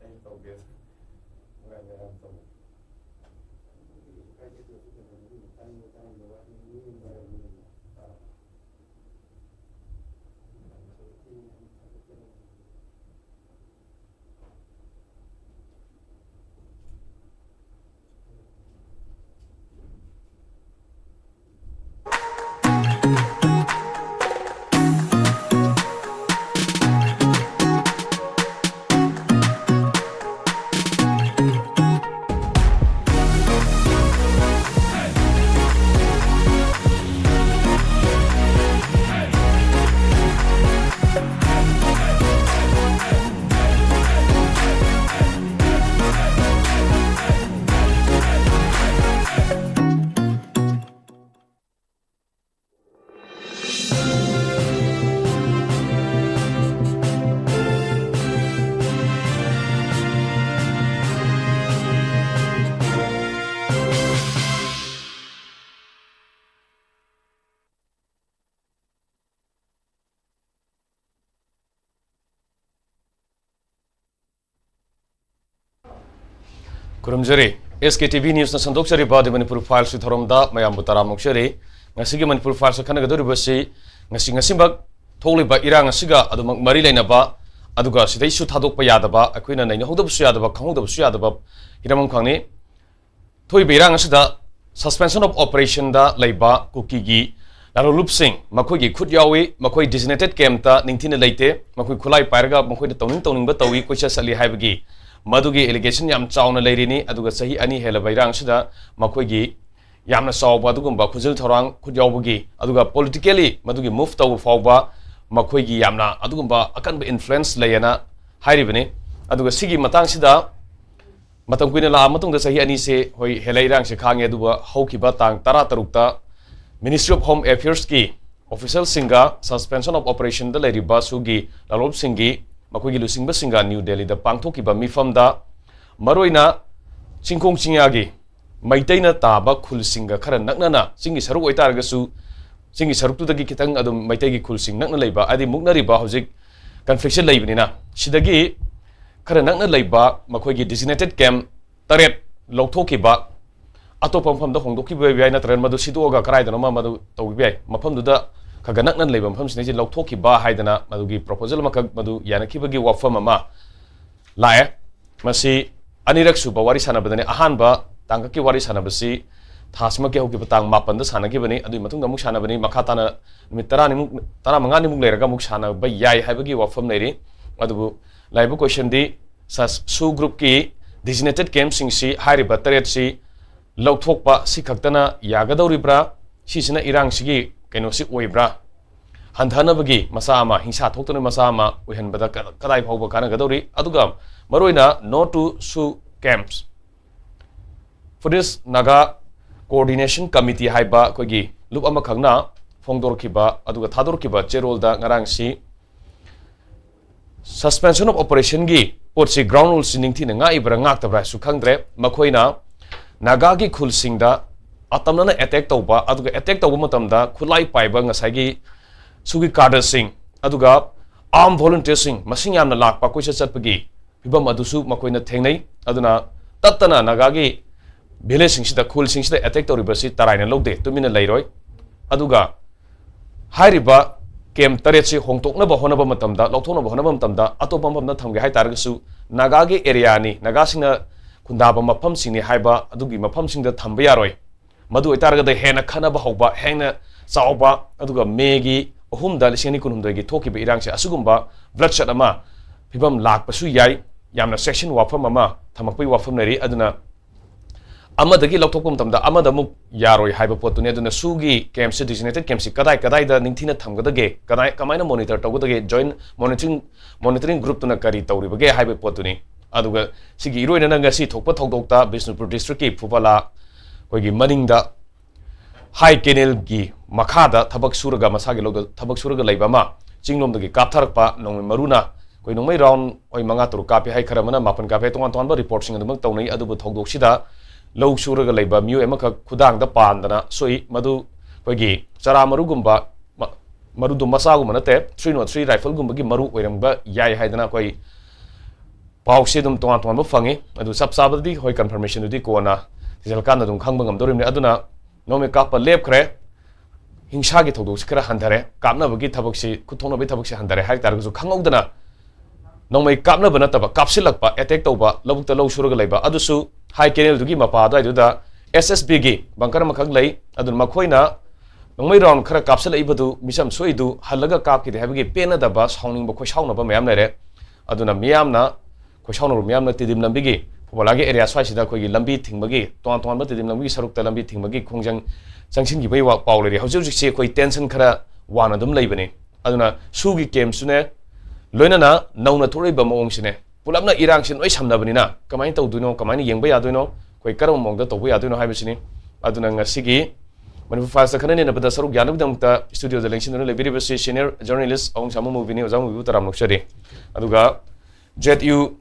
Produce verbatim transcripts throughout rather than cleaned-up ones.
ꯑꯩ ꯇꯧꯒꯦ꯫ ꯃꯣꯏ ꯃꯌꯥꯝ ꯇꯧꯒꯦ꯫ ꯈꯨꯔꯨꯝꯖꯔꯤ꯫ ꯑꯦꯁ ꯀꯦ ꯇꯤ ꯚꯤ ꯅ꯭ꯌꯨꯁꯅ ꯁꯟꯗꯣꯛꯆꯔꯤꯕ ꯗꯤ ꯃꯅꯤꯄꯨꯔ ꯐꯥꯏꯜꯁꯀꯤ ꯊꯧꯔꯝꯗ ꯃꯌꯥꯝꯕꯨ ꯇꯔꯥꯝꯅ ꯑꯣꯛꯆꯔꯤ꯫ ꯉꯁꯤꯒꯤ ꯃꯅꯤꯄꯨꯔ ꯐꯥꯏꯜꯁꯇ ꯈꯟꯅꯒꯗꯧꯔꯤꯕꯁꯤ ꯉꯁꯤ, ꯉꯁꯤꯃꯛ ꯊꯣꯛꯂꯤꯕ ꯏꯔꯥꯡ ꯑꯁꯤꯒ ꯑꯗꯨꯃꯛ ꯃꯔꯤ ꯂꯩꯅꯕ, ꯑꯗꯨꯒ ꯁꯤꯗꯩꯁꯨ ꯊꯥꯗꯣꯛꯄ ꯌꯥꯗꯕ, ꯑꯩꯈꯣꯏꯅ ꯅꯩꯅꯍꯧꯗꯕꯁꯨ ꯌꯥꯗꯕ, ꯈꯪꯍꯧꯗꯕꯁꯨ ꯌꯥꯗꯕ ꯍꯤꯔꯝ ꯑꯃꯈꯛꯅꯤ꯫ ꯊꯣꯛꯏꯕ ꯏꯔꯥꯡ ꯑꯁꯤꯗ suspension of operationꯗ ꯂꯩꯕ ꯀꯨꯀꯤꯒꯤ ꯂꯥꯂꯣꯡꯂꯨꯞꯁꯤꯡ, ꯃꯈꯣꯏꯒꯤ ꯈꯨꯠ ꯌꯥꯎꯏ, ꯃꯈꯣꯏ designated campꯇ ꯅꯤꯡꯊꯤꯅ ꯂꯩꯇꯦ, ꯃꯈꯣꯏ ꯈꯨꯠꯂꯥꯏ ꯄꯥꯏꯔꯒ ꯃꯈꯣꯏꯅ ꯇꯧꯅꯤꯡ ꯇꯧꯅꯤꯡꯕ ꯇꯧꯏ, ꯀꯣꯏꯆꯠ ꯆꯠꯂꯤ ꯍꯥꯏꯕꯒꯤ ꯃꯗꯨꯒꯤ allegation ꯌꯥꯝ ꯆꯥꯎꯅ ꯂꯩꯔꯤꯅꯤ꯫ ꯑꯗꯨꯒ ꯆꯍꯤ ꯑꯅꯤ ꯍꯦꯜꯂꯕ ꯏꯔꯥꯡ ꯑꯁꯤꯗ ꯃꯈꯣꯏꯒꯤ ꯌꯥꯝꯅ ꯆꯥꯎꯕ ꯑꯗꯨꯒꯨꯝꯕ ꯈꯨꯖꯤꯜ ꯊꯧꯔꯥꯡ, ꯈꯨꯠ ꯌꯥꯎꯕꯒꯤ, ꯑꯗꯨꯒ politically ꯃꯗꯨꯒꯤ move ꯇꯧꯕ ꯐꯥꯎꯕ ꯃꯈꯣꯏꯒꯤ ꯌꯥꯝꯅ ꯑꯗꯨꯒꯨꯝꯕ ꯑꯀꯟꯕ influence ꯂꯩꯌꯦꯅ ꯍꯥꯏꯔꯤꯕꯅꯤ꯫ ꯑꯗꯨꯒ ꯁꯤꯒꯤ ꯃꯇꯥꯡꯁꯤꯗ ꯃꯇꯝ ꯀꯨꯏꯅ ꯂꯥꯛꯑ ꯃꯇꯨꯡꯗ ꯆꯍꯤ ꯑꯅꯤꯁꯦ, ꯍꯣꯏ, ꯍꯦꯜꯂꯦ ꯏꯔꯥꯡꯁꯦ ꯈꯥꯡꯉꯦ, ꯑꯗꯨꯕꯨ ꯍꯧꯈꯤꯕ ꯇꯥꯡ ꯇꯔꯥꯇꯔꯨꯛꯇ Ministry of Home Affairsꯀꯤ officialꯁꯤꯡꯒ suspension of operationꯗ ꯂꯩꯔꯤꯕ ꯁꯨꯒꯤ ꯂꯥꯂꯣꯞꯁꯤꯡꯒꯤ ꯃꯈꯣꯏꯒꯤ ꯂꯨꯆꯤꯡꯕꯁꯤꯡꯒ ꯅ꯭ꯌꯨ ꯗꯦꯜꯂꯤꯗ ꯄꯥꯡꯊꯣꯛꯈꯤꯕ ꯃꯤꯐꯝꯗ ꯃꯔꯨꯑꯣꯏꯅ ꯆꯤꯡꯈꯣꯡ ꯆꯤꯡꯌꯥꯒꯤ ꯃꯩꯇꯩꯅ ꯇꯥꯕ ꯈꯨꯜꯁꯤꯡꯒ ꯈꯔ ꯅꯛꯅꯅ, ꯆꯤꯡꯒꯤ ꯁꯔꯨꯛ ꯑꯣꯏꯇꯥꯔꯒꯁꯨ ꯆꯤꯡꯒꯤ ꯁꯔꯨꯛꯇꯨꯗꯒꯤ ꯈꯤꯇꯪ ꯑꯗꯨꯝ ꯃꯩꯇꯩꯒꯤ ꯈꯨꯜꯁꯤꯡ ꯅꯛꯅ ꯂꯩꯕ, ꯍꯥꯏꯗꯤ ꯃꯨꯛꯅꯔꯤꯕ ꯍꯧꯖꯤꯛ ꯀꯟꯐ꯭ꯂꯤꯛꯁꯦ ꯂꯩꯕꯅꯤꯅ, ꯁꯤꯗꯒꯤ ꯈꯔ ꯅꯛꯅ ꯂꯩꯕ ꯃꯈꯣꯏꯒꯤ ꯗꯤꯖꯤꯒꯅꯦꯇꯦꯠ ꯀꯦꯝꯞ ꯇꯔꯦꯠ ꯂꯧꯊꯣꯛꯈꯤꯕ, ꯑꯇꯣꯞꯄ ꯃꯐꯝꯗ ꯍꯣꯡꯗꯣꯛꯈꯤꯕ ꯑꯣꯏꯕ ꯌꯥꯏ, ꯅꯠꯇ꯭ꯔꯒꯅ ꯃꯗꯨ ꯁꯤꯗꯣꯛꯑꯒ ꯀꯗꯥꯏꯗꯅꯣꯃ ꯃꯗꯨ ꯇꯧꯈꯤꯕ ꯌꯥꯏ꯫ ꯃꯐꯝꯗꯨꯗ ꯈꯔ ꯈꯔ ꯅꯛꯅ ꯂꯩꯕ ꯃꯐꯝꯁꯤꯡ ꯑꯁꯤ ꯂꯧꯊꯣꯛꯈꯤꯕ ꯍꯥꯏꯗꯅ ꯃꯗꯨꯒꯤ ꯄ꯭ꯔꯣꯄꯣꯖꯦꯜ ꯑꯃꯈꯛ ꯃꯗꯨ ꯌꯥꯅꯈꯤꯕꯒꯤ ꯋꯥꯐꯝ ꯑꯃ ꯂꯥꯛꯑꯦ꯫ ꯃꯁꯤ ꯑꯅꯤꯔꯛ ꯁꯨꯕ ꯋꯥꯔꯤ ꯁꯥꯟꯅꯕꯗꯅꯤ꯫ ꯑꯍꯥꯟꯕ ꯇꯥꯡꯀꯛꯀꯤ ꯋꯥꯔꯤ ꯁꯥꯟꯅꯕꯁꯤ ꯊꯥꯁꯤꯃꯛꯀꯤ ꯍꯧꯈꯤꯕ ꯇꯥꯡ ꯃꯥꯄꯟꯗ ꯁꯥꯟꯅꯈꯤꯕꯅꯤ꯫ ꯑꯗꯨꯒꯤ ꯃꯇꯨꯡꯗ ꯑꯃꯨꯛ ꯁꯥꯟꯅꯕꯅꯤ꯫ ꯃꯈꯥ ꯇꯥꯅ ꯅꯨꯃꯤꯠ ꯇꯔꯥꯅꯤꯃꯨꯛ, ꯇꯔꯥꯃꯉꯥꯅꯤꯃꯨꯛ ꯂꯩꯔꯒ ꯑꯃꯨꯛ ꯁꯥꯟꯅꯕ ꯌꯥꯏ ꯍꯥꯏꯕꯒꯤ ꯋꯥꯐꯝ ꯂꯩꯔꯤ꯫ ꯑꯗꯨꯕꯨ ꯂꯥꯛꯏꯕ ꯀꯣꯏꯁꯟꯗꯤ, ꯁꯁ ꯁꯨ ꯒ꯭ꯔꯨꯞꯀꯤ ꯗꯤꯖꯤꯒꯅꯦꯇꯦꯠ ꯀꯦꯝꯞꯁꯤꯡꯁꯤ, ꯍꯥꯏꯔꯤꯕ ꯇꯔꯦꯠꯁꯤ ꯂꯧꯊꯣꯛꯄ ꯁꯤ ꯈꯛꯇꯅ ꯌꯥꯒꯗꯧꯔꯤꯕ꯭ꯔꯥ? ꯁꯤꯁꯤꯅ ꯏꯔꯥꯡꯁꯤꯒꯤ ꯀꯩꯅꯣꯁꯤ ꯑꯣꯏꯕ꯭ꯔꯥ? ꯍꯟꯊꯅꯕꯒꯤ ꯃꯆꯥ ꯑꯃ, ꯍꯤꯡꯁꯥ ꯊꯣꯛꯇꯅꯕ ꯃꯆꯥ ꯑꯃ ꯑꯣꯏꯍꯟꯕꯗ ꯀ-, ꯀꯗꯥꯏ ꯐꯥꯎꯕ ꯀꯥꯟꯅꯒꯗꯧꯔꯤ? ꯑꯗꯨꯒ ꯃꯔꯨꯑꯣꯏꯅ No to Sue Camps, Forest Naga Coordination Committee ꯍꯥꯏꯕ ꯑꯩꯈꯣꯏꯒꯤ ꯂꯨꯞ ꯑꯃꯈꯛꯅ ꯐꯣꯡꯗꯣꯔꯛꯈꯤꯕ ꯑꯗꯨꯒ ꯊꯥꯗꯣꯔꯛꯈꯤꯕ ꯆꯦꯔꯣꯜꯗ ꯉꯔꯥꯡꯁꯤ suspension of operationꯒꯤ ꯄꯣꯠꯁꯤ, ground ruleꯁꯤ ꯅꯤꯡꯊꯤꯅ ꯉꯥꯛꯏꯕ꯭ꯔꯥ ꯉꯥꯛꯇꯕ꯭ꯔꯥ ꯍꯥꯏꯁꯨ ꯈꯪꯗ꯭ꯔꯦ꯫ ꯃꯈꯣꯏꯅ ꯅꯥꯒꯥꯒꯤ ꯈꯨꯜꯁꯤꯡꯗ ꯑꯇꯝꯅꯅ ꯑꯦꯇꯦꯛ ꯇꯧꯕ, ꯑꯗꯨꯒ ꯑꯦꯇꯦꯛ ꯇꯧꯕ ꯃꯇꯝꯗ ꯈꯨꯠꯂꯥꯏ ꯄꯥꯏꯕ ꯉꯁꯥꯏꯒꯤ ꯁꯨꯒꯤ ꯀꯥꯗꯔꯁꯤꯡ, ꯑꯗꯨꯒ armed volunteerꯁꯤꯡ ꯃꯁꯤꯡ ꯌꯥꯝꯅ ꯂꯥꯛꯄ, ꯀꯣꯏꯆꯠ ꯆꯠꯄꯒꯤ ꯐꯤꯕꯝ ꯑꯗꯨꯁꯨ ꯃꯈꯣꯏꯅ ꯊꯦꯡꯅꯩ꯫ ꯑꯗꯨꯅ ꯇꯠꯇꯅ ꯅꯥꯒꯥꯒꯤ ꯚꯤꯂꯦꯖꯁꯤꯡꯁꯤꯗ, ꯈꯨꯜꯁꯤꯡꯁꯤꯗ ꯑꯦꯇꯦꯛ ꯇꯧꯔꯤꯕꯁꯤ ꯇꯔꯥꯏꯅ ꯂꯧꯗꯦ, ꯇꯨꯃꯤꯟꯅ ꯂꯩꯔꯣꯏ꯫ ꯑꯗꯨꯒ ꯍꯥꯏꯔꯤꯕ ꯀꯦꯝꯞ ꯇꯔꯦꯠꯁꯤ ꯍꯣꯡꯗꯣꯛꯅꯕ ꯍꯣꯠꯅꯕ ꯃꯇꯝꯗ, ꯂꯧꯊꯣꯛꯅꯕ ꯍꯣꯠꯅꯕ ꯃꯇꯝꯗ, ꯑꯇꯣꯞꯄ ꯃꯐꯝꯗ ꯊꯝꯒꯦ ꯍꯥꯏ ꯇꯥꯔꯒꯁꯨ ꯅꯥꯒꯥꯒꯤ ꯑꯦꯔꯤꯌꯥꯅꯤ, ꯅꯥꯒꯥꯁꯤꯡꯅ ꯈꯨꯟꯗꯥꯕ ꯃꯐꯝꯁꯤꯡꯅꯤ ꯍꯥꯏꯕ ꯑꯗꯨꯒꯤ ꯃꯐꯝꯁꯤꯡꯗ ꯊꯝꯕ ꯌꯥꯔꯣꯏ꯫ ꯃꯗꯨ ꯑꯣꯏꯇꯥꯔꯒꯗꯤ ꯍꯦꯟꯅ ꯈꯠꯅꯕ ꯍꯧꯕ, ꯍꯦꯟꯅ ꯆꯥꯎꯕ, ꯑꯗꯨꯒ ꯃꯦꯒꯤ ꯑꯍꯨꯝꯗ ꯂꯤꯁꯤꯡ ꯑꯅꯤ ꯀꯨꯟꯍꯨꯝꯗꯣꯏꯒꯤ ꯊꯣꯛꯈꯤꯕ ꯏꯔꯥꯡꯁꯦ ꯑꯁꯤꯒꯨꯝꯕ bloodshed ꯑꯃ ꯐꯤꯕꯝ ꯂꯥꯛꯄꯁꯨ ꯌꯥꯏ꯫ ꯌꯥꯝꯅ ꯆꯦꯛꯁꯤꯟ ꯋꯥꯐꯝ ꯑꯃ ꯊꯝꯃꯛꯄꯒꯤ ꯋꯥꯐꯝ ꯂꯩꯔꯤ꯫ ꯑꯗꯨꯅ ꯑꯃꯗꯒꯤ ꯂꯧꯊꯣꯛꯄ ꯃꯇꯝꯗ ꯑꯃꯗ ꯑꯃꯨꯛ ꯌꯥꯔꯣꯏ ꯍꯥꯏꯕ ꯄꯣꯠꯇꯨꯅꯤ꯫ ꯑꯗꯨꯅ ꯁꯨꯒꯤ ꯀꯦꯝꯞꯁꯤ, ꯗꯤꯖꯤꯒꯅꯦꯇꯦꯠ ꯀꯦꯝꯞꯁꯤ ꯀꯗꯥꯏ ꯀꯗꯥꯏꯗ ꯅꯤꯡꯊꯤꯅ ꯊꯝꯒꯗꯒꯦ, ꯀꯗꯥꯏ, ꯀꯃꯥꯏꯅ ꯃꯣꯅꯤꯇꯔ ꯇꯧꯒꯗꯒꯦ, ꯖꯣꯏꯟꯠ ꯃꯣꯅꯤꯇꯔꯤꯡ, ꯃꯣꯅꯤꯇꯔꯤꯡ ꯒ꯭ꯔꯨꯞꯇꯨꯅ ꯀꯔꯤ ꯇꯧꯔꯤꯕꯒꯦ ꯍꯥꯏꯕꯒꯤ ꯄꯣꯠꯇꯨꯅꯤ꯫ ꯑꯗꯨꯒ ꯁꯤꯒꯤ ꯏꯔꯣꯏꯅꯅ ꯉꯁꯤ ꯊꯣꯛꯄ ꯊꯧꯗꯣꯛꯇ ꯕꯤꯁꯅꯨꯄꯨꯔ ꯗꯤꯁꯇ꯭ꯔꯤꯛꯀꯤ ꯐꯨꯕꯂꯥ ꯑꯩꯈꯣꯏꯒꯤ ꯃꯅꯤꯡꯗ ꯍꯥꯏ ꯀꯦꯅꯦꯜꯒꯤ ꯃꯈꯥꯗ ꯊꯕꯛ ꯁꯨꯔꯒ, ꯃꯁꯥꯒꯤ ꯂꯧꯗ ꯊꯕꯛ ꯁꯨꯔꯒ ꯂꯩꯕ ꯑꯃ ꯆꯤꯡꯂꯣꯝꯗꯒꯤ ꯀꯥꯞꯊꯔꯛꯄ ꯅꯣꯡꯃꯩ ꯃꯔꯨꯅ, ꯑꯩꯈꯣꯏ ꯅꯣꯡꯃꯩ ꯔꯥꯎꯟ ꯍꯣꯏ ꯃꯉꯥ ꯇꯔꯨꯛ ꯀꯥꯞꯄꯤ ꯍꯥꯏ, ꯈꯔ ꯑꯃꯅ ꯃꯥꯄꯟ ꯀꯥꯞꯄꯤ ꯍꯥꯏ, ꯇꯣꯉꯥꯟ ꯇꯣꯉꯥꯟꯕ ꯔꯤꯄꯣꯔꯠꯁꯤꯡ ꯑꯗꯨꯃꯛ ꯇꯧꯅꯩ꯫ ꯑꯗꯨꯕꯨ ꯊꯧꯗꯣꯛꯁꯤꯗ ꯂꯧ ꯁꯨꯔꯒ ꯂꯩꯕ ꯃꯤꯑꯣꯏ ꯑꯃꯈꯛ ꯈꯨꯗꯥꯡꯗ ꯄꯥꯟꯗꯅ ꯁꯣꯛꯏ꯫ ꯃꯗꯨ ꯑꯩꯈꯣꯏꯒꯤ ꯆꯔꯥ ꯃꯔꯨꯒꯨꯝꯕ ꯃ-, ꯃꯔꯨꯗꯣ ꯃꯆꯥꯒꯨꯝꯕ ꯅꯠꯇꯦ, three oh three rifleꯒꯨꯝꯕꯒꯤ ꯃꯔꯨ ꯑꯣꯏꯔꯝꯕ ꯌꯥꯏ ꯍꯥꯏꯗꯅ ꯑꯩꯈꯣꯏ ꯄꯥꯎꯁꯦ ꯑꯗꯨꯝ ꯇꯣꯉꯥꯟ ꯇꯣꯉꯥꯟꯕ ꯐꯪꯉꯤ꯫ ꯑꯗꯨ ꯆꯞ ꯆꯥꯕꯗꯤ ꯍꯣꯏ, confirmationꯗꯨꯗꯤ ꯀꯣꯟꯅ ꯊꯤꯖꯤꯜꯂꯀꯥꯟꯗ ꯑꯗꯨꯝ ꯈꯪꯕ ꯉꯝꯗꯧꯔꯤꯕꯅꯤ꯫ ꯑꯗꯨꯅ ꯅꯣꯡꯃꯩ ꯀꯥꯞꯄ ꯂꯦꯞꯈ꯭ꯔꯦ, ꯍꯤꯡꯁꯥꯒꯤ ꯊꯧꯗꯣꯛꯁꯤ ꯈꯔ ꯍꯟꯊꯔꯦ, ꯀꯥꯞꯅꯕꯒꯤ ꯊꯕꯛꯁꯤ, ꯈꯨꯠ ꯊꯣꯛꯅꯕꯒꯤ ꯊꯕꯛꯁꯤ ꯍꯟꯊꯔꯦ ꯍꯥꯏ ꯇꯥꯔꯒꯁꯨ, ꯈꯪꯍꯧꯗꯅ ꯅꯣꯡꯃꯩ ꯀꯥꯞꯅꯕ ꯅꯠꯇꯕ ꯀꯥꯞꯁꯤꯜꯂꯛꯄ, attack ꯇꯧꯕ, ꯂꯧꯕꯨꯛꯇ ꯂꯧ ꯁꯨꯔꯒ ꯂꯩꯕ, ꯑꯗꯨꯁꯨ high canalꯗꯨꯒꯤ ꯃꯄꯥ ꯑꯗꯨꯋꯥꯏꯗꯨꯗ S S Bꯒꯤ bunker ꯑꯃꯈꯛ ꯂꯩ꯫ ꯑꯗꯨꯅ ꯃꯈꯣꯏꯅ ꯅꯣꯡꯃꯩ round ꯈꯔ ꯀꯥꯞꯁꯤꯜꯂꯛꯏꯕꯗꯨ, ꯃꯤꯆꯝ ꯁꯣꯛꯏꯗꯨ ꯍꯜꯂꯒ ꯀꯥꯞꯈꯤꯗꯦ ꯍꯥꯏꯕꯒꯤ ꯄꯦꯟꯅꯗꯕ, ꯁꯥꯎꯅꯤꯡꯕ, ꯈꯣꯏꯁꯥꯎꯅꯕ ꯃꯌꯥꯝ ꯂꯩꯔꯦ꯫ ꯑꯗꯨꯅ ꯃꯤꯌꯥꯝꯅ, ꯈꯣꯏꯁꯥꯎꯅꯔꯕ ꯃꯤꯌꯥꯝꯅ ꯇꯤꯗꯤꯝ ꯂꯝꯕꯤꯒꯤ, ꯐꯧꯕꯥꯂꯥꯒꯤ area ꯁ꯭ꯋꯥꯏꯁꯤꯗ ꯑꯩꯈꯣꯏꯒꯤ ꯂꯝꯕꯤ ꯊꯤꯡꯕꯒꯤ, ꯇꯣꯉꯥꯟ ꯇꯣꯉꯥꯟꯕ ꯇꯤꯗꯤꯝ ꯂꯝꯕꯤꯒꯤ ꯁꯔꯨꯛꯇ ꯂꯝꯕꯤ ꯊꯤꯡꯕꯒꯤ ꯈꯣꯡꯖꯪ ꯆꯪꯁꯤꯟꯈꯤꯕꯒꯤ ꯋꯥ-, ꯄꯥꯎ ꯂꯩꯔꯤ꯫ ꯍꯧꯖꯤꯛ ꯍꯧꯖꯤꯛꯁꯤ ꯑꯩꯈꯣꯏ tension ꯈꯔ ꯋꯥꯡꯅ ꯑꯗꯨꯝ ꯂꯩꯕꯅꯤ꯫ ꯑꯗꯨꯅ SoO ꯒꯤ campꯁꯨꯅꯦ, ꯂꯣꯏꯅꯅ ꯅꯧꯅ ꯊꯣꯛꯂꯛꯏꯕ ꯃꯑꯣꯡꯁꯤꯅꯦ, ꯄꯨꯂꯞꯅ ꯏꯔꯥꯡꯁꯤ ꯂꯣꯏ ꯁꯝꯅꯕꯅꯤꯅ ꯀꯃꯥꯏꯅ ꯇꯧꯗꯣꯏꯅꯣ, ꯀꯃꯥꯏꯅ ꯌꯦꯡꯕ ꯌꯥꯗꯣꯏꯅꯣ, ꯑꯩꯈꯣꯏ ꯀꯔꯝꯕ ꯃꯑꯣꯡꯗ ꯇꯧꯕ ꯌꯥꯗꯣꯏꯅꯣ ꯍꯥꯏꯕꯁꯤꯅꯤ꯫ ꯑꯗꯨꯅ ꯉꯁꯤꯒꯤ Manipur Filesꯇ ꯈꯟꯅ ꯅꯩꯅꯕꯗ ꯁꯔꯨꯛ ꯌꯥꯅꯕꯒꯤꯗꯃꯛꯇ studioꯗ ꯂꯦꯡꯁꯤꯟꯗꯨꯅ ꯂꯩꯕꯤꯔꯤꯕꯁꯤ senior journalist ꯑꯍꯣꯡꯁꯥꯡꯕꯝ ꯃꯨꯕꯤꯅꯤ꯫ ꯑꯣꯖꯥ ꯃꯨꯕꯤꯕꯨ ꯇꯔꯥꯝꯅ ꯑꯣꯛꯆꯔꯤ꯫ ꯑꯗꯨꯒ Z U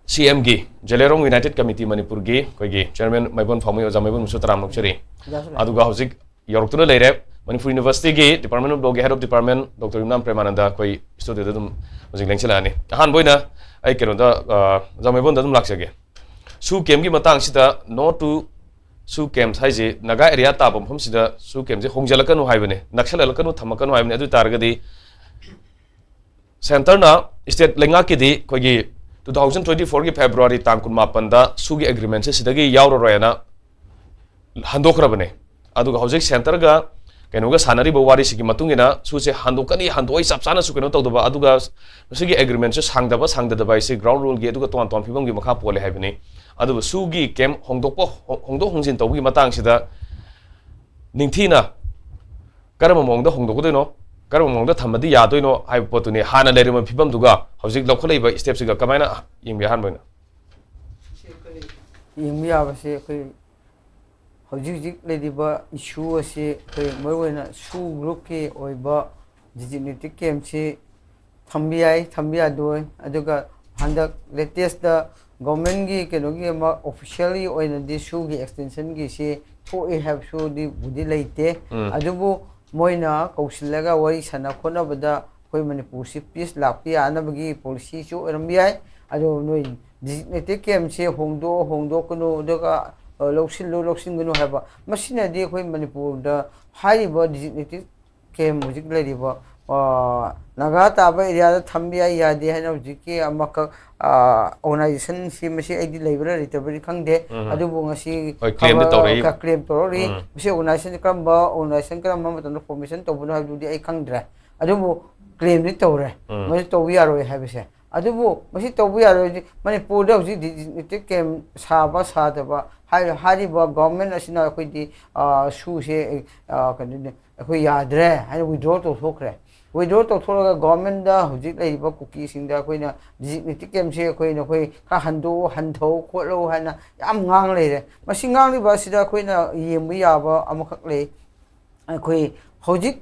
C M ꯒꯤ, ꯖꯦꯂꯦꯔꯣꯡ United Committee ꯃꯅꯤꯄꯨꯔꯒꯤ ꯑꯩꯈꯣꯏꯒꯤ chairman ꯃꯥꯏꯕꯣꯟ ꯐꯥꯎꯃꯤ, ꯑꯣꯖꯥ ꯃꯥꯏꯕꯣꯟꯕꯨꯁꯨ ꯇꯔꯥꯝꯅ ꯑꯣꯛꯆꯔꯤ꯫ ꯑꯣꯖꯥꯁꯨ ꯂꯩ꯫ ꯑꯗꯨꯒ ꯍꯧꯖꯤꯛ ꯌꯧꯔꯛꯇꯨꯅ ꯂꯩꯔꯦ Manipur Universityꯒꯤ Department of Lawꯒꯤ Head of Department Doctor ꯌꯨꯝꯅꯥꯝ ꯄ꯭ꯔꯦꯃꯥꯅꯟꯗ ꯑꯩꯈꯣꯏ studioꯗ ꯑꯗꯨꯝ ꯍꯧꯖꯤꯛ ꯂꯦꯡꯁꯤꯜꯂꯛꯑꯅꯤ꯫ ꯑꯍꯥꯟꯕ ꯑꯣꯏꯅ ꯑꯩ ꯀꯩꯅꯣꯗ, ꯑ, ꯑꯣꯖꯥ ꯃꯥꯏꯕꯣꯟꯗ ꯑꯗꯨꯝ ꯂꯥꯛꯆꯒꯦ꯫ SoO campꯀꯤ ꯃꯇꯥꯡꯁꯤꯗ, "No to SoO camps" ꯍꯥꯏꯁꯦ ꯅꯥꯒꯥ area ꯇꯥꯕ ꯃꯐꯝꯁꯤꯗ SoO campꯁꯦ ꯍꯣꯡꯖꯤꯜꯂꯛꯀꯅꯨ ꯍꯥꯏꯕꯅꯦ, ꯅꯛꯁꯜꯍꯜꯂꯛꯀꯅꯨ, ꯊꯝꯃꯛꯀꯅꯨ ꯍꯥꯏꯕꯅꯦ꯫ ꯑꯗꯨ ꯑꯣꯏ ꯇꯥꯔꯒꯗꯤ centreꯅ, state ꯂꯩꯉꯥꯛꯀꯤꯗꯤ ꯑꯩꯈꯣꯏꯒꯤ two thousand twenty fourꯒꯤ February ꯇꯥꯡ ꯀꯨꯟꯃꯥꯄꯟꯗ SoOꯒꯤ agreementꯁꯦ ꯁꯤꯗꯒꯤ ꯌꯥꯎꯔꯔꯣꯏꯅ ꯍꯟꯗꯣꯛꯈ꯭ꯔꯕꯅꯦ꯫ ꯑꯗꯨꯒ ꯍꯧꯖꯤꯛ centreꯒ ꯀꯩꯅꯣꯒ ꯁꯥꯟꯅꯔꯤꯕ ꯋꯥꯔꯤꯁꯤꯒꯤ ꯃꯇꯨꯡ ꯏꯟꯅ SoOꯁꯦ ꯍꯟꯗꯣꯛꯀꯅꯤ, ꯍꯟꯗꯣꯛꯑꯣꯏ ꯆꯞ ꯆꯥꯅꯁꯨ ꯀꯩꯅꯣ ꯇꯧꯗꯕ, ꯑꯗꯨꯒ ꯃꯁꯤꯒꯤ agreementꯁꯦ ꯁꯥꯡꯗꯕ ꯁꯥꯡꯗꯗꯕ ꯍꯥꯏꯁꯤ ground realꯒꯤ ꯑꯗꯨꯒ ꯇꯣꯉꯥꯟ ꯇꯣꯉꯥꯟꯕ ꯐꯤꯕꯝꯒꯤ ꯃꯈꯥ ꯄꯣꯜꯂꯦ ꯍꯥꯏꯕꯅꯤ꯫ ꯑꯗꯨꯕꯨ SoOꯒꯤ camp ꯍꯣꯡꯗꯣꯛꯄ, ꯍꯣꯡꯗꯣꯛ ꯍꯣꯡꯖꯤꯟ ꯇꯧꯕꯒꯤ ꯃꯇꯥꯡꯁꯤꯗ ꯅꯤꯡꯊꯤꯅ ꯀꯔꯝꯕ ꯃꯑꯣꯡꯗ ꯍꯣꯡꯗꯣꯛꯀꯗꯣꯏꯅꯣ, ꯀꯔꯝꯕ ꯃꯑꯣꯡꯗ ꯊꯝꯃꯗꯤ ꯌꯥꯗꯣꯏꯅꯣ ꯍꯥꯏꯕ ꯄꯣꯠꯇꯨꯅꯤ꯫ ꯍꯥꯟꯅ ꯂꯩꯔꯝꯕ ꯐꯤꯕꯝꯗꯨꯒ ꯍꯧꯖꯤꯛ ꯂꯧꯈꯠꯂꯛꯏꯕ stepꯁꯤꯒ ꯀꯃꯥꯏꯅ ꯌꯦꯡꯕꯤ? ꯑꯍꯥꯟꯕ ꯑꯣꯏꯅ ꯌꯦꯡꯕ ꯌꯥꯕꯁꯦ ꯑꯩꯈꯣꯏ ꯍꯧꯖꯤꯛ ꯍꯧꯖꯤꯛ ꯂꯩꯔꯤꯕ issue ꯑꯁꯤ ꯑꯩꯈꯣꯏ ꯃꯔꯨꯑꯣꯏꯅ SoO groupꯀꯤ ꯑꯣꯏꯕ designated campꯁꯤ ꯊꯝꯕ ꯌꯥꯏ, ꯊꯝꯕ ꯌꯥꯗꯣꯏ꯫ ꯑꯗꯨꯒ ꯍꯟꯗꯛ latestꯇ governmentꯀꯤ ꯀꯩꯅꯣꯒꯤ ꯑꯃ officially ꯑꯣꯏꯅꯗꯤ SoOꯒꯤ extensionꯒꯤꯁꯤ ꯊꯣꯛꯑꯦ ꯍꯥꯏꯕꯁꯨꯗꯤ ꯕꯨꯗꯤ ꯂꯩꯇꯦ꯫ ꯎꯝ꯫ ꯑꯗꯨꯕꯨ ꯃꯣꯏꯅ ꯀꯧꯁꯤꯜꯂꯒ ꯋꯥꯔꯤ ꯁꯥꯟꯅ ꯈꯣꯠꯅꯕꯗ ꯑꯩꯈꯣꯏ ꯃꯅꯤꯄꯨꯔꯁꯤ ꯄꯤꯁ ꯂꯥꯛꯄ ꯌꯥꯅꯕꯒꯤ ꯄꯣꯂꯤꯁꯤꯁꯨ ꯑꯣꯏꯔꯝꯕ ꯌꯥꯏ꯫ ꯑꯗꯣ ꯅꯣꯏ ꯗꯤꯖꯤꯛꯅꯦꯇꯦꯠ ꯀꯦꯝꯁꯦ ꯍꯣꯡꯗꯣꯛꯑꯣ, ꯍꯣꯡꯗꯣꯛꯀꯅꯨ, ꯑꯗꯨꯒ ꯑ, ꯂꯧꯁꯤꯜꯂꯨ, ꯂꯧꯁꯤꯟꯒꯅꯨ ꯍꯥꯏꯕ, ꯃꯁꯤꯅꯗꯤ ꯑꯩꯈꯣꯏ ꯃꯅꯤꯄꯨꯔꯗ ꯍꯥꯏꯔꯤꯕ ꯗꯤꯖꯤꯛꯅꯦꯇꯦꯠ ꯀꯦꯝ ꯍꯧꯖꯤꯛ ꯂꯩꯔꯤꯕ ꯑ, ꯅꯥꯒꯥ ꯇꯥꯕ ꯑꯦꯔꯤꯌꯥꯗ ꯊꯝꯕ ꯌꯥꯏ ꯌꯥꯗꯦ ꯍꯥꯏꯅ ꯍꯧꯖꯤꯛꯀꯤ ꯑꯃꯈꯛ ꯑꯣꯔꯒꯅꯥꯏꯖꯦꯁꯟꯁꯤ, ꯃꯁꯤ ꯑꯩꯗꯤ ꯂꯩꯕ꯭ꯔꯥ ꯂꯩꯇꯕ꯭ꯔꯗꯤ ꯈꯪꯗꯦ꯫ ꯎꯝ꯫ ꯑꯗꯨꯕꯨ ꯉꯁꯤ ꯍꯣꯏ, ꯀ꯭ꯂꯦꯝꯗꯤ ꯇꯧꯔꯛꯏ꯫ ꯀ꯭ꯂꯦꯝ ꯇꯧꯔꯛꯂꯤ꯫ ꯎꯝ꯫ ꯃꯁꯤ ꯑꯣꯔꯒꯅꯥꯏꯖꯦꯁꯟ ꯀꯔꯝꯕ ꯑꯣꯔꯒꯅꯥꯏꯖꯦꯁꯟ ꯀꯔꯝꯕ ꯃꯇꯝꯗ ꯐꯣꯔꯃꯦꯁꯟ ꯇꯧꯕꯅꯣ ꯍꯥꯏꯕꯗꯨꯗꯤ ꯑꯩ ꯈꯪꯗ꯭ꯔꯦ꯫ ꯑꯗꯨꯕꯨ ꯀ꯭ꯂꯦꯝꯗꯤ ꯇꯧꯔꯦ꯫ ꯎꯝ꯫ ꯃꯁꯤ ꯇꯧꯕ ꯌꯥꯔꯣꯏ ꯍꯥꯏꯕꯁꯦ꯫ ꯑꯗꯨꯕꯨ ꯃꯁꯤ ꯇꯧꯕ ꯌꯥꯔꯣꯏꯗꯤ ꯃꯅꯤꯄꯨꯔꯗ ꯍꯧꯖꯤꯛ ꯗꯤꯖꯤꯛꯅꯦꯇꯦꯠ ꯀꯦꯝ ꯁꯥꯕ ꯁꯥꯗꯕ ꯍꯥꯏ-, ꯍꯥꯏꯔꯤꯕ ꯒꯣꯔꯃꯦꯟ ꯑꯁꯤꯅ ꯑꯩꯈꯣꯏꯗꯤ, ꯑ, ꯁꯨꯁꯦ, ꯑ, ꯀꯩꯅꯣꯅꯦ, ꯑꯩꯈꯣꯏ ꯌꯥꯗ꯭ꯔꯦ ꯍꯥꯏꯅ ꯋꯤꯗ꯭ꯔꯣ ꯇꯧꯊꯣꯛꯈ꯭ꯔꯦ꯫ ꯋꯤꯗ꯭ꯔꯣ ꯇꯧꯊꯣꯛꯂꯒ ꯒꯣꯔꯃꯦꯟꯗ ꯍꯧꯖꯤꯛ ꯂꯩꯔꯤꯕ ꯀꯨꯀꯤꯁꯤꯡꯗ ꯑꯩꯈꯣꯏꯅ ꯗꯤꯖꯤꯛꯅꯦꯇꯦꯠ ꯀꯦꯝꯁꯦ ꯑꯩꯈꯣꯏ ꯅꯈꯣꯏ ꯈꯔ ꯍꯟꯗꯣꯛꯑꯣ, ꯍꯟꯊꯧ ꯈꯣꯠꯂꯣ ꯍꯥꯏꯅ ꯌꯥꯝ ꯉꯥꯡ ꯂꯩꯔꯦ꯫ ꯃꯁꯤ ꯉꯥꯡꯂꯤꯕ ꯑꯁꯤꯗ ꯑꯩꯈꯣꯏꯅ ꯌꯦꯡꯕ ꯌꯥꯕ ꯑꯃꯈꯛ ꯂꯩ꯫ ꯑꯩꯈꯣꯏ ꯍꯧꯖꯤꯛ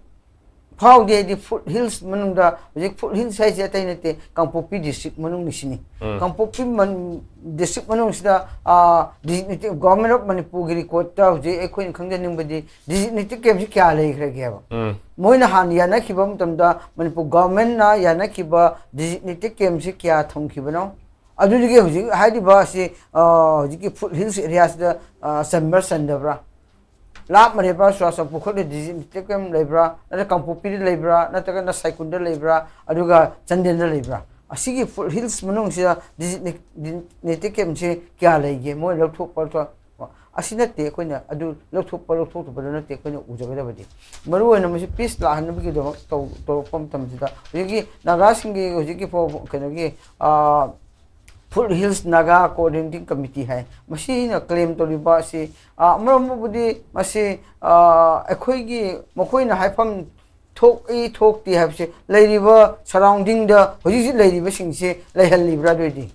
ꯐꯥꯎꯗꯤ ꯍꯥꯏꯗꯤ ꯐꯨꯠ ꯍꯤꯜꯁ ꯃꯅꯨꯡꯗ, ꯍꯧꯖꯤꯛ ꯐꯨꯠ ꯍꯤꯜꯁ ꯍꯥꯏꯁꯦ ꯑꯇꯩ ꯅꯠꯇꯦ, ꯀꯥꯡꯄꯣꯛꯄꯤ ꯗꯤꯁꯇ꯭ꯔꯤꯛ ꯃꯅꯨꯡꯅꯤꯁꯤꯅꯤ꯫ ꯎꯝ꯫ ꯀꯥꯡꯄꯣꯛꯄꯤ ꯗꯤꯁꯇ꯭ꯔꯤꯛ ꯃꯅꯨꯡꯁꯤꯗ, ꯑ, ꯗꯤꯖꯤꯛꯅꯦꯇꯦꯠ, ꯒꯣꯔꯃꯦꯟ ꯑꯣꯐ ꯃꯅꯤꯄꯨꯔꯒꯤ ꯔꯦꯀꯣꯔꯠꯇ ꯍꯧꯖꯤꯛ ꯑꯩꯈꯣꯏꯅ ꯈꯪꯖꯅꯤꯡꯕꯗꯤ ꯗꯤꯖꯤꯛꯅꯦꯇꯦꯠ ꯀꯦꯝꯁꯤ ꯀꯌꯥ ꯂꯩꯈ꯭ꯔꯒꯦꯕ? ꯎꯝ꯫ ꯃꯣꯏꯅ ꯍꯥꯟꯅ ꯌꯥꯅꯈꯤꯕ ꯃꯇꯝꯗ ꯃꯅꯤꯄꯨꯔ ꯒꯣꯔꯃꯦꯟꯅ ꯌꯥꯅꯈꯤꯕ ꯗꯤꯖꯤꯛꯅꯦꯇꯦꯠ ꯀꯦꯝꯁꯤ ꯀꯌꯥ ꯊꯝꯈꯤꯕꯅꯣ? ꯑꯗꯨꯗꯒꯤ ꯍꯧꯖꯤꯛ ꯍꯥꯏꯔꯤꯕ ꯑꯁꯤ, ꯑ, ꯍꯧꯖꯤꯛꯀꯤ ꯐꯨꯠ ꯍꯤꯜꯁ ꯑꯦꯔꯤꯌꯥꯁꯤꯗ, ꯑ, ꯆꯟꯕ꯭ꯔꯥ ꯆꯟꯗꯕ꯭ꯔꯥ? ꯂꯥꯞꯃꯔꯦꯕ, ꯆꯨꯔꯥꯆꯥꯟꯄꯨꯔ ꯈꯛꯇ ꯗꯤꯖꯤꯛꯅꯦꯇꯦꯠ ꯀꯦꯝ ꯂꯩꯕ꯭ꯔꯥ, ꯅꯠꯇ꯭ꯔꯒ ꯀꯥꯡꯄꯣꯛꯄꯤꯗ ꯂꯩꯕ꯭ꯔꯥ, ꯅꯠꯇ꯭ꯔꯒꯅ ꯁꯥꯏꯀꯨꯟꯗ ꯂꯩꯕ꯭ꯔꯥ, ꯑꯗꯨꯒ ꯆꯥꯟꯗꯦꯜꯗ ꯂꯩꯕ꯭ꯔꯥ? ꯑꯁꯤꯒꯤ ꯐꯨꯠ ꯍꯤꯜꯁ ꯃꯅꯨꯡꯁꯤꯗ ꯗꯤꯖꯤꯛꯅꯦꯇꯦꯠ ꯀꯦꯝꯁꯤ ꯀꯌꯥ ꯂꯩꯒꯦ? ꯃꯣꯏ ꯂꯧꯊꯣꯛꯄ, ꯂꯧꯊꯣꯛ-, ꯑꯁꯤ ꯅꯠꯇꯦ ꯑꯩꯈꯣꯏꯅ ꯑꯗꯨ ꯂꯧꯊꯣꯛꯄ ꯂꯧꯊꯣꯛꯇꯕꯗꯨ ꯅꯠꯇꯦ ꯑꯩꯈꯣꯏꯅ ꯎꯖꯒꯗꯕꯗꯤ꯫ ꯃꯔꯨꯑꯣꯏꯅ ꯃꯁꯤ ꯄꯤꯁ ꯂꯥꯛꯍꯟꯅꯕꯒꯤꯗꯃꯛ ꯇꯧ-, ꯇꯧꯔꯛꯄ ꯃꯇꯝꯁꯤꯗ ꯍꯧꯖꯤꯛꯀꯤ ꯅꯥꯒꯥꯁꯤꯡꯒꯤ ꯍꯧꯖꯤꯛꯀꯤ ꯐꯥꯎ-, ꯀꯩꯅꯣꯒꯤ, ꯑꯥ, foot hills Naga coordinating committee ꯍꯥꯏ꯫ ꯃꯁꯤꯅ ꯀ꯭ꯂꯦꯝ ꯇꯧꯔꯤꯕ ꯑꯁꯤ, ꯑ, ꯑꯃꯔꯣꯝꯗꯕꯨꯗꯤ ꯃꯁꯤ, ꯑ, ꯑꯩꯈꯣꯏꯒꯤ, ꯃꯈꯣꯏꯅ ꯍꯥꯏꯐꯝ ꯊꯣꯛꯏ ꯊꯣꯛꯇꯦ ꯍꯥꯏꯕꯁꯦ ꯂꯩꯔꯤꯕ ꯁꯔꯥꯎꯟꯗꯤꯡꯗ ꯍꯧꯖꯤꯛ ꯍꯧꯖꯤꯛ ꯂꯩꯔꯤꯕꯁꯤꯡꯁꯦ ꯂꯩꯍꯜꯂꯤꯕ꯭ꯔꯥ? ꯑꯗꯨꯑꯣꯏꯗꯤ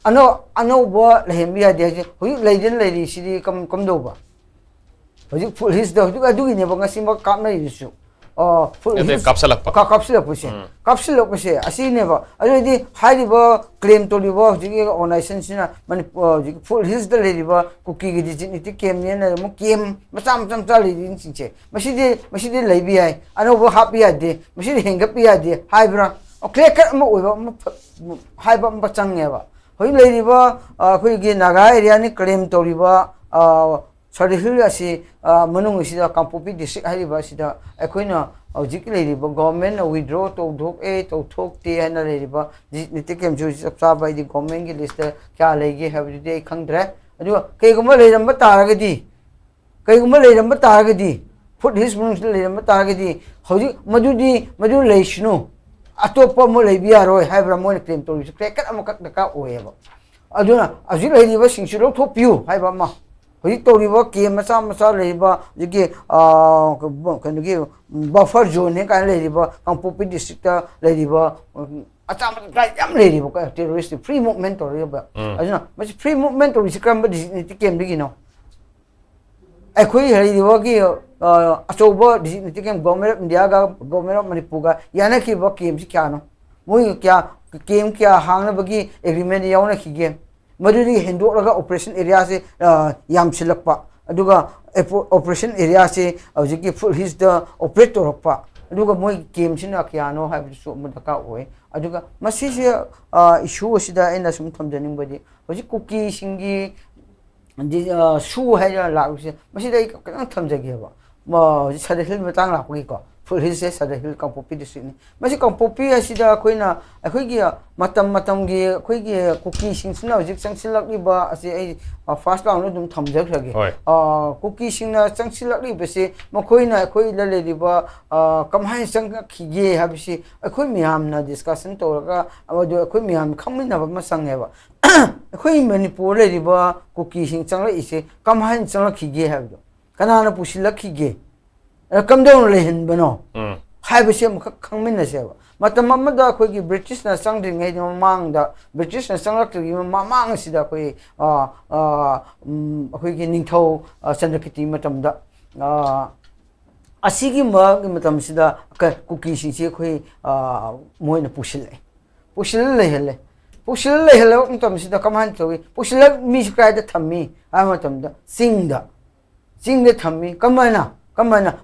ꯑꯅꯧ-, ꯑꯅꯧꯕ ꯂꯩꯍꯟꯕ ꯌꯥꯗꯦ ꯍꯥꯏꯁꯦ ꯍꯧꯖꯤꯛ ꯂꯩꯗꯅ ꯂꯩꯔꯤꯁꯤꯗꯤ ꯀꯝ-, ꯀꯝꯗꯧꯕ? ꯍꯧꯖꯤꯛ ꯐꯨꯠ ꯍꯤꯜꯁꯇ ꯍꯧꯖꯤꯛ ꯑꯗꯨꯒꯤꯅꯦꯕ ꯉꯁꯤꯃꯛ ꯀꯥꯞꯅꯔꯤꯗꯨꯁꯨ꯫ ꯑ, ꯐꯨꯜ ꯅꯠꯇꯦ, ꯍꯤꯜꯁ ꯀꯥꯞꯁꯤꯜꯂꯛꯄ꯫ ꯀꯥ-, ꯀꯥꯞꯁꯤꯜꯂꯛꯄꯁꯦ꯫ ꯎꯝ꯫ ꯀꯥꯞꯁꯤꯜꯂꯛꯄꯁꯦ ꯑꯁꯤꯅꯦꯕ꯫ ꯑꯗꯨꯗꯤ ꯍꯥꯏꯔꯤꯕ ꯀ꯭ꯂꯦꯝ ꯇꯧꯔꯤꯕ ꯍꯧꯖꯤꯛꯀꯤ ꯑꯣꯔꯒꯅꯥꯏꯖꯦꯁꯟꯁꯤꯅ ꯃꯅꯤꯄꯨꯔ, ꯍꯧꯖꯤꯛ ꯐꯨꯜ ꯍꯤꯜꯁꯇ ꯂꯩꯔꯤꯕ ꯀꯨꯀꯤꯒꯤ ꯗꯤꯖꯤꯛꯅꯦꯇꯦꯠ ꯀꯦꯝꯅꯦꯅ ꯑꯃꯨꯛ ꯀꯦꯝ ꯃꯆꯥ ꯃꯆꯥ ꯃꯆꯥ ꯂꯩꯔꯤꯁꯤꯡꯁꯦ, ꯃꯁꯤꯗꯤ, ꯃꯁꯤꯗꯤ ꯂꯩꯕ ꯌꯥꯏ, ꯑꯅꯧꯕ ꯍꯥꯞꯄ ꯌꯥꯗꯦ, ꯃꯁꯤꯗꯤ ꯍꯦꯟꯒꯠꯄ ꯌꯥꯗꯦ ꯍꯥꯏꯕ꯭ꯔꯥ? ꯀ꯭ꯂꯤꯌꯥꯔ ꯀꯠ ꯑꯃ ꯑꯣꯏꯕ ꯑꯃ ꯐ-, ꯍꯥꯏꯕ ꯑꯃ ꯆꯪꯉꯦꯕ꯫ ꯍꯧꯖꯤꯛ ꯂꯩꯔꯤꯕ, ꯑ, ꯑꯩꯈꯣꯏꯒꯤ ꯅꯥꯒꯥ ꯑꯦꯔꯤꯌꯥꯅꯤ ꯀ꯭ꯂꯦꯝ ꯇꯧꯔꯤꯕ, ꯑ, ꯁꯔꯗ ꯍꯤꯜ ꯑꯁꯤ, ꯑ, ꯃꯅꯨꯡ ꯑꯁꯤꯗ ꯀꯥꯡꯄꯣꯛꯄꯤ ꯗꯤꯁꯇ꯭ꯔꯤꯛ ꯍꯥꯏꯔꯤꯕ ꯑꯁꯤꯗ ꯑꯩꯈꯣꯏꯅ ꯍꯧꯖꯤꯛ ꯂꯩꯔꯤꯕ ꯒꯣꯔꯃꯦꯟꯅ ꯋꯤꯗ꯭ꯔꯣ ꯇꯧꯊꯣꯛꯑꯦ ꯇꯧꯊꯣꯛꯇꯦ ꯍꯥꯏꯅ ꯂꯩꯔꯤꯕ ꯗꯤꯖꯤꯛꯅꯦꯇꯦꯠ ꯀꯦꯝꯁꯨ ꯆꯞ ꯆꯥꯕ ꯑꯩꯗꯤ ꯒꯣꯔꯃꯦꯟꯒꯤ ꯂꯤꯁꯇ ꯀꯌꯥ ꯂꯩꯒꯦ ꯍꯥꯏꯕꯗꯨꯗꯤ ꯑꯩ ꯈꯪꯗ꯭ꯔꯦ꯫ ꯑꯗꯨꯒ ꯀꯩꯒꯨꯝꯕ ꯂꯩꯔꯝꯕ ꯇꯥꯔꯒꯗꯤ, ꯀꯩꯒꯨꯝꯕ ꯂꯩꯔꯝꯕ ꯇꯥꯔꯒꯗꯤ, ꯐꯨꯜ ꯍꯤꯜꯁ ꯃꯅꯨꯡꯁꯤꯗ ꯂꯩꯔꯝꯕ ꯇꯥꯔꯒꯗꯤ, ꯍꯧꯖꯤꯛ ꯃꯗꯨꯗꯤ, ꯃꯗꯨ ꯂꯩꯁꯅꯨ, ꯑꯇꯣꯞꯄ ꯑꯃ ꯂꯩꯕ ꯌꯥꯔꯣꯏ ꯍꯥꯏꯕ꯭ꯔꯥ ꯃꯣꯏꯅ ꯀ꯭ꯂꯦꯝ ꯇꯧꯔꯤꯁꯦ? ꯀ꯭ꯂꯤꯌꯥꯔ ꯀꯠ ꯑꯃꯈꯛ ꯗꯔꯀꯥꯔ ꯑꯣꯏꯌꯦꯕ꯫ ꯑꯗꯨꯅ ꯍꯧꯖꯤꯛ ꯂꯩꯔꯤꯕꯁꯤꯡꯁꯨ ꯂꯧꯊꯣꯛꯄꯤꯌꯨ ꯍꯥꯏꯕ ꯑꯃ, ꯍꯧꯖꯤꯛ ꯇꯧꯔꯤꯕ ꯀꯦꯝ ꯃꯆꯥ ꯃꯆꯥ ꯂꯩꯔꯤꯕ ꯍꯧꯖꯤꯛꯀꯤ, ꯑ, ꯀꯩꯅꯣꯒꯤ ꯕꯐꯔ ꯖꯣꯟꯅꯦ ꯀꯥꯏꯅ ꯂꯩꯔꯤꯕ ꯀꯥꯡꯄꯣꯛꯄꯤ ꯗꯤꯁꯇ꯭ꯔꯤꯛꯇ ꯂꯩꯔꯤꯕ, ꯎꯝ, ꯑꯆꯥ ꯃꯆꯥ ꯌꯥꯝ ꯂꯩꯔꯤꯕꯀꯣ, ꯇꯦꯔꯣꯔꯤꯁ꯭ꯠ ꯐ꯭ꯔꯤ ꯃꯨꯚꯃꯦꯟ ꯇꯧꯔꯤꯕ꯫ ꯎꯝ꯫ ꯑꯗꯨꯅ ꯃꯁꯤ ꯐ꯭ꯔꯤ ꯃꯨꯚꯃꯦꯟ ꯇꯧꯔꯤꯁꯤ ꯀꯔꯝꯕ ꯗꯤꯖꯤꯛꯅꯦꯇꯦꯠ ꯀꯦꯝꯗꯒꯤꯅꯣ? ꯑꯩꯈꯣꯏ ꯂꯩꯔꯤꯕꯒꯤ, ꯑ, ꯑꯆꯧꯕ designated camp, government of ꯏꯟꯗꯤꯌꯥꯒ government of ꯃꯅꯤꯄꯨꯔꯒ ꯌꯥꯅꯈꯤꯕ ꯀꯦꯝꯁꯤ ꯀꯌꯥꯅꯣ? ꯃꯣꯏ ꯀꯌꯥ, ꯀꯦꯝ ꯀꯌꯥ ꯍꯥꯡꯅꯕꯒꯤ ꯑꯦꯒ꯭ꯔꯤꯃꯦꯟ ꯌꯥꯎꯅꯈꯤꯒꯦ? ꯃꯗꯨꯗꯒꯤ ꯍꯦꯟꯗꯣꯛꯂꯒ ꯑꯣꯄꯔꯦꯁꯟ ꯑꯦꯔꯤꯌꯥꯁꯦ, ꯑ, ꯌꯥꯝꯁꯤꯜꯂꯛꯄ, ꯑꯗꯨꯒ ꯑꯦꯄꯣ-, ꯑꯣꯄꯔꯦꯁꯟ ꯑꯦꯔꯤꯌꯥꯁꯦ ꯍꯧꯖꯤꯛꯀꯤ ꯐꯨꯜ ꯍꯤꯜꯁꯇ ꯑꯣꯄꯔꯦꯠ ꯇꯧꯔꯛꯄ, ꯑꯗꯨꯒ ꯃꯣꯏ ꯀꯦꯝꯁꯤꯅ ꯀꯌꯥꯅꯣ ꯍꯥꯏꯕꯗꯨꯁꯨ ꯑꯃ ꯗꯔꯀꯥꯔ ꯑꯣꯏ꯫ ꯑꯗꯨꯒ ꯃꯁꯤꯁꯦ, ꯑ, ꯏꯁꯨ ꯑꯁꯤꯗ ꯑꯩꯅ ꯁꯨꯝ ꯊꯝꯖꯅꯤꯡꯕꯗꯤ, ꯍꯧꯖꯤꯛ ꯀꯨꯀꯤꯁꯤꯡꯒꯤ ꯗꯤ-, ꯑ, ꯁꯨ ꯍꯥꯏꯅ ꯂꯥꯛꯂꯤꯁꯦ, ꯃꯁꯤꯗ ꯑꯩ ꯈꯤꯇꯪ ꯊꯝꯖꯒꯦꯕ꯫ ꯃ-, ꯍꯧꯖꯤꯛ ꯁꯔꯗ ꯍꯤꯜ ꯃꯇꯥꯡ ꯂꯥꯛꯄꯒꯤꯀꯣ, ꯐꯨꯜ ꯍꯤꯜꯁꯦ ꯁꯔꯗ ꯍꯤꯜ ꯀꯥꯡꯄꯣꯛꯄꯤ ꯗꯤꯁꯇ꯭ꯔꯤꯛꯅꯤ꯫ ꯃꯁꯤ ꯀꯥꯡꯄꯣꯛꯄꯤ ꯑꯁꯤꯗ ꯑꯩꯈꯣꯏꯅ, ꯑꯩꯈꯣꯏꯒꯤ ꯃꯇꯝ ꯃꯇꯝꯒꯤ ꯑꯩꯈꯣꯏꯒꯤ ꯀꯨꯀꯤꯁꯤꯡꯁꯤꯅ ꯍꯧꯖꯤꯛ ꯆꯪꯁꯤꯜꯂꯛꯂꯤꯕ ꯑꯁꯤ ꯑꯩ, ꯑ, ꯐꯥꯔꯁ ꯔꯥꯎꯟꯗ ꯑꯗꯨꯝ ꯊꯝꯖꯈ꯭ꯔꯒꯦ꯫ ꯍꯣꯏ꯫ ꯑ, ꯀꯨꯀꯤꯁꯤꯡꯅ ꯆꯪꯁꯤꯜꯂꯛꯂꯤꯕꯁꯤ ꯃꯈꯣꯏꯅ ꯑꯩꯈꯣꯏꯗ ꯂꯩꯔꯤꯕ, ꯑ, ꯀꯃꯥꯏꯅ ꯆꯪꯉꯛꯈꯤꯒꯦ ꯍꯥꯏꯕꯁꯤ ꯑꯩꯈꯣꯏ ꯃꯌꯥꯝꯅ ꯗꯤꯁꯀꯁꯟ ꯇꯧꯔꯒ, ꯑꯗꯨ ꯑꯩꯈꯣꯏ ꯃꯌꯥꯝ ꯈꯪꯃꯤꯟꯅꯕ ꯑꯃ ꯆꯪꯉꯦꯕ꯫ ꯑꯩꯈꯣꯏ ꯃꯅꯤꯄꯨꯔ ꯂꯩꯔꯤꯕ ꯀꯨꯀꯤꯁꯤꯡ ꯆꯪꯂꯛꯏꯁꯦ ꯀꯃꯥꯏꯅ ꯆꯪꯂꯛꯈꯤꯒꯦ ꯍꯥꯏꯕꯗꯣ, ꯀꯅꯥꯅ ꯄꯨꯁꯤꯜꯂꯛꯈꯤꯒꯦ, ꯑ, ꯀꯝꯗꯧꯅ ꯂꯩꯍꯟꯕꯅꯣ ꯎꯝ꯫ ꯍꯥꯏꯕꯁꯤ ꯑꯃꯈꯛ ꯈꯪꯃꯤꯟꯅꯁꯦꯕ꯫ ꯃꯇꯝ ꯑꯃꯗ ꯑꯩꯈꯣꯏꯒꯤ ꯕ꯭ꯔꯤꯇꯤꯁꯅ ꯆꯪꯗ꯭ꯔꯤꯉꯩꯒꯤ ꯃꯃꯥꯡꯗ, ꯕ꯭ꯔꯤꯇꯤꯁꯅ ꯆꯪꯂꯛꯇ꯭ꯔꯤꯉꯩ ꯃꯃꯥꯡ ꯑꯁꯤꯗ ꯑꯩꯈꯣꯏ, ꯑ, ꯑ, ꯎꯝ, ꯑꯩꯈꯣꯏꯒꯤ ꯅꯤꯡꯊꯧ, ꯑ, ꯆꯟꯗ꯭ꯔꯀꯤꯇꯤ ꯃꯇꯝꯗ, ꯑ, ꯑꯁꯤꯒꯤ ꯃꯥꯒꯤ ꯃꯇꯝꯁꯤꯗ ꯀ- ꯀꯨꯀꯤꯁꯤꯡꯁꯤ ꯑꯩꯈꯣꯏ, ꯑ, ꯃꯣꯏꯅ ꯄꯨꯁꯤꯜꯂꯛꯑꯦ, ꯄꯨꯁꯤꯜꯂ ꯂꯩꯍꯜꯂꯦ꯫ ꯄꯨꯁꯤꯜꯂ ꯂꯩꯍꯜꯂꯕ ꯃꯇꯝꯁꯤꯗ ꯀꯃꯥꯏꯅ ꯇꯧꯏ? ꯄꯨꯁꯤꯜꯂ ꯃꯤꯁꯤ ꯀꯗꯥꯏꯗ ꯊꯝꯃꯤ ꯍꯥꯏꯕ ꯃꯇꯝꯗ, ꯆꯤꯡꯗ, ꯆꯤꯡꯗ ꯊꯝꯃꯤ꯫ ꯀꯃꯥꯏꯅ? ꯀꯃꯥꯏꯅ?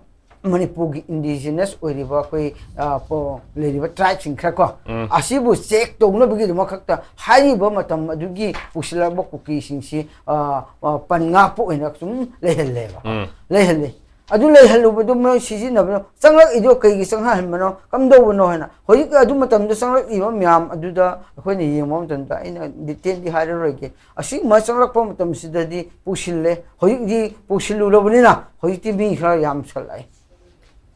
ꯃꯅꯤꯄꯨꯔꯒꯤ indigenous ꯑꯣꯏꯔꯤꯕ ꯑꯩꯈꯣꯏ, ꯑ, ꯄꯣ- ꯂꯩꯔꯤꯕ tribeꯁꯤꯡ ꯈꯔ ꯀꯣ, ꯎꯝ꯫ ꯑꯁꯤꯕꯨ check ꯇꯧꯅꯕꯒꯤꯗꯃꯛ ꯈꯛꯇ ꯍꯥꯏꯔꯤꯕ ꯃꯇꯝ ꯑꯗꯨꯒꯤ ꯄꯨꯁꯤꯜꯂꯛꯄ ꯀꯨꯀꯤꯁꯤꯡꯁꯤ, ꯑ, ꯑ, ꯄꯟ ꯉꯥꯛꯄ ꯑꯣꯏꯅ ꯁꯨꯝ ꯂꯩꯍꯜꯂꯦꯕ꯫ ꯎꯝ꯫ ꯂꯩꯍꯜꯂꯦ꯫ ꯑꯗꯨ ꯂꯩꯍꯜꯂꯨꯕꯗꯨ ꯃꯣꯏ ꯁꯤꯖꯤꯟꯅꯕꯅꯣ, ꯆꯪꯂꯛꯏꯗꯣ ꯀꯩꯒꯤ ꯆꯪꯍꯟꯕꯅꯣ, ꯀꯝꯗꯧꯕꯅꯣ ꯍꯥꯏꯅ ꯍꯧꯖꯤꯛ ꯑꯗꯨ ꯃꯇꯝꯗ ꯆꯪꯂꯛꯂꯤꯕ ꯃꯌꯥꯝ ꯑꯗꯨꯗ ꯑꯩꯈꯣꯏꯅ ꯌꯦꯡꯕ ꯃꯇꯝꯗ, ꯑꯩꯅ detailꯗꯤ ꯍꯥꯏꯔꯔꯣꯏꯒꯦ꯫ ꯑꯁꯤꯒꯨꯝꯕ ꯆꯪꯂꯛꯄ ꯃꯇꯝꯁꯤꯗꯗꯤ ꯄꯨꯁꯤꯜꯂꯦ꯫ ꯍꯧꯖꯤꯛꯇꯤ ꯄꯨꯁꯤꯜꯂꯨꯔꯕꯅꯤꯅ ꯍꯧꯖꯤꯛꯇꯤ ꯃꯤ ꯈꯔ ꯌꯥꯝꯁꯜꯂꯛꯑꯦ꯫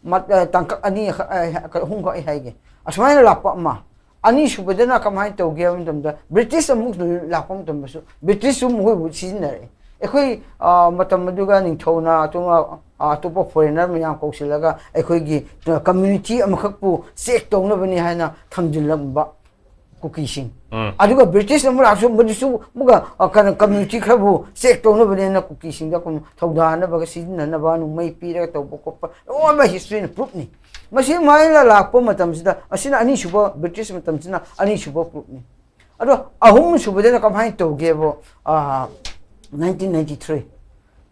ꯃꯠ-, ꯑ, ꯇꯥꯡꯀꯛ ꯑꯅꯤ, ꯑ, ꯑꯍꯨꯝꯈꯛ ꯑꯩ ꯍꯥꯏꯒꯦ꯫ ꯑꯁꯨꯃꯥꯏꯅ ꯂꯥꯛꯄ ꯑꯃ, ꯑꯅꯤꯁꯨꯕꯗꯅ ꯀꯃꯥꯏꯅ ꯇꯧꯒꯦ ꯍꯥꯏꯕ ꯃꯇꯝꯗ, ꯕ꯭ꯔꯤꯇꯤꯁ ꯑꯃꯨꯛ ꯂꯥꯛꯄ ꯃꯇꯝꯗꯁꯨ ꯕ꯭ꯔꯤꯇꯤꯁꯁꯨ ꯃꯈꯣꯏꯕꯨ ꯁꯤꯖꯤꯟꯅꯔꯛꯑꯦ꯫ ꯑꯩꯈꯣꯏ, ꯑ, ꯃꯇꯝ ꯑꯗꯨꯒ ꯅꯤꯡꯊꯧꯅ ꯑꯇꯣꯞꯄ, ꯑ, ꯑꯇꯣꯞꯄ foreigner ꯃꯌꯥꯝ ꯀꯧꯁꯤꯜꯂꯒ ꯑꯩꯈꯣꯏꯒꯤ, ꯑ, community ꯑꯃꯈꯛꯄꯨ check ꯇꯧꯅꯕꯅꯤ ꯍꯥꯏꯅ ꯊꯝꯖꯤꯜꯂꯝꯕ ꯀꯨꯀꯤꯁꯤꯡ꯫ ꯎꯝ꯫ ꯑꯗꯨꯒ ꯕ꯭ꯔꯤꯇꯤꯁ ꯑꯃꯨꯛ ꯂꯥꯛꯁꯨ ꯃꯗꯨꯁꯨ ꯑꯃꯨꯛꯀ, ꯑ, ꯀꯩꯅꯣ, community ꯈꯔꯕꯨ check ꯇꯧꯅꯕꯅꯦꯅ ꯀꯨꯀꯤꯁꯤꯡꯗ ꯑꯩꯈꯣꯏ ꯊꯧꯗꯥꯅꯕꯒ ꯁꯤꯖꯤꯟꯅꯅꯕ ꯅꯣꯡꯃꯩ ꯄꯤꯔꯒ ꯇꯧꯕ ꯈꯣꯠꯄ ꯂꯣꯏꯅꯃꯛ historyꯅ proofꯅꯤ꯫ ꯃꯁꯤ ꯃꯥꯏꯅ ꯂꯥꯛꯄ ꯃꯇꯝꯁꯤꯗ, ꯑꯁꯤꯅ ꯑꯅꯤꯁꯨꯕ ꯕ꯭ꯔꯤꯇꯤꯁ ꯃꯇꯝꯁꯤꯅ ꯑꯅꯤꯁꯨꯕ proofꯅꯤ꯫ ꯑꯗꯣ ꯑꯍꯨꯝꯁꯨꯕꯗꯅ ꯀꯃꯥꯏꯅ ꯇꯧꯒꯦꯕꯨ, ꯑ, nineteen ninety three,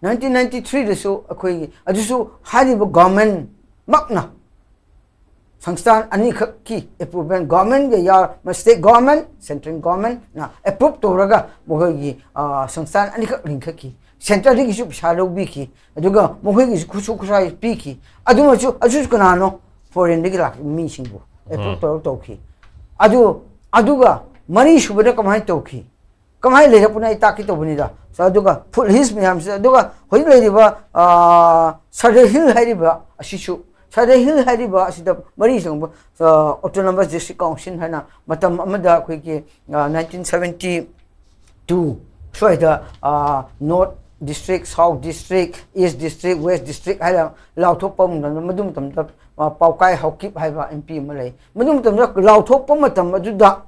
nineteen ninety threeꯗꯁꯨ ꯑꯩꯈꯣꯏꯒꯤ, ꯑꯗꯨꯁꯨ ꯍꯥꯏꯔꯤꯕ governmentꯃꯛꯅ ꯁꯪꯁꯊꯥꯟ ꯑꯅꯤꯈꯛꯀꯤ approval, governmentꯒ ꯌꯥꯎ-, state government, central governmentꯅ approve ꯇꯧꯔꯒ ꯃꯈꯣꯏꯒꯤ, ꯑ, ꯁꯪꯁꯊꯥꯟ ꯑꯅꯤꯈꯛ ꯂꯤꯡꯈꯠꯈꯤ꯫ Centreꯗꯒꯤꯁꯨ ꯄꯩꯁꯥ ꯂꯧꯕꯤꯈꯤ, ꯑꯗꯨꯒ ꯃꯈꯣꯏꯒꯤꯁꯨ ꯈꯨꯠꯁꯨ ꯈꯨꯠꯁꯥꯏ ꯄꯤꯈꯤ꯫ ꯑꯗꯨꯃꯁꯨ, ꯑꯗꯨꯁꯨ ꯀꯅꯥꯅꯣ? Foreignꯗꯒꯤ ꯂꯥꯛꯈꯤꯕ ꯃꯤꯁꯤꯡꯕꯨ approve ꯎꯝ꯫ ꯇꯧꯔꯒ ꯇꯧꯈꯤ꯫ ꯑꯗꯨ, ꯑꯗꯨꯒ ꯃꯔꯤꯁꯨꯕꯗ ꯀꯃꯥꯏꯅ ꯇꯧꯈꯤ? ꯀꯃꯥꯏꯅ ꯂꯩꯔꯛꯄꯅꯣ ꯑꯩ ꯇꯥꯛꯀꯦ ꯇꯧꯕꯅꯤꯗ꯫ So, ꯑꯗꯨꯒ foothills ꯃꯌꯥꯝꯁꯤꯗ, ꯑꯗꯨꯒ ꯍꯧꯖꯤꯛ ꯂꯩꯔꯤꯕ, ꯑ, Sadar Hill ꯍꯥꯏꯔꯤꯕ ꯑꯁꯤꯁꯨ, Sadar Hill ꯍꯥꯏꯔꯤꯕ ꯑꯁꯤꯗ ꯃꯔꯤ ꯆꯪꯕ, ꯑ, autonomous district council ꯍꯥꯏꯅ ꯃꯇꯝ ꯑꯃꯗ ꯑꯩꯈꯣꯏꯒꯤ, ꯑ, nineteen seventy two ꯁ꯭ꯋꯥꯏꯗ, ꯑ, North District, South District, East District, West District ꯍꯥꯏꯅ ꯂꯥꯎꯊꯣꯛꯄ ꯃꯇꯝꯗ, ꯃꯗꯨ ꯃꯇꯝꯗ, ꯑ, ꯄꯥꯎꯀꯥꯏ ꯍꯥꯎꯀꯤꯞ ꯍꯥꯏꯕ MP ꯑꯃ ꯂꯩ꯫ ꯃꯗꯨ ꯃꯇꯝꯗ ꯂꯥꯎꯊꯣꯛꯄ ꯃꯇꯝ ꯑꯗꯨꯗ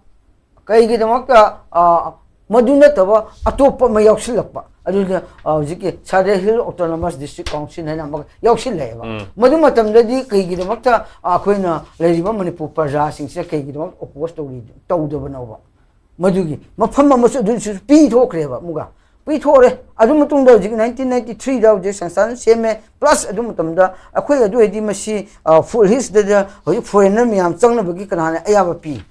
ꯀꯩꯒꯤꯗꯃꯛꯇ, ꯑ, ꯃꯗꯨ ꯅꯠꯇꯕ ꯑꯇꯣꯞꯄ ꯑꯃ ꯌꯥꯎꯁꯤꯜꯂꯛꯄ? ꯑꯗꯨꯗ ꯍꯧꯖꯤꯛꯀꯤ ꯁꯥꯗꯦ ꯍꯤꯜ ꯑꯣꯇꯣꯅꯣꯃꯁ ꯗꯤꯁꯇ꯭ꯔꯤꯛ ꯀꯥꯎꯟꯁꯤꯜ ꯍꯥꯏꯅ ꯑꯃꯒ ꯌꯥꯎꯁꯤꯜꯂꯛꯑꯦꯕ꯫ ꯃꯗꯨ ꯃꯇꯝꯗꯗꯤ ꯀꯩꯒꯤꯗꯃꯛꯇ ꯑꯩꯈꯣꯏꯅ ꯂꯩꯔꯤꯕ ꯃꯅꯤꯄꯨꯔ ꯄ꯭ꯔꯖꯥꯁꯤꯡꯁꯤꯅ ꯀꯩꯒꯤꯗꯃꯛ ꯑꯣꯄꯣꯖ ꯇꯧꯔꯤ, ꯇꯧꯗꯕꯅꯣꯕ? ꯃꯗꯨꯒꯤ ꯃꯐꯝ ꯑꯃꯁꯨ ꯑꯗꯨꯁꯨ ꯄꯤꯊꯣꯛꯈ꯭ꯔꯦꯕ ꯑꯃꯨꯛꯀ꯫ ꯄꯤꯊꯣꯛꯈ꯭ꯔꯦ꯫ ꯑꯗꯨ ꯃꯇꯨꯡꯗ ꯍꯧꯖꯤꯛ ꯅꯥꯏꯟꯇꯤꯟ ꯅꯥꯏꯟꯇꯤ ꯊ꯭ꯔꯤꯗ ꯍꯧꯖꯤꯛ ꯁꯪꯁꯊꯥꯟ ꯁꯦꯝꯃꯦ꯫ ꯄ꯭ꯂꯁ ꯑꯗꯨ ꯃꯇꯝꯗ ꯑꯩꯈꯣꯏ ꯑꯗꯨ ꯑꯣꯏꯗꯤ ꯃꯁꯤ ꯐꯨꯠ ꯍꯤꯜꯁꯇꯗ ꯍꯧꯖꯤꯛ ꯐꯣꯔꯦꯟꯅꯔ ꯃꯌꯥꯝ ꯆꯪꯅꯕꯒꯤ ꯀꯅꯥꯅ ꯑꯌꯥꯕ ꯄꯤ?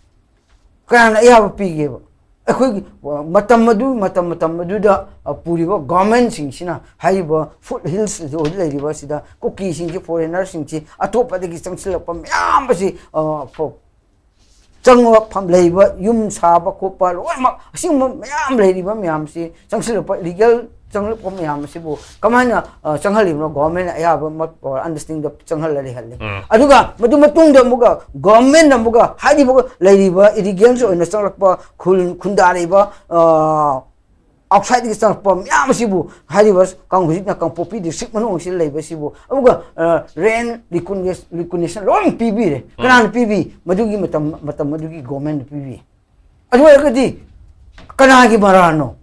ꯀꯅꯥꯅ ꯑꯌꯥꯕ ꯄꯤꯒꯦꯕ? ꯑꯩꯈꯣꯏꯒꯤ ꯃꯇꯝ ꯑꯗꯨ, ꯃꯇꯝ ꯃꯇꯝ ꯑꯗꯨꯗ ꯄꯨꯔꯤꯕ ꯒꯣꯔꯃꯦꯟꯁꯤꯡꯁꯤꯅ ꯍꯥꯏꯔꯤꯕ ꯐꯨꯠ ꯍꯤꯜꯁ ꯍꯧꯖꯤꯛ ꯂꯩꯔꯤꯕ ꯑꯁꯤꯗ ꯀꯨꯀꯤꯁꯤꯡꯁꯤ, ꯐꯣꯔꯦꯟꯅꯔꯁꯤꯡꯁꯤ, ꯑꯇꯣꯞꯄꯗꯒꯤ ꯆꯪꯁꯤꯜꯂꯛꯄ ꯃꯌꯥꯝ ꯑꯁꯤ ꯆꯪꯂꯛꯐꯝ ꯂꯩꯕ, ꯌꯨꯝ ꯁꯥꯕ ꯈꯣꯠꯄ ꯂꯣꯏꯅꯃꯛ ꯑꯁꯤꯒꯨꯝꯕ ꯃꯌꯥꯝ ꯂꯩꯔꯤꯕ ꯃꯌꯥꯝꯁꯤ, ꯆꯪꯁꯤꯜꯂꯛꯄ ꯏꯂꯤꯒꯦꯜ ꯆꯪꯂꯛꯄ ꯃꯌꯥꯝ ꯑꯁꯤꯕꯨ ꯀꯃꯥꯏꯅ ꯆꯪꯍꯜꯂꯤꯕꯅꯣ? ꯒꯣꯔꯃꯦꯟꯅ ꯑꯌꯥꯕ ꯑꯟꯗꯔꯁꯇꯦꯟꯗꯤꯡꯗ ꯆꯪꯍꯜꯂ ꯂꯩꯍꯜꯂꯤ꯫ ꯑꯗꯨꯒ ꯃꯗꯨ ꯃꯇꯨꯡꯗ ꯑꯃꯨꯛꯀ ꯒꯣꯔꯃꯦꯟꯅ ꯑꯃꯨꯛꯀ ꯍꯥꯏꯔꯤꯕ ꯂꯩꯔꯤꯕ ꯏꯂꯤꯒꯦꯜꯁ ꯑꯣꯏꯅ ꯆꯪꯂꯛꯄ ꯈꯨꯟ ꯈꯨꯟꯗꯥꯔꯤꯕ ꯑꯥꯎꯠꯁꯥꯏꯗꯒꯤ ꯆꯪꯂꯛꯄ ꯃꯌꯥꯝ ꯑꯁꯤꯕꯨ ꯍꯥꯏꯔꯤꯕ ꯍꯧꯖꯤꯛꯅ ꯀꯥꯡꯄꯣꯛꯄꯤ ꯗꯤꯁꯇ꯭ꯔꯤꯛ ꯃꯅꯨꯡ ꯑꯁꯤꯗ ꯂꯩꯕꯁꯤꯕꯨ ꯑꯃꯨꯛꯀ ꯔꯦꯟ ꯔꯤꯀꯣꯅꯦꯁꯟ ꯂꯣꯏꯅ ꯄꯤꯕꯤꯔꯦ꯫ ꯀꯅꯥꯅ ꯄꯤꯕꯤ? ꯃꯗꯨꯒꯤ ꯃꯇꯝ, ꯃꯇꯝ ꯑꯗꯨꯒꯤ ꯒꯣꯔꯃꯦꯟꯅ ꯄꯤꯕꯤ꯫ ꯑꯗꯨ ꯑꯣꯏꯔꯒꯗꯤ ꯀꯅꯥꯒꯤ ꯃꯔꯥꯜꯅꯣ?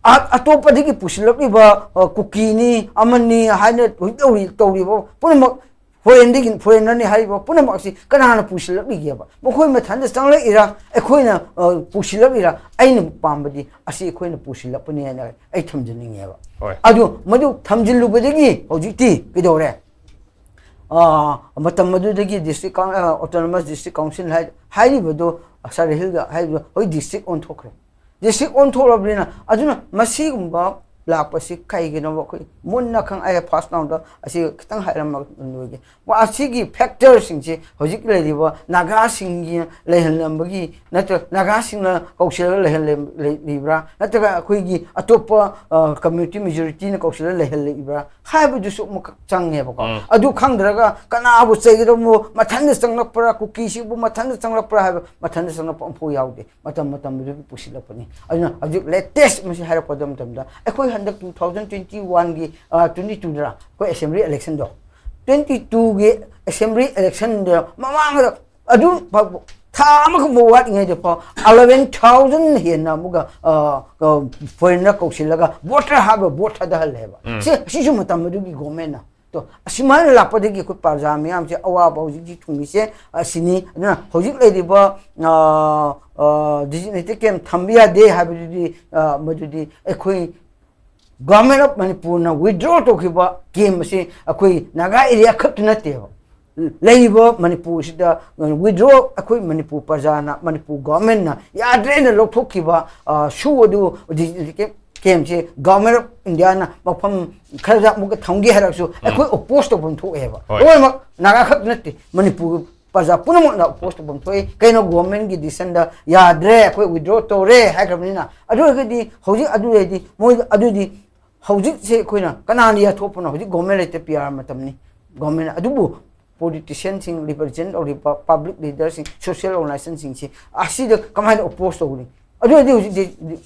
ꯑꯇꯣꯞꯄꯗꯒꯤ ꯄꯨꯁꯤꯜꯂꯛꯂꯤꯕ ꯀꯨꯀꯤꯅꯤ ꯑꯃꯅꯤ ꯍꯥꯏꯅ ꯍꯧꯖꯤꯛ ꯇꯧꯔꯤ, ꯇꯧꯔꯤꯕ ꯄꯨꯝꯅꯃꯛ ꯐꯣꯔꯦꯟꯗꯒꯤ, ꯐꯣꯔꯦꯟꯅꯔꯅꯤ ꯍꯥꯏꯔꯤꯕ ꯄꯨꯝꯅꯃꯛ ꯑꯁꯤ ꯀꯅꯥꯅ ꯄꯨꯁꯤꯜꯂꯛꯂꯤꯒꯦꯕ? ꯃꯈꯣꯏ ꯃꯊꯟꯇ ꯆꯪꯂꯛꯏꯔꯥ, ꯑꯩꯈꯣꯏꯅ ꯄꯨꯁꯤꯜꯂꯛꯂꯤꯔꯥ? ꯑꯩꯅ ꯄꯥꯝꯕꯗꯤ ꯑꯁꯤ ꯑꯩꯈꯣꯏꯅ ꯄꯨꯁꯤꯜꯂꯛꯄꯅꯤ ꯍꯥꯏꯅ ꯑꯩ ꯊꯝꯖꯅꯤꯡꯉꯦꯕ꯫ ꯑꯗꯨ ꯃꯗꯨ ꯊꯝꯖꯤꯜꯂꯨꯕꯗꯒꯤ ꯍꯧꯖꯤꯛꯇꯤ ꯀꯩꯗꯧꯔꯦ? ꯃꯇꯝ ꯑꯗꯨꯗꯒꯤ ꯗꯤꯁꯇ꯭ꯔꯤꯛ, ꯑꯣꯇꯣꯅꯣꯃꯁ ꯗꯤꯁꯇ꯭ꯔꯤꯛ ꯀꯥꯎꯟꯁꯤꯜ ꯍꯥꯏꯔꯤꯕꯗꯨ, ꯁꯥꯗꯦ ꯍꯤꯜꯒ ꯍꯥꯏꯔꯤꯕꯗꯨ ꯍꯧꯖꯤꯛ ꯗꯤꯁꯇ꯭ꯔꯤꯛ ꯑꯣꯟꯊꯣꯛꯈ꯭ꯔꯦ꯫ ꯗꯤꯁꯇ꯭ꯔꯤꯛ ꯑꯣꯟꯊꯣꯛꯂꯕꯅꯤꯅ, ꯑꯗꯨꯅ ꯃꯁꯤꯒꯨꯝꯕ ꯂꯥꯛꯄꯁꯤ ꯀꯩꯒꯤꯅꯣꯕ? ꯑꯩꯈꯣꯏ ꯃꯨꯟꯅ ꯈꯪ-, ꯑꯩ ꯐꯥꯔꯁ ꯔꯥꯎꯟꯗ ꯑꯁꯤ ꯈꯤꯇꯪ ꯍꯥꯏꯔꯝꯃꯒ ꯂꯣꯏꯒꯦ꯫ ꯑꯁꯤꯒꯤ ꯐꯦꯛꯇꯔꯁꯤꯡꯁꯤ ꯍꯧꯖꯤꯛ ꯂꯩꯔꯤꯕ ꯅꯥꯒꯥꯁꯤꯡꯒꯤ ꯂꯩꯍꯜꯂꯝꯕꯒꯤ, ꯅꯠꯇ꯭ꯔꯒ ꯅꯥꯒꯥꯁꯤꯡꯅ ꯀꯧꯁꯤꯜꯂꯒ ꯂꯩꯍꯜꯂꯤꯕ꯭ꯔꯥ, ꯅꯠꯇ꯭ꯔꯒ ꯑꯩꯈꯣꯏꯒꯤ ꯑꯇꯣꯞꯄ ꯀꯝꯃ꯭ꯌꯨꯅꯤꯇꯤ ꯃꯦꯖꯣꯔꯤꯇꯤꯅ ꯀꯧꯁꯤꯜꯂꯒ ꯂꯩꯍꯜꯂꯛꯏꯕ꯭ꯔꯥ ꯍꯥꯏꯕꯗꯨꯁꯨ ꯑꯃꯨꯛꯈꯛ ꯆꯪꯉꯦꯕꯀꯣ꯫ ꯑꯗꯨ ꯈꯪꯗ꯭ꯔꯒ ꯀꯅꯥꯕꯨ ꯆꯩꯒꯗꯕꯅꯣ, ꯃꯊꯟꯇ ꯆꯪꯂꯛꯄ꯭ꯔꯥ, ꯀꯨꯀꯤꯁꯤꯕꯨ ꯃꯊꯟꯇ ꯆꯪꯂꯛꯄ꯭ꯔꯥ ꯍꯥꯏꯕ, ꯃꯊꯟꯇ ꯆꯪꯂꯛꯄ ꯑꯃꯐꯥꯎ ꯌꯥꯎꯗꯦ꯫ ꯃꯇꯝ ꯃꯇꯝꯗꯨꯒꯤ ꯄꯨꯁꯤꯜꯂꯛꯄꯅꯤ꯫ ꯑꯗꯨꯅ ꯍꯧꯖꯤꯛ ꯂꯦꯇꯦꯁ ꯃꯁꯤ ꯍꯥꯏꯔꯛꯄ ꯃꯇꯝꯗ, ꯑꯩꯈꯣꯏ ꯍꯟꯗꯛ ꯇꯨ ꯊꯥꯎꯖꯟ ꯇ꯭ꯋꯦꯟꯇꯤ ꯋꯥꯟꯒꯤ, ꯇ꯭ꯋꯦꯟꯇꯤ ꯇꯨꯗꯔ ꯑꯩꯈꯣꯏ ꯑꯦꯁꯦꯝꯕ꯭ꯂꯤ ꯏꯂꯦꯛꯁꯟꯗꯣ, ꯇ꯭ꯋꯦꯟꯇꯤ ꯇꯨꯒꯤ ꯑꯦꯁꯦꯝꯕ꯭ꯂꯤ ꯏꯂꯦꯛꯁꯟꯗ ꯃꯃꯥꯡꯗ ꯑꯗꯨ ꯐꯥꯎꯕ ꯊꯥ ꯑꯃꯒꯨꯝꯕ ꯋꯥꯠꯂꯤꯉꯩꯗ ꯐꯥꯎ eleven thousand ꯍꯦꯟꯅ ꯑꯃꯨꯛꯀ ꯐꯣꯔꯦꯟꯅꯔ ꯀꯧꯁꯤꯜꯂꯒ ꯕꯣꯇꯔ ꯍꯥꯞꯄ ꯚꯣꯠ ꯊꯥꯗꯍꯜꯂꯦꯕ꯫ ꯁꯤ ꯑꯁꯤꯁꯨ ꯃꯇꯝ ꯑꯗꯨꯒꯤ ꯒꯣꯔꯃꯦꯟꯅ꯫ ꯇꯣ ꯑꯁꯨꯃꯥꯏꯅ ꯂꯥꯛꯄꯗꯒꯤ ꯑꯩꯈꯣꯏ ꯄ꯭ꯔꯖꯥ ꯃꯤꯌꯥꯝꯁꯦ ꯑꯋꯥꯕ ꯍꯧꯖꯤꯛ ꯍꯧꯖꯤꯛ ꯊꯨꯡꯉꯤꯁꯦ ꯑꯁꯤꯅꯤ꯫ ꯑꯗꯨꯅ ꯍꯧꯖꯤꯛ ꯂꯩꯔꯤꯕ ꯗꯤꯖꯤꯒꯅꯦꯇꯦꯠ ꯀꯦꯝ ꯊꯝꯕ ꯌꯥꯗꯦ ꯍꯥꯏꯕꯗꯨꯗꯤ, ꯑ, ꯃꯗꯨꯗꯤ ꯑꯩꯈꯣꯏ ꯒꯣꯔꯃꯦꯟ ꯑꯣꯐ ꯃꯅꯤꯄꯨꯔꯅ ꯋꯤꯗ꯭ꯔꯣ ꯇꯧꯈꯤꯕ ꯀꯦꯝ ꯑꯁꯤ ꯑꯩꯈꯣꯏ ꯅꯥꯒꯥ ꯑꯦꯔꯤꯌꯥ ꯈꯛꯇ ꯅꯠꯇꯦꯕ꯫ ꯂꯩꯔꯤꯕ ꯃꯅꯤꯄꯨꯔꯁꯤꯗ ꯋꯤꯗ꯭ꯔꯣ, ꯑꯩꯈꯣꯏ ꯃꯅꯤꯄꯨꯔ ꯄ꯭ꯔꯖꯥꯅ, ꯃꯅꯤꯄꯨꯔ ꯒꯣꯔꯃꯦꯟꯅ ꯌꯥꯗ꯭ꯔꯦꯅ ꯂꯧꯊꯣꯛꯈꯤꯕ, ꯑ, ꯁꯨ ꯑꯗꯨ ꯀꯦꯝꯁꯦ ꯒꯣꯔꯃꯦꯟ ꯑꯣꯐ ꯏꯟꯗꯤꯌꯥꯅ ꯃꯐꯝ ꯈꯔꯗ ꯑꯃꯨꯛꯀ ꯊꯝꯒꯦ ꯍꯥꯏꯔꯛꯁꯨ ꯑꯩꯈꯣꯏ ꯑꯣꯄꯣꯁ ꯇꯧꯐꯝ ꯊꯣꯛꯑꯦꯕ꯫ ꯍꯣꯏ꯫ ꯂꯣꯏꯅꯃꯛ ꯅꯥꯒꯥ ꯈꯛꯇ ꯅꯠꯇꯦ, ꯃꯅꯤꯄꯨꯔ ꯄ꯭ꯔꯖꯥ ꯄꯨꯝꯅꯃꯛꯅ ꯑꯣꯄꯣꯁ ꯇꯧꯐꯝ ꯊꯣꯛꯏ꯫ ꯀꯩꯅꯣ, ꯒꯣꯔꯃꯦꯟꯒꯤ ꯗꯤꯁꯤꯖꯟꯗ ꯌꯥꯗ꯭ꯔꯦ, ꯑꯩꯈꯣꯏ ꯋꯤꯗ꯭ꯔꯣ ꯇꯧꯔꯦ ꯍꯥꯏꯈ꯭ꯔꯕꯅꯤꯅ꯫ ꯑꯗꯨ ꯑꯣꯏꯔꯒꯗꯤ ꯍꯧꯖꯤꯛ ꯑꯗꯨ ꯂꯩꯔꯗꯤ ꯃꯣꯏ ꯑꯗꯨꯗꯤ ꯍꯧꯖꯤꯛꯁꯦ ꯑꯩꯈꯣꯏꯅ ꯀꯅꯥꯅ ꯌꯥꯊꯣꯛꯄꯅꯣ? ꯍꯧꯖꯤꯛ ꯒꯣꯔꯃꯦꯟ ꯂꯩꯇꯦ, ꯄꯤ ꯑꯥꯔ ꯃꯇꯝꯅꯤ꯫ ꯒꯣꯔꯃꯦꯟ ꯑꯗꯨꯕꯨ ꯄꯣꯂꯤꯇꯤꯁꯤꯌꯥꯟꯁꯤꯡ, ꯔꯤꯄ꯭ꯔꯖꯦꯟ ꯇꯧꯔꯤꯕ ꯄꯕ꯭ꯂꯤꯛ ꯂꯤꯗꯔꯁꯤꯡ, ꯁꯣꯁꯤꯌꯦꯜ ꯑꯣꯔꯒꯅꯥꯏꯖꯦꯁꯟꯁꯤꯡꯁꯤ ꯑꯁꯤꯗ ꯀꯃꯥꯏꯅ ꯑꯣꯄꯣꯁ ꯇꯧꯒꯅꯤ? ꯑꯗꯨ ꯑꯣꯏꯔꯗꯤ ꯍꯧꯖꯤꯛꯇꯤ,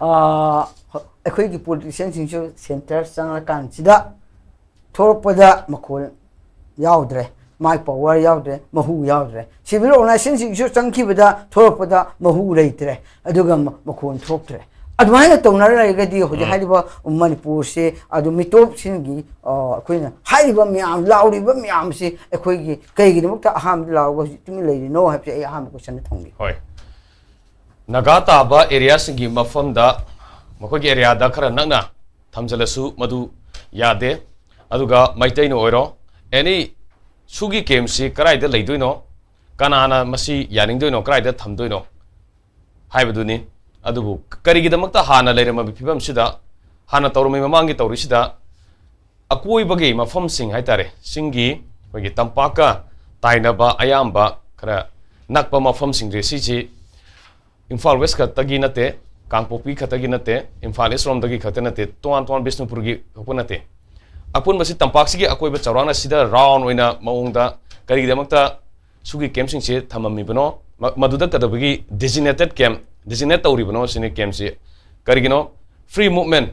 ꯑꯥ, ꯑꯩꯈꯣꯏꯒꯤ ꯄꯣꯂꯤꯇꯤꯁꯤꯌꯥꯟꯁꯤꯡꯁꯨ ꯁꯦꯟꯇꯔ ꯆꯪꯂꯀꯥꯟꯁꯤꯗ ꯊꯣꯛꯂꯛꯄꯗ ꯃꯈꯣꯜ ꯌꯥꯎꯗ꯭ꯔꯦ, ꯃꯥꯏ ꯄꯥꯋꯔ ꯌꯥꯎꯗ꯭ꯔꯦ, ꯃꯍꯨ ꯌꯥꯎꯗ꯭ꯔꯦ꯫ ꯁꯤꯚꯤꯜ ꯑꯣꯔꯒꯅꯥꯏꯖꯦꯁꯟꯁꯤꯡꯁꯨ ꯆꯪꯈꯤꯕꯗ ꯊꯣꯛꯂꯛꯄꯗ ꯃꯍꯨ ꯂꯩꯇ꯭ꯔꯦ, ꯑꯗꯨꯒ ꯃ-, ꯃꯈꯣꯜ ꯊꯣꯛꯇ꯭ꯔꯦ꯫ ꯑꯗꯨꯃꯥꯏꯅ ꯇꯧꯅꯔ ꯂꯩꯔꯒꯗꯤ ꯍꯧꯖꯤꯛ ꯎꯝ꯫ ꯍꯥꯏꯔꯤꯕ ꯃꯅꯤꯄꯨꯔꯁꯦ, ꯑꯗꯨ ꯃꯤꯇꯣꯞꯁꯤꯡꯒꯤ, ꯑ, ꯑꯩꯈꯣꯏꯅ ꯍꯥꯏꯔꯤꯕ ꯃꯌꯥꯝ, ꯂꯥꯎꯔꯤꯕ ꯃꯌꯥꯝꯁꯤ ꯑꯩꯈꯣꯏꯒꯤ ꯀꯩꯒꯤꯗꯃꯛꯇ ꯑꯍꯥꯟꯕꯗ ꯂꯥꯎꯔꯒ ꯍꯧꯖꯤꯛ ꯇꯨꯃꯤꯟ ꯂꯩꯔꯤꯅꯣ ꯍꯥꯏꯕꯁꯦ ꯑꯩ ꯑꯍꯥꯟꯕ ꯀꯣꯏꯁꯟꯗ ꯊꯝꯒꯦ꯫ ꯍꯣꯏ꯫ ꯅꯥꯒꯥ ꯇꯥꯕ ꯑꯦꯔꯤꯌꯥꯁꯤꯡꯒꯤ ꯃꯐꯝꯗ, ꯃꯈꯣꯏꯒꯤ ꯑꯦꯔꯤꯌꯥꯗ ꯈꯔ ꯅꯛꯅ ꯊꯝꯖꯤꯜꯂꯁꯨ ꯃꯗꯨ ꯌꯥꯗꯦ꯫ ꯑꯗꯨꯒ ꯃꯩꯇꯩꯅ ꯑꯣꯏꯔꯣ, ꯑꯦꯅꯤ ꯁꯨꯒꯤ ꯀꯦꯝꯁꯤ ꯀꯗꯥꯏꯗ ꯂꯩꯗꯣꯏꯅꯣ, ꯀꯅꯥꯅ ꯃꯁꯤ ꯌꯥꯅꯤꯡꯗꯣꯏꯅꯣ, ꯀꯗꯥꯏꯗ ꯊꯝꯗꯣꯏꯅꯣ ꯍꯥꯏꯕꯗꯨꯅꯤ꯫ ꯑꯗꯨꯕꯨ ꯀꯔꯤꯒꯤꯗꯃꯛꯇ ꯍꯥꯟꯅ ꯂꯩꯔꯝꯃꯕ ꯐꯤꯕꯝꯁꯤꯗ, ꯍꯥꯟꯅ ꯇꯧꯔꯝꯃꯤ ꯃꯃꯥꯡꯒꯤ ꯇꯧꯔꯤꯁꯤꯗ ꯑꯀꯣꯏꯕꯒꯤ ꯃꯐꯝꯁꯤꯡ ꯍꯥꯏꯇꯥꯔꯦ, ꯆꯤꯡꯒꯤ ꯑꯩꯈꯣꯏꯒꯤ ꯇꯝꯄꯥꯛꯀ ꯇꯥꯏꯅꯕ ꯑꯌꯥꯝꯕ ꯈꯔ ꯅꯛꯄ ꯃꯐꯝꯁꯤꯡꯁꯦ, ꯁꯤꯁꯤ ꯏꯝꯐꯥꯜ ꯋꯦꯁ ꯈꯛꯇꯒꯤ ꯅꯠꯇꯦ, ꯀꯥꯡꯄꯣꯛꯄꯤ ꯈꯛꯇꯒꯤ ꯅꯠꯇꯦ, ꯏꯝꯐꯥꯜ ꯏꯁ ꯔꯣꯝꯗꯒꯤ ꯈꯛꯇ ꯅꯠꯇꯦ, ꯇꯣꯉꯥꯟ ꯇꯣꯉꯥꯟ ꯕꯤꯁꯅꯨꯄꯨꯔꯒꯤ ꯈꯛꯄ ꯅꯠꯇꯦ꯫ ꯑꯄꯨꯟꯕꯁꯤ ꯇꯝꯄꯥꯛꯁꯤꯒꯤ ꯑꯀꯣꯏꯕ ꯆꯥꯎꯔꯥꯛꯅ ꯁꯤꯗ ꯔꯥꯎꯟ ꯑꯣꯏꯅ ꯃꯑꯣꯡꯗ ꯀꯔꯤꯒꯤꯗꯃꯛꯇ ꯁꯨꯒꯤ ꯀꯦꯝꯁꯤꯡꯁꯤ ꯊꯝꯃꯝꯃꯤꯕꯅꯣ? ꯃ-, ꯃꯗꯨꯗ ꯀꯩꯗꯧꯕꯒꯤ ꯗꯤꯖꯤꯅꯦꯇꯦꯠ ꯀꯦꯝ, ꯗꯤꯖꯤꯅꯦꯠ ꯇꯧꯔꯤꯕꯅꯣ ꯁꯤꯅꯤ ꯀꯦꯝꯁꯤ꯫ ꯀꯔꯤꯒꯤꯅꯣ? ꯐ꯭ꯔꯤ ꯃꯨꯚꯃꯦꯟ,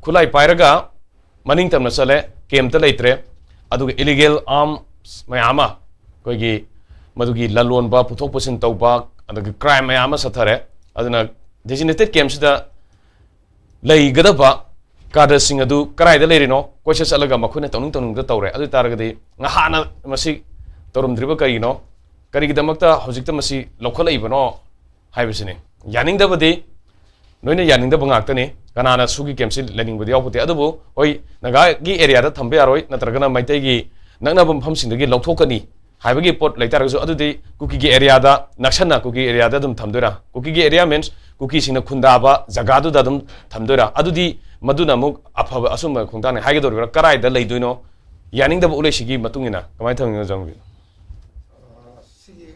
ꯈꯨꯠꯂꯥꯏ ꯄꯥꯏꯔꯒ ꯃꯅꯤꯡ ꯇꯝꯅ ꯆꯠꯂꯦ, ꯀꯦꯝꯇ ꯂꯩꯇ꯭ꯔꯦ꯫ ꯑꯗꯨꯒ ꯏꯂꯤꯒꯦꯜ ꯑꯥꯔꯝꯁ ꯃꯌꯥꯝ ꯑꯃ, ꯑꯩꯈꯣꯏꯒꯤ ꯃꯗꯨꯒꯤ ꯂꯂꯣꯟꯕ, ꯄꯨꯊꯣꯛ ꯄꯨꯁꯤꯟ ꯇꯧꯕ, ꯑꯗꯒꯤ ꯀ꯭ꯔꯥꯏꯝ ꯃꯌꯥꯝ ꯑꯃ ꯆꯠꯊꯔꯦ꯫ ꯑꯗꯨꯅ ꯗꯤꯖꯤꯅꯦꯇꯦꯗ ꯀꯦꯝꯁꯤꯗ ꯂꯩꯒꯗꯕ ꯀꯥꯗꯔꯁꯤꯡ ꯑꯗꯨ ꯀꯗꯥꯏꯗ ꯂꯩꯔꯤꯅꯣ? ꯀꯣꯏꯆꯠ ꯆꯠꯂꯒ ꯃꯈꯣꯏꯅ ꯇꯧꯅꯤꯡ ꯇꯧꯅꯤꯡꯕꯗ ꯇꯧꯔꯦ꯫ ꯑꯗꯨ ꯑꯣꯏ ꯇꯥꯔꯒꯗꯤ ꯉꯍꯥꯟꯅ ꯃꯁꯤ ꯇꯧꯔꯝꯗ꯭ꯔꯤꯕ ꯀꯔꯤꯒꯤꯅꯣ? ꯀꯔꯤꯒꯤꯗꯃꯛꯇ ꯍꯧꯖꯤꯛꯇ ꯃꯁꯤ ꯂꯧꯈꯠꯂꯛꯏꯕꯅꯣ ꯍꯥꯏꯕꯁꯤꯅꯤ꯫ ꯌꯥꯅꯤꯡꯗꯕꯗꯤ ꯅꯣꯏꯅ ꯌꯥꯅꯤꯡꯗꯕ ꯉꯥꯛꯇꯅꯤ꯫ ꯀꯅꯥꯅ ꯁꯨꯒꯤ ꯀꯦꯝꯁꯤ ꯂꯩꯅꯤꯡꯕꯗꯤ ꯌꯥꯎꯄꯣꯠꯇꯦ꯫ ꯑꯗꯨꯕꯨ ꯍꯣꯏ, ꯅꯥꯒꯥꯒꯤ ꯑꯦꯔꯤꯌꯥꯗ ꯊꯝꯕ ꯌꯥꯔꯣꯏ, ꯅꯠꯇ꯭ꯔꯒꯅ ꯃꯩꯇꯩꯒꯤ ꯅꯛꯅꯕ ꯃꯐꯝꯁꯤꯡꯗꯒꯤ ꯂꯧꯊꯣꯛꯀꯅꯤ ꯍꯥꯏꯕꯒꯤ ꯄꯣꯠ ꯂꯩꯇꯥꯔꯒꯁꯨ, ꯑꯗꯨꯗꯤ ꯀꯨꯀꯤꯒꯤ ꯑꯦꯔꯤꯌꯥꯗ ꯅꯛꯁꯟꯅ ꯀꯨꯀꯤ ꯑꯦꯔꯤꯌꯥꯗ ꯑꯗꯨꯝ ꯊꯝꯗꯣꯏꯔꯥ? ꯀꯨꯀꯤꯒꯤ ꯑꯦꯔꯤꯌꯥ ꯃꯤꯟꯁ ꯀꯨꯀꯤꯁꯤꯡꯅ ꯈꯨꯟꯗꯥꯕ ꯖꯒꯥꯗꯨꯗ ꯑꯗꯨꯝ ꯊꯝꯗꯣꯏꯔꯥ? ꯑꯗꯨꯗꯤ ꯃꯗꯨꯅ ꯑꯃꯨꯛ ꯑꯐꯕ ꯑꯆꯨꯝꯕ ꯈꯣꯡꯊꯥꯡꯅꯤ ꯍꯥꯏꯒꯗꯧꯔꯤꯕ꯭ꯔꯥ? ꯀꯗꯥꯏꯗ ꯂꯩꯗꯣꯏꯅꯣ? ꯌꯥꯅꯤꯡꯗꯕ ꯎꯂꯩꯁꯤꯒꯤ ꯃꯇꯨꯡ ꯏꯟꯅ ꯀꯃꯥꯏꯅ ꯇꯧꯅꯤꯡꯅꯣ ꯖꯥꯡꯕꯤ? ꯁꯤꯒꯤ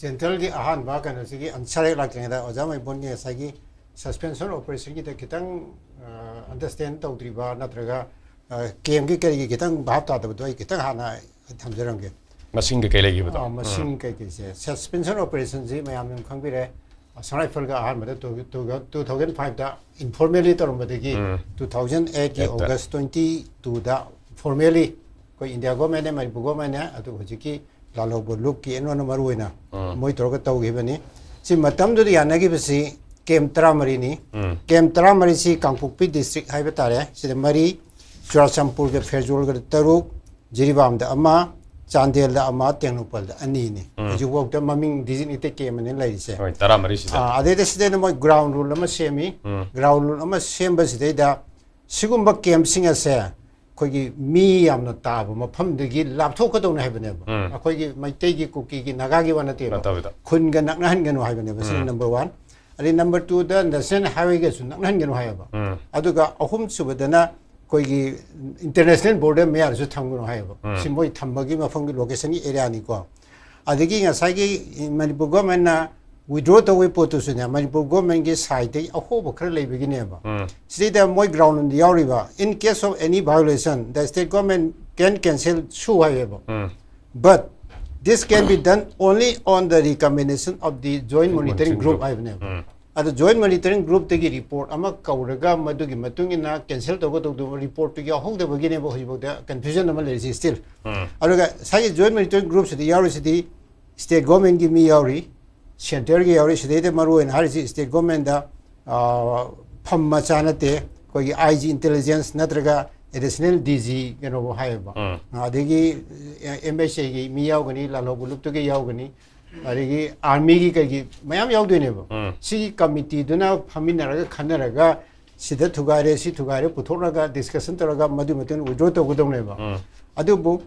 ꯖꯦꯟꯇꯜꯒꯤ ꯑꯍꯥꯟꯕ ꯀꯩꯅꯣꯁꯤꯒꯤ ꯑꯟꯁꯔ ꯍꯦꯛ ꯂꯥꯛꯇ꯭ꯔꯤꯉꯩꯗ ꯑꯣꯖꯥ ꯃꯩꯕꯨꯟꯒꯤ ꯉꯁꯥꯏꯒꯤ ꯁꯁꯄꯦꯟꯁꯟ ꯑꯣꯄꯔꯦꯁꯟꯒꯤꯗ ꯈꯤꯇꯪ ꯑꯟꯗꯔꯁꯇꯦꯟ ꯇꯧꯗ꯭ꯔꯤꯕ ꯅꯠꯇ꯭ꯔꯒ ꯀꯦꯝꯒꯤ ꯀꯔꯤꯒꯤ ꯈꯤꯇꯪ ꯚꯥꯞ ꯇꯥꯗꯕꯗꯣ ꯑꯩ ꯈꯤꯇꯪ ꯍꯥꯟꯅ ꯊꯝꯖꯔꯝꯒꯦ꯫ ꯃꯁꯤꯡ ꯀꯩꯀꯩ ꯂꯩꯈꯤꯕꯗꯣ? ꯑꯥ, ꯃꯁꯤꯡ ꯀꯩꯀꯩꯁꯦ ꯁꯁꯄꯦꯟꯁꯟ ꯑꯣꯄꯔꯦꯁꯟꯁꯤ ꯃꯌꯥꯝꯅ ꯑꯗꯨꯝ ꯈꯪꯕꯤꯔꯦ꯫ ꯑꯁꯥꯝ ꯔꯥꯏꯐꯜꯒ ꯑꯍꯥꯟꯕꯗ ꯇꯨ ꯊꯥꯎꯖꯟ ꯐꯥꯏꯚꯇ ꯏꯟꯐꯣꯔꯃꯦꯜꯂꯤ ꯇꯧꯔꯝꯕꯗꯒꯤ ꯎꯝ꯫ ꯇꯨ ꯊꯥꯎꯖꯟ ꯑꯩꯠꯀꯤ ꯑꯩꯠꯇ꯫ ꯑꯣꯒꯁ ꯇ꯭ꯋꯦꯟꯇꯤ ꯇꯨꯗ ꯐꯣꯔꯃꯦꯜꯂꯤ ꯑꯩꯈꯣꯏ ꯏꯟꯗꯤꯌꯥ ꯒꯣꯔꯃꯦꯟꯅꯦ, ꯃꯅꯤꯄꯨꯔ ꯒꯣꯔꯃꯦꯟꯅꯦ, ꯑꯗꯨ ꯍꯧꯖꯤꯛꯀꯤ ꯂꯥꯜꯍꯧꯕ ꯂꯨꯞꯀꯤ ꯑꯦꯟ ꯑꯣꯅ ꯃꯔꯨ ꯑꯣꯏꯅ ꯎꯝ꯫ ꯃꯣꯏ ꯇꯧꯔꯒ ꯇꯧꯈꯤꯕꯅꯤ꯫ ꯁꯤ ꯃꯇꯝꯗꯨꯗ ꯌꯥꯅꯈꯤꯕꯁꯤ ꯀꯦꯝ ꯇꯔꯥꯃꯔꯤꯅꯤ꯫ ꯎꯝ꯫ ꯀꯦꯝ ꯇꯔꯥꯃꯔꯤꯁꯤ ꯀꯥꯡꯄꯣꯛꯄꯤ ꯗꯤꯁꯇ꯭ꯔꯤꯛ ꯍꯥꯏꯕ ꯇꯥꯔꯦ, ꯁꯤꯗ ꯃꯔꯤ, ꯆꯨꯔꯥꯆꯥꯟꯄꯨꯔꯒ ꯐꯦꯔꯖꯣꯜꯒꯗ ꯇꯔꯨꯛ, ꯖꯤꯔꯤꯕꯥꯝꯗ ꯑꯃ, ꯆꯥꯟꯗꯦꯜꯗ ꯑꯃ, ꯇꯦꯡꯅꯧꯄꯜꯗ ꯑꯅꯤꯅꯤ꯫ ꯎꯝ꯫ ꯍꯧꯖꯤꯛꯐꯥꯎꯗ ꯃꯃꯤꯡ ꯗꯤꯖꯤꯅꯦꯇꯦꯗ ꯀꯦꯝ ꯑꯅ ꯂꯩꯔꯤꯁꯦ꯫ ꯍꯣꯏ, ꯇꯔꯥꯃꯔꯤꯁꯤꯗ꯫ ꯑꯥ, ꯑꯗꯩꯗ ꯁꯤꯗꯩꯗ ꯃꯣꯏ ꯒ꯭ꯔꯥꯎꯟ ꯔꯨꯜ ꯑꯃ ꯁꯦꯝꯃꯤ꯫ ꯎꯝ꯫ ꯒ꯭ꯔꯥꯎꯟ ꯔꯨꯜ ꯑꯃ ꯁꯦꯝꯕꯁꯤꯗꯩꯗ ꯁꯤꯒꯨꯝꯕ ꯀꯦꯝꯁꯤꯡ ꯑꯁꯦ ꯑꯩꯈꯣꯏꯒꯤ ꯃꯤ ꯌꯥꯝꯅ ꯇꯥꯕ ꯃꯐꯝꯗꯒꯤ ꯂꯥꯞꯊꯣꯛꯀꯗꯧꯅꯤ ꯍꯥꯏꯕꯅꯦꯕ꯫ ꯎꯝ꯫ ꯑꯩꯈꯣꯏꯒꯤ ꯃꯩꯇꯩꯒꯤ ꯀꯨꯀꯤꯒꯤ ꯅꯥꯒꯥꯒꯤ ꯋꯥ ꯅꯠꯇꯦꯕ꯫ ꯅꯠꯇꯕꯤꯗ꯫ ꯈꯨꯟꯒ ꯅꯛꯅꯍꯟꯒꯅꯨ ꯍꯥꯏꯕꯅꯦꯕ꯫ ꯁꯤꯅ ꯎꯝ꯫ Number one. ꯑꯗꯩ ꯅꯝꯕꯔ ꯇꯨꯗ ꯅꯦꯁꯅꯦꯜ ꯍꯥꯏꯋꯦꯒꯁꯨ ꯅꯛꯅꯍꯟꯒꯅꯨ ꯍꯥꯏꯌꯦꯕ꯫ ꯎꯝ꯫ ꯑꯗꯨꯒ ꯑꯍꯨꯝꯁꯨꯕꯗꯅ ꯑꯩꯈꯣꯏꯒꯤ ꯏꯟꯇꯔꯅꯦꯁꯅꯦꯜ ꯕꯣꯔꯗꯔ ꯃꯌꯥꯗꯁꯨ ꯊꯝꯒꯅꯨ ꯍꯥꯏꯌꯦꯕ꯫ ꯎꯝ꯫ ꯁꯤ ꯃꯣꯏ ꯊꯝꯕꯒꯤ ꯃꯐꯝꯒꯤ ꯂꯣꯀꯦꯁꯟꯒꯤ ꯑꯦꯔꯤꯌꯥꯅꯤꯀꯣ꯫ ꯑꯗꯒꯤ ꯉꯁꯥꯏꯒꯤ ꯃꯅꯤꯄꯨꯔ ꯒꯣꯔꯃꯦꯟꯅ ꯋꯤꯗ꯭ꯔꯣ ꯇꯧꯕꯒꯤ ꯄꯣꯠꯇꯨꯁꯨꯅꯦ, ꯃꯅꯤꯄꯨꯔ ꯒꯣꯔꯃꯦꯟꯒꯤ ꯁꯥꯏꯠꯇꯒꯤ ꯑꯍꯣꯕ ꯈꯔ ꯂꯩꯕꯒꯤꯅꯦꯕ꯫ ꯎꯝ꯫ ꯁꯤꯗꯩꯗ ꯃꯣꯏ ꯒ꯭ꯔꯥꯎꯟ ꯔꯨꯜꯗ ꯌꯥꯎꯔꯤꯕ, "In case of any violation, the state government can cancel ꯁꯨ" ꯍꯥꯏꯌꯦꯕ꯫ ꯎꯝ꯫ But this can be done only on the recommendation of the Joint Monitoring Group ꯍꯥꯏꯕꯅꯦꯕ꯫ ꯎꯝ꯫ ꯑꯗꯣ ꯖꯣꯏꯟ ꯃꯣꯅꯤꯇꯔꯤꯡ ꯒ꯭ꯔꯨꯞꯇꯒꯤ ꯔꯤꯄꯣꯔꯠ ꯑꯃ ꯀꯧꯔꯒ ꯃꯗꯨꯒꯤ ꯃꯇꯨꯡ ꯏꯟꯅ ꯀꯦꯟꯁꯦꯜ ꯇꯧꯒꯗꯧꯗꯣ ꯔꯤꯄꯣꯔꯠꯇꯨ ꯌꯥꯎꯍꯧꯗꯕꯒꯤꯅꯦꯕ ꯍꯧꯖꯤꯛꯐꯥꯎꯗ ꯀꯟꯐ꯭ꯌꯨꯖꯟ ꯑꯃ ꯂꯩꯔꯤꯁꯤ ꯁ꯭ꯇꯤꯜ꯫ ꯎꯝ꯫ ꯑꯗꯨꯒ ꯉꯁꯥꯏꯒꯤ ꯖꯣꯏꯟ ꯃꯣꯅꯤꯇꯔꯤꯡ ꯒ꯭ꯔꯨꯞꯁꯤꯗ ꯌꯥꯎꯔꯤꯁꯤꯗꯤ ꯁ꯭ꯇꯦꯠ ꯒꯣꯔꯃꯦꯟꯒꯤ ꯃꯤ ꯌꯥꯎꯔꯤ, ꯁꯦꯟꯇꯔꯒꯤ ꯌꯥꯎꯔꯤ꯫ ꯁꯤꯗꯩꯗ ꯃꯔꯨ ꯑꯣꯏꯅ ꯍꯥꯏꯔꯤꯁꯤ ꯁ꯭ꯇꯦꯠ ꯒꯣꯔꯃꯦꯟꯗ ꯐꯝ ꯃꯆꯥ ꯅꯠꯇꯦ, ꯑꯩꯈꯣꯏꯒꯤ ꯑꯥꯏ ꯖꯤ ꯏꯟꯇꯦꯂꯤꯖꯦꯟꯁ ꯅꯠꯇ꯭ꯔꯒ ꯑꯦꯗꯤꯁꯅꯦꯜ ꯗꯤ ꯖꯤ ꯀꯩꯅꯣꯕꯨ ꯍꯥꯏꯌꯦꯕ꯫ ꯎꯝ. ꯑꯗꯒꯤ ꯑꯦꯝ ꯑꯩꯆ ꯑꯦꯒꯤ ꯃꯤ ꯌꯥꯎꯒꯅꯤ, ꯂꯥꯜꯍꯧ ꯒ꯭ꯔꯨꯞꯇꯨꯒꯤ ꯌꯥꯎꯒꯅꯤ, ꯑꯗꯒꯤ ꯑꯥꯔꯃꯤꯒꯤ ꯀꯩꯒꯤ ꯃꯌꯥꯝ ꯌꯥꯎꯗꯣꯏꯅꯦꯕ꯫ ꯎꯝ. ꯁꯤꯒꯤ ꯀꯃꯤꯇꯤꯗꯨꯅ ꯐꯝꯃꯤꯟꯅꯔꯒ ꯈꯟꯅꯔꯒ ꯁꯤꯗ ꯊꯨꯒꯥꯏꯔꯦ, ꯁꯤ ꯊꯨꯒꯥꯏꯔꯦ ꯄꯨꯊꯣꯛꯂꯒ ꯗꯤꯁꯀꯁꯟ ꯇꯧꯔꯒ ꯃꯗꯨꯒꯤ ꯃꯇꯨꯡ ꯋꯤꯗ꯭ꯔꯣ ꯇꯧꯒꯗꯧꯅꯦꯕ꯫ ꯎꯝ. ꯑꯗꯨꯕꯨ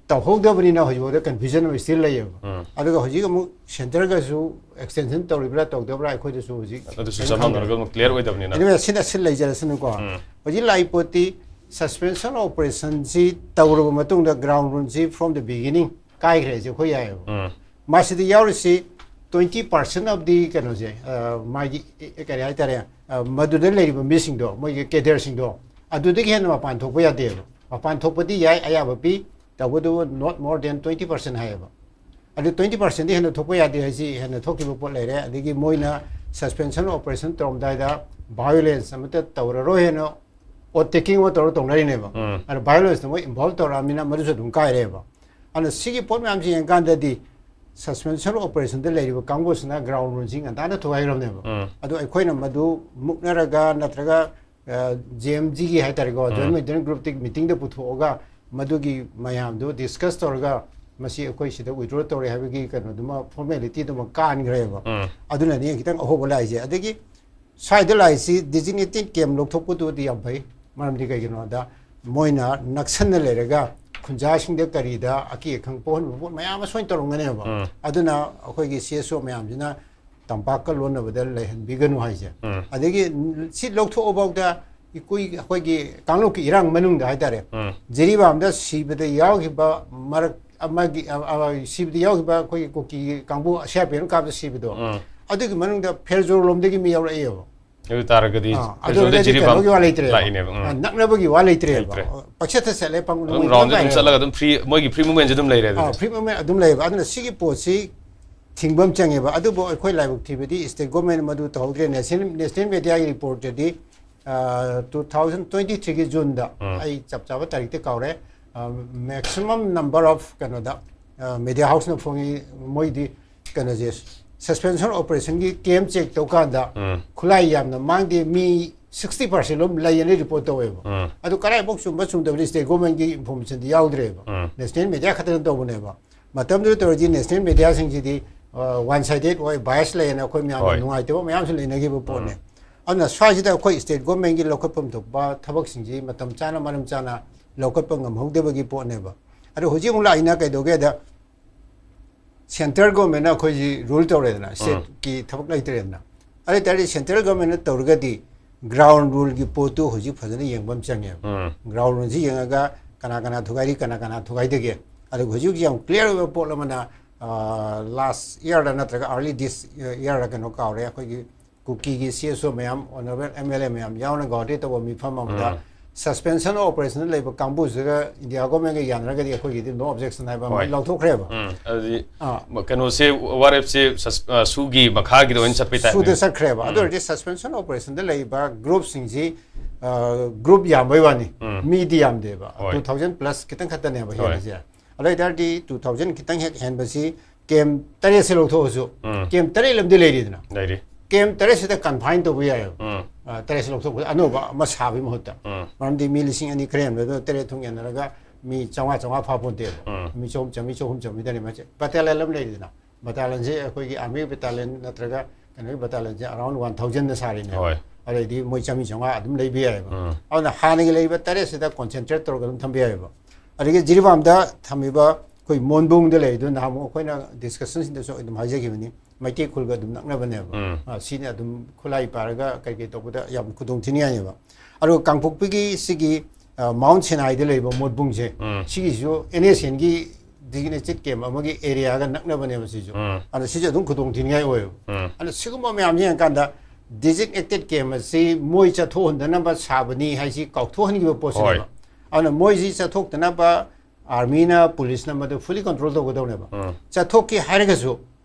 ꯇꯧꯍꯧꯗꯕꯅꯤꯅ ꯍꯧꯖꯤꯛꯐꯥꯎꯗ ꯀꯟꯐ꯭ꯌꯨꯖꯟ ꯑꯃ ꯁ꯭ꯇꯤꯜ ꯂꯩꯌꯦꯕ꯫ ꯎꯝ. ꯑꯗꯨꯒ ꯍꯧꯖꯤꯛ ꯑꯃꯨꯛ ꯁꯦꯟꯇꯔꯒꯁꯨ ꯑꯦꯛꯁꯇꯦꯟꯁꯟ ꯇꯧꯔꯤꯕ꯭ꯔꯥ ꯇꯧꯗꯕ꯭ꯔꯥ ꯑꯩꯈꯣꯏꯗꯁꯨ ꯍꯧꯖꯤꯛ ꯑꯗꯨꯁꯨ ꯀꯔꯤꯝ ꯆꯃꯝꯅꯔꯒ ꯈꯪꯗ꯭ꯔꯦ꯫ ꯑꯃꯨꯛ ꯀ꯭ꯂꯤꯌꯥꯔ ꯑꯣꯏꯗꯕꯅꯤꯅ꯫ ꯑꯗꯨꯅ ꯁꯤꯅ ꯁꯤꯜ ꯂꯩꯖꯔꯁꯅꯨꯀꯣ꯫ ꯎꯝ. ꯍꯧꯖꯤꯛ ꯂꯥꯛꯏ ꯄꯣꯠꯇꯤ ꯁꯁꯄꯦꯟꯁꯟ ꯑꯣꯄꯔꯦꯁꯟꯁꯤ ꯇꯧꯔꯕ ꯃꯇꯨꯡꯗ ꯒ꯭ꯔꯥꯎꯟ ꯔꯨꯜꯁꯤ from the beginning ꯀꯥꯏꯈ꯭ꯔꯦ ꯍꯥꯏꯁꯦ ꯑꯩꯈꯣꯏ ꯌꯥꯏꯑꯕ꯫ ꯎꯝ. ꯃꯁꯤꯗ ꯌꯥꯎꯔꯤꯁꯤ twenty percent of the ꯀꯩꯅꯣꯁꯦ, ꯑ, ꯃꯥꯒꯤ, ꯑꯦ, ꯀꯔꯤ ꯍꯥꯏꯇꯥꯔꯦ, ꯑ, ꯃꯗꯨꯗ ꯂꯩꯔꯤꯕ ꯃꯤꯁꯤꯡꯗꯣ, ꯃꯣꯏꯒꯤ ꯀꯦꯗꯔꯁꯤꯡꯗꯣ, ꯑꯗꯨꯗꯒꯤ ꯍꯦꯟꯅ ꯃꯄꯥꯟ ꯊꯣꯛꯄ ꯌꯥꯗꯦꯕ꯫ ꯃꯄꯥꯟ ꯊꯣꯛꯄꯗꯤ ꯌꯥꯏ, ꯑꯌꯥꯕ ꯄꯤ, ꯇꯧꯕꯇꯕꯨ not more than twenty percent ꯍꯥꯏꯌꯦꯕ꯫ ꯑꯗꯨ twenty percentꯗꯤ ꯍꯦꯟꯅ ꯊꯣꯛꯄ ꯌꯥꯗꯦ ꯍꯥꯏꯁꯤ ꯍꯦꯟꯅ ꯊꯣꯛꯈꯤꯕ ꯄꯣꯠ ꯂꯩꯔꯦ꯫ ꯑꯗꯒꯤ ꯃꯣꯏꯅ ꯁꯁꯄꯦꯟꯁꯟ ꯑꯣꯄꯔꯦꯁꯟ ꯇꯧꯔꯝꯗꯥꯏꯗ ꯚꯥꯏꯑꯣꯂꯦꯟꯁ ꯑꯃꯠꯇ ꯇꯧꯔꯔꯣꯏ ꯍꯥꯏꯅ ꯑꯣꯠ ꯇꯦꯀꯤꯡ ꯑꯃ ꯇꯧꯔ ꯇꯧꯅꯔꯤꯅꯦꯕ꯫ ꯎꯝ. ꯑꯗꯨ ꯚꯥꯏꯑꯣꯂꯦꯟꯁꯇ ꯃꯣꯏ ꯏꯟꯚꯣꯜꯕ ꯇꯧꯔꯛꯑꯃꯤꯅ ꯃꯗꯨꯁꯨ ꯑꯗꯨꯝ ꯀꯥꯏꯔꯦꯕ꯫ ꯑꯗꯨꯅ ꯁꯤꯒꯤ ꯄꯣꯠ ꯃꯌꯥꯝꯁꯤ ꯌꯦꯡꯀꯥꯟꯗꯗꯤ ꯁꯁꯄꯦꯟꯁꯟ ꯑꯣꯄꯔꯦꯁꯟꯗ ꯂꯩꯔꯤꯕ ꯀꯥꯡꯕꯨꯁꯤꯅ ꯒ꯭ꯔꯥꯎꯟ ꯔꯨꯜꯁꯤ ꯉꯟꯇꯥꯅ ꯊꯨꯒꯥꯏꯈ꯭ꯔꯕꯅꯦꯕ꯫ ꯎꯝ. ꯑꯗꯨ ꯑꯩꯈꯣꯏꯅ ꯃꯗꯨ ꯃꯨꯛꯅꯔꯒ ꯅꯠꯇ꯭ꯔꯒ ꯖꯤ ꯑꯦꯝ ꯖꯤꯒꯤ ꯍꯥꯏꯇꯥꯔꯦꯀꯣ, ꯎꯝ. ꯖꯣꯏꯟ ꯃꯣꯅꯤꯇꯔꯤꯡ ꯒ꯭ꯔꯨꯞꯇꯒꯤ ꯃꯤꯇꯤꯡꯗ ꯄꯨꯊꯣꯛꯑꯒ ꯃꯗꯨꯒꯤ ꯃꯌꯥꯝꯗꯨ ꯗꯤꯁꯀꯁ ꯇꯧꯔꯒ ꯃꯁꯤ ꯑꯩꯈꯣꯏ ꯁꯤꯗ ꯋꯤꯗ꯭ꯔꯣ ꯇꯧꯔꯦ ꯍꯥꯏꯕꯒꯤ ꯀꯩꯅꯣꯗꯨꯃ, ꯐꯣꯔꯃꯦꯂꯤꯇꯤꯗꯨꯃ ꯀꯥꯟꯈ꯭ꯔꯦꯕ꯫ ꯎꯝ. ꯑꯗꯨꯅꯅꯤ ꯈꯤꯇꯪ ꯑꯍꯣꯕ ꯂꯥꯛꯏꯁꯦ꯫ ꯑꯗꯒꯤ ꯁ꯭ꯋꯥꯏꯗ ꯂꯥꯛꯏꯁꯤ ꯗꯤꯖꯤꯒꯅꯦꯇꯦꯗ ꯀꯦꯝ ꯂꯧꯊꯣꯛꯄꯗꯨꯗꯤ ꯌꯥꯝ ꯐꯩ꯫ ꯃꯔꯝꯗꯤ ꯀꯩꯒꯤꯅꯣꯗ ꯃꯣꯏꯅ ꯅꯛꯁꯟꯅ ꯂꯩꯔꯒ ꯈꯨꯟꯖꯥꯁꯤꯡꯗ ꯀꯔꯤꯗ ꯑꯀꯤ ꯑꯈꯪ ꯄꯣꯛꯍꯟꯕ ꯄꯣꯠ ꯃꯌꯥꯝ ꯑꯃ ꯁꯣꯏꯅ ꯇꯧꯔꯝꯒꯅꯦꯕ꯫ ꯎꯝ. ꯑꯗꯨꯅ ꯑꯩꯈꯣꯏꯒꯤ ꯁꯤ ꯑꯦꯁ ꯑꯣ ꯃꯌꯥꯝꯁꯤꯅ ꯇꯝꯄꯥꯛꯀ ꯂꯣꯟꯅꯕꯗ ꯂꯩꯍꯟꯕꯤꯒꯅꯨ ꯍꯥꯏꯁꯦ꯫ ꯎꯝ. ꯑꯗꯒꯤ ꯁꯤ ꯂꯧꯊꯣꯛꯑꯐꯥꯎꯗ ꯏꯀꯨꯏ-, ꯑꯩꯈꯣꯏꯒꯤ ꯀꯥꯡꯂꯨꯞꯀꯤ ꯏꯔꯥꯡ ꯃꯅꯨꯡꯗ ꯍꯥꯏꯇꯥꯔꯦ, ꯎꯝ. ꯖꯤꯔꯤꯕꯥꯝꯗ ꯁꯤꯕꯗ ꯌꯥꯎꯈꯤꯕ ꯃꯔꯛ ꯑꯃꯒꯤ, ꯑ, ꯑ, ꯁꯤꯕꯗ ꯌꯥꯎꯈꯤꯕ ꯑꯩꯈꯣꯏꯒꯤ ꯀꯨꯀꯤ ꯀꯥꯡꯕꯨ ꯁꯤ ꯑꯥꯔ ꯄꯤ ꯑꯦꯐ ꯀꯥꯞꯇ ꯁꯤꯕꯗꯣ, ꯎꯝ. ꯑꯗꯨꯒꯤ ꯃꯅꯨꯡꯗ ꯐꯦꯔꯖꯣꯔ ꯂꯣꯝꯗꯒꯤ ꯃꯤ ꯌꯥꯎꯔꯛꯑꯦꯕ꯫ ꯑꯗꯨ ꯇꯥꯔꯒꯗꯤ ꯑꯥ, ꯐꯦꯔꯖꯣꯔꯗ ꯑꯗꯨꯗꯤ ꯖꯤꯔꯤꯕꯥꯝ ꯀꯩꯅꯣꯒꯤ ꯋꯥ ꯂꯩꯇ꯭ꯔꯦꯕ꯫ ꯂꯥꯛꯏꯅꯦꯕ꯫ ꯎꯝ. ꯑꯥ, ꯅꯛꯅꯕꯒꯤ ꯋꯥ ꯂꯩꯇ꯭ꯔꯦꯕ꯫ ꯂꯩꯇ꯭ꯔꯦ. ꯄꯪꯆꯠꯇ ꯆꯠꯂꯦ, ꯄꯪ- ꯑꯗꯨꯝ ꯃꯣꯏ ꯔꯥꯎꯟꯁꯦ ꯑꯗꯨꯝ ꯄꯥꯏꯔꯦꯕ꯫ ꯆꯠꯂꯒ ꯑꯗꯨꯝ ꯐ꯭ꯔꯤ, ꯃꯣꯏꯒꯤ ꯐ꯭ꯔꯤ ꯃꯨꯚꯃꯦꯟꯁꯦ ꯑꯗꯨꯝ ꯂꯩꯔꯦ ꯑꯥ, ꯑꯗꯨꯗꯤ꯫ ꯐ꯭ꯔꯤ ꯃꯨꯚꯃꯦꯟ ꯑꯗꯨꯝ ꯂꯩꯌꯦꯕ꯫ ꯑꯗꯨꯅ ꯁꯤꯒꯤ ꯄꯣꯠꯁꯤ ꯊꯤꯡꯕ ꯑꯃ ꯆꯪꯉꯦꯕ꯫ ꯑꯗꯨꯕꯨ ꯑꯩꯈꯣꯏ ꯂꯥꯏꯕꯛ ꯊꯤꯕꯗꯤ ꯁ꯭ꯇꯦꯠ ꯒꯣꯔꯃꯦꯟ ꯃꯗꯨ ꯇꯧꯍꯧꯗ꯭ꯔꯦ꯫ ꯅꯦꯁꯅꯦꯜ, ꯅꯦꯁꯅꯦꯜ ꯃꯦꯗꯤꯌꯥꯒꯤ ꯔꯤꯄꯣꯔꯠꯇꯗꯤ, ꯑꯥ, two thousand twenty threeꯒꯤ ꯖꯨꯟꯗ, ꯎꯝ. ꯑꯩ ꯆꯞ ꯆꯥꯕ ꯇꯥꯔꯤꯛꯇꯤ ꯀꯥꯎꯔꯦ, ꯑꯥ, ꯃꯦꯛꯁꯤꯃꯝ ꯅꯝꯕꯔ ꯑꯣꯐ ꯀꯩꯅꯣꯗ, ꯃꯦꯗꯤꯌꯥ ꯍꯥꯎꯁꯅ ꯐꯣꯡꯉꯤ, ꯃꯣꯏꯗꯤ ꯀꯩꯅꯣꯁꯦ, ꯁꯁꯄꯦꯟꯁꯟ ꯑꯣꯄꯔꯦꯁꯟꯒꯤ ꯀꯦꯝ ꯆꯦꯛ ꯇꯧꯀꯥꯟꯗ ꯈꯨꯠꯂꯥꯏ ꯌꯥꯝꯅ ꯃꯥꯡꯗꯦ, ꯃꯤ ꯁꯤꯛꯁꯇꯤ ꯄꯥꯔꯁꯦꯟ ꯂꯣꯝ ꯂꯩꯌꯦꯅ ꯔꯤꯄꯣꯔꯠ ꯇꯧꯋꯦꯕ꯫ ꯑꯗꯨ ꯀꯗꯥꯏꯐꯥꯎ ꯆꯨꯝꯕ ꯆꯨꯝꯗꯕꯗꯤ ꯁ꯭ꯇꯦꯠ ꯒꯣꯔꯃꯦꯟꯒꯤ ꯏꯟꯐꯣꯔꯃꯦꯁꯟꯗꯤ ꯌꯥꯎꯗ꯭ꯔꯦꯕ꯫ ꯅꯦꯁꯅꯦꯜ ꯃꯦꯗꯤꯌꯥ ꯈꯛꯇꯅ ꯇꯧꯕꯅꯦꯕ꯫ ꯃꯇꯝꯗꯨꯗ ꯇꯧꯔꯗꯤ ꯅꯦꯁꯅꯦꯜ ꯃꯦꯗꯤꯌꯥꯁꯤꯡꯁꯤꯗꯤ ꯋꯥꯟ ꯁꯥꯏꯗꯦꯠ ꯑꯣꯏ, ꯕꯥꯏꯁ ꯂꯩꯌꯦꯅ ꯑꯩꯈꯣꯏ ꯃꯌꯥꯝꯅ ꯍꯣꯏ꯫ ꯅꯨꯡꯉꯥꯏꯇꯕ ꯃꯌꯥꯝꯁꯨ ꯂꯩꯅꯈꯤꯕ ꯄꯣꯠꯅꯦ꯫ ꯑꯗꯨꯅ ꯁ꯭ꯋꯥꯏꯁꯤꯗ ꯑꯩꯈꯣꯏ ꯁ꯭ꯇꯦꯠ ꯒꯣꯔꯃꯦꯟꯒꯤ ꯂꯧꯈꯠꯐꯝ ꯊꯣꯛꯄ ꯊꯕꯛꯁꯤꯡꯁꯤ ꯃꯇꯝ ꯆꯥꯅ, ꯃꯔꯝ ꯆꯥꯅ ꯂꯧꯈꯠꯄ ꯉꯝꯍꯧꯗꯕꯒꯤ ꯄꯣꯠꯅꯦꯕ꯫ ꯑꯗꯣ ꯍꯧꯖꯤꯛ ꯑꯃꯨꯛ ꯂꯥꯛꯏꯅ ꯀꯩꯗꯧꯒꯦꯗ, ꯁꯦꯟꯇ꯭ꯔꯦꯜ ꯒꯣꯔꯃꯦꯟꯅ ꯑꯩꯈꯣꯏꯁꯤ ꯔꯨꯜ ꯇꯧꯔꯦꯗꯅ, ꯁ꯭ꯇꯦꯠꯀꯤ ꯊꯕꯛ ꯂꯩꯇ꯭ꯔꯦꯗꯅ꯫ ꯑꯗꯨ ꯑꯣꯏ ꯇꯥꯔꯗꯤ ꯁꯦꯟꯇ꯭ꯔꯦꯜ ꯒꯣꯔꯃꯦꯟꯅ ꯇꯧꯔꯒꯗꯤ ꯒ꯭ꯔꯥꯎꯟ ꯔꯨꯜꯒꯤ ꯄꯣꯠꯇꯨ ꯍꯧꯖꯤꯛ ꯐꯖꯅ ꯌꯦꯡꯕ ꯑꯃ ꯆꯪꯉꯦꯕ꯫ ꯒ꯭ꯔꯥꯎꯟ ꯔꯨꯜꯁꯤ ꯌꯦꯡꯉꯒ ꯀꯅꯥ ꯀꯅꯥ ꯊꯨꯒꯥꯏꯔꯤ, ꯀꯅꯥ ꯀꯅꯥ ꯊꯨꯒꯥꯏꯗꯒꯦ꯫ ꯑꯗꯨꯒ ꯍꯧꯖꯤꯛ ꯍꯧꯖꯤꯛ ꯌꯥꯝ ꯀ꯭ꯂꯤꯌꯥꯔ ꯑꯣꯏꯕ ꯄꯣꯠ ꯑꯃꯅ, ꯂꯥꯁ ꯏꯌꯥꯔꯗ ꯅꯠꯇ꯭ꯔꯒ ꯑꯥꯔꯂꯤ ꯗꯤꯁ ꯏꯌꯥꯔꯗ, ꯀꯩꯅꯣ, ꯀꯥꯎꯔꯦ, ꯑꯩꯈꯣꯏꯒꯤ ꯀꯨꯀꯤꯒꯤ ꯁꯤ ꯑꯦꯁ ꯑꯣ ꯃꯌꯥꯝ, ꯑꯣꯅꯔꯦꯕꯜ ꯑꯦꯝ ꯑꯦꯜ ꯑꯦ ꯃꯌꯥꯝ ꯌꯥꯎꯅ ꯒꯧꯍꯥꯇꯤ ꯇꯧꯕ ꯃꯤꯐꯝ ꯑꯃꯗ ꯁꯁꯄꯦꯟꯁꯟ ꯑꯣꯄꯔꯦꯁꯟꯗ ꯂꯩꯕ ꯀꯥꯡꯕꯨꯁꯤꯒ ꯏꯟꯗꯤꯌꯥ ꯒꯣꯔꯃꯦꯟꯒ ꯌꯥꯅꯔꯒꯗꯤ ꯑꯩꯈꯣꯏꯒꯤꯗꯤ ꯅꯣ ꯑꯣꯕꯖꯦꯛꯁꯟ ꯍꯥꯏꯕ ꯑꯃ ꯍꯣꯏ꯫ ꯂꯧꯊꯣꯛꯈ꯭ꯔꯦꯕ꯫ ꯎꯝ, ꯑꯗꯨꯗꯤ ꯑꯥ꯫ ꯀꯩꯅꯣꯁꯦ, ꯋꯥꯔꯦꯞꯁꯦ ꯁꯁ-, ꯑ, ꯁꯨꯒꯤ ꯃꯈꯥꯒꯤꯗ ꯑꯣꯏꯅ ꯆꯠꯄꯩ ꯇꯥꯏꯞꯅꯦ꯫ ꯁꯨꯗ ꯆꯠꯈ꯭ꯔꯦꯕ꯫ ꯑꯗꯨ ꯑꯣꯏꯔꯗꯤ ꯁꯁꯄꯦꯟꯁꯟ ꯑꯣꯄꯔꯦꯁꯟꯗ ꯂꯩꯔꯤꯕ ꯒ꯭ꯔꯨꯞꯁꯤꯡꯁꯤ, ꯑ, ꯒ꯭ꯔꯨꯞ ꯌꯥꯝꯕꯩ ꯋꯥꯅꯤ, ꯃꯤꯗꯤ ꯌꯥꯝꯗꯦꯕ꯫ ꯍꯣꯏ꯫ ꯇꯨ ꯊꯥꯎꯖꯟ ꯄ꯭ꯂꯁ ꯈꯤꯇꯪ ꯈꯛꯇꯅꯦꯕ ꯍꯣꯏ꯫ ꯍꯦꯜꯂꯤꯁꯦ꯫ ꯑꯗꯨ ꯑꯣꯏ ꯇꯥꯔꯗꯤ ꯇꯨ ꯊꯥꯎꯖꯟ ꯈꯤꯇꯪ ꯍꯦꯛ ꯍꯦꯟꯕꯁꯤ ꯀꯦꯝ ꯇꯔꯦꯠꯁꯦ ꯂꯧꯊꯣꯛꯑꯁꯨ, ꯎꯝ꯫ ꯀꯦꯝ ꯇꯔꯦꯠ ꯂꯝꯗꯤ ꯂꯩꯔꯤꯗꯅ꯫ ꯂꯩꯔꯤ꯫ ꯀꯦꯝ ꯇꯔꯦꯠꯁꯤꯗ ꯀꯟꯐꯥꯏꯟ ꯇꯧꯕ ꯌꯥꯏꯑꯕ꯫ ꯎꯝ꯫ ꯑ, ꯇꯔꯦꯠꯁꯦ ꯂꯧꯊꯣꯛꯄꯗ ꯑꯅꯧꯕ ꯑꯃ ꯁꯥꯕꯒꯤ ꯃꯍꯨꯠꯇ꯫ ꯎꯝ꯫ ꯃꯔꯝꯗꯤ ꯃꯤ ꯂꯤꯁꯤꯡ ꯑꯅꯤ ꯈꯔ ꯍꯦꯟꯕꯗꯣ ꯇꯔꯦꯠ ꯊꯣꯡ ꯌꯥꯅꯔꯒ ꯃꯤ ꯆꯥꯝꯃꯉꯥ, ꯆꯥꯝꯃꯉꯥ ꯐꯥꯄꯣꯟꯇꯦꯕ꯫ ꯎꯝ꯫ ꯃꯤ ꯆꯍꯨꯝ, ꯆꯥꯝꯃꯔꯤ, ꯆꯍꯨꯝ, ꯆꯥꯝꯃꯔꯤꯗꯅꯦ ꯃꯁꯦ꯫ ꯕꯇꯥꯂꯤꯌꯟ ꯑꯃ ꯂꯩꯔꯤꯗꯅ꯫ ꯕꯇꯥꯂꯤꯌꯟꯁꯦ ꯑꯩꯈꯣꯏꯒꯤ ꯑꯥꯔꯃꯤ ꯕꯇꯥꯂꯤꯌꯟ ꯅꯠꯇ꯭ꯔꯒ ꯀꯩꯅꯣꯒꯤ ꯕꯇꯥꯂꯤꯌꯟꯁꯦ ꯑꯔꯥꯎꯟ ꯋꯥꯟ ꯊꯥꯎꯖꯟꯗ ꯁꯥꯔꯤꯅꯦ꯫ ꯍꯣꯏ꯫ ꯑꯗꯩꯗꯤ ꯃꯣꯏ ꯆꯥꯝꯃꯔꯤ, ꯆꯥꯝꯃꯉꯥ ꯑꯗꯨꯝ ꯂꯩꯕ ꯌꯥꯏꯑꯕ꯫ ꯎꯝ꯫ ꯑꯗꯨꯅ ꯍꯥꯟꯅꯒꯤ ꯂꯩꯔꯤꯕ ꯇꯔꯦꯠꯁꯤꯗ ꯀꯣꯟꯁꯦꯟꯇ꯭ꯔꯦꯠ ꯇꯧꯔꯒ ꯑꯗꯨꯝ ꯊꯝꯕ ꯌꯥꯏꯑꯕ꯫ ꯑꯗꯒꯤ ꯖꯤꯔꯤꯕꯥꯝꯗ ꯊꯝꯃꯤꯕ ꯑꯩꯈꯣꯏ ꯃꯣꯟꯕꯨꯡꯗ ꯂꯩꯔꯤꯗꯨ ꯅꯍꯥꯟꯃꯨꯛ ꯑꯩꯈꯣꯏꯅ ꯗꯤꯁꯀꯁꯟꯁꯤꯡꯗꯁꯨ ꯑꯗꯨꯝ ꯍꯥꯏꯖꯈꯤꯕꯅꯤ, ꯃꯩꯇꯩ ꯈꯨꯜꯒ ꯑꯗꯨꯝ ꯅꯛꯅꯕꯅꯦꯕ꯫ ꯎꯝ꯫ ꯑ, ꯁꯤꯅ ꯑꯗꯨꯝ ꯈꯨꯠꯂꯥꯏ ꯄꯥꯏꯔꯒ ꯀꯩ ꯀꯩ ꯇꯧꯕꯗ ꯌꯥꯝ ꯈꯨꯗꯣꯡ ꯊꯤꯅꯤꯡꯉꯥꯏꯅꯦꯕ꯫ ꯑꯗꯨꯒ ꯀꯥꯡꯄꯣꯛꯄꯤꯒꯤ ꯁꯤꯒꯤ, ꯑ, ꯃꯥꯎꯟ ꯁꯦꯅꯥꯏꯗ ꯂꯩꯕ ꯃꯣꯠꯕꯨꯡꯁꯦ, ꯎꯝ꯫ ꯁꯤꯒꯤꯁꯨ ꯑꯦꯟ ꯑꯦꯁ ꯑꯦꯟꯒꯤ ꯗꯤꯖꯤꯒꯅꯦꯇꯦꯠ ꯀꯦꯝ ꯑꯃꯒꯤ ꯑꯦꯔꯤꯌꯥꯒ ꯅꯛꯅꯕꯅꯦꯕ ꯁꯤꯁꯨ꯫ ꯎꯝ꯫ ꯑꯗꯨꯅ ꯁꯤꯁꯨ ꯑꯗꯨꯝ ꯈꯨꯗꯣꯡ ꯊꯤꯅꯤꯡꯉꯥꯏ ꯑꯣꯏꯌꯦꯕ꯫ ꯎꯝ꯫ ꯑꯗꯨꯅ ꯁꯤꯒꯨꯝꯕ ꯃꯌꯥꯝꯁꯦ ꯌꯦꯡꯀꯥꯟꯗ ꯗꯤꯖꯤꯒꯅꯦꯇꯦꯠ ꯀꯦꯝ ꯑꯁꯤ ꯃꯣꯏ ꯆꯠꯊꯣꯛꯍꯟꯗꯅꯕ ꯁꯥꯕꯅꯤ ꯍꯥꯏꯁꯤ ꯀꯥꯎꯊꯣꯛꯍꯟꯈꯤꯕ ꯄꯣꯠꯁꯤꯅꯦꯕ꯫ ꯍꯣꯏ꯫ ꯑꯗꯨꯅ ꯃꯣꯏꯁꯤ ꯆꯠꯊꯣꯛꯇꯅꯕ ꯑꯥꯔꯃꯤꯅ, ꯄꯨꯂꯤꯁꯅ ꯃꯗꯨ ꯐꯨꯜꯂꯤ ꯀꯟꯇ꯭ꯔꯣꯜ ꯇꯧꯒꯗꯧꯅꯦꯕ꯫ ꯎꯝ꯫ ꯆꯠꯊꯣꯛꯀꯦ ꯍꯥꯏꯔꯒꯁꯨ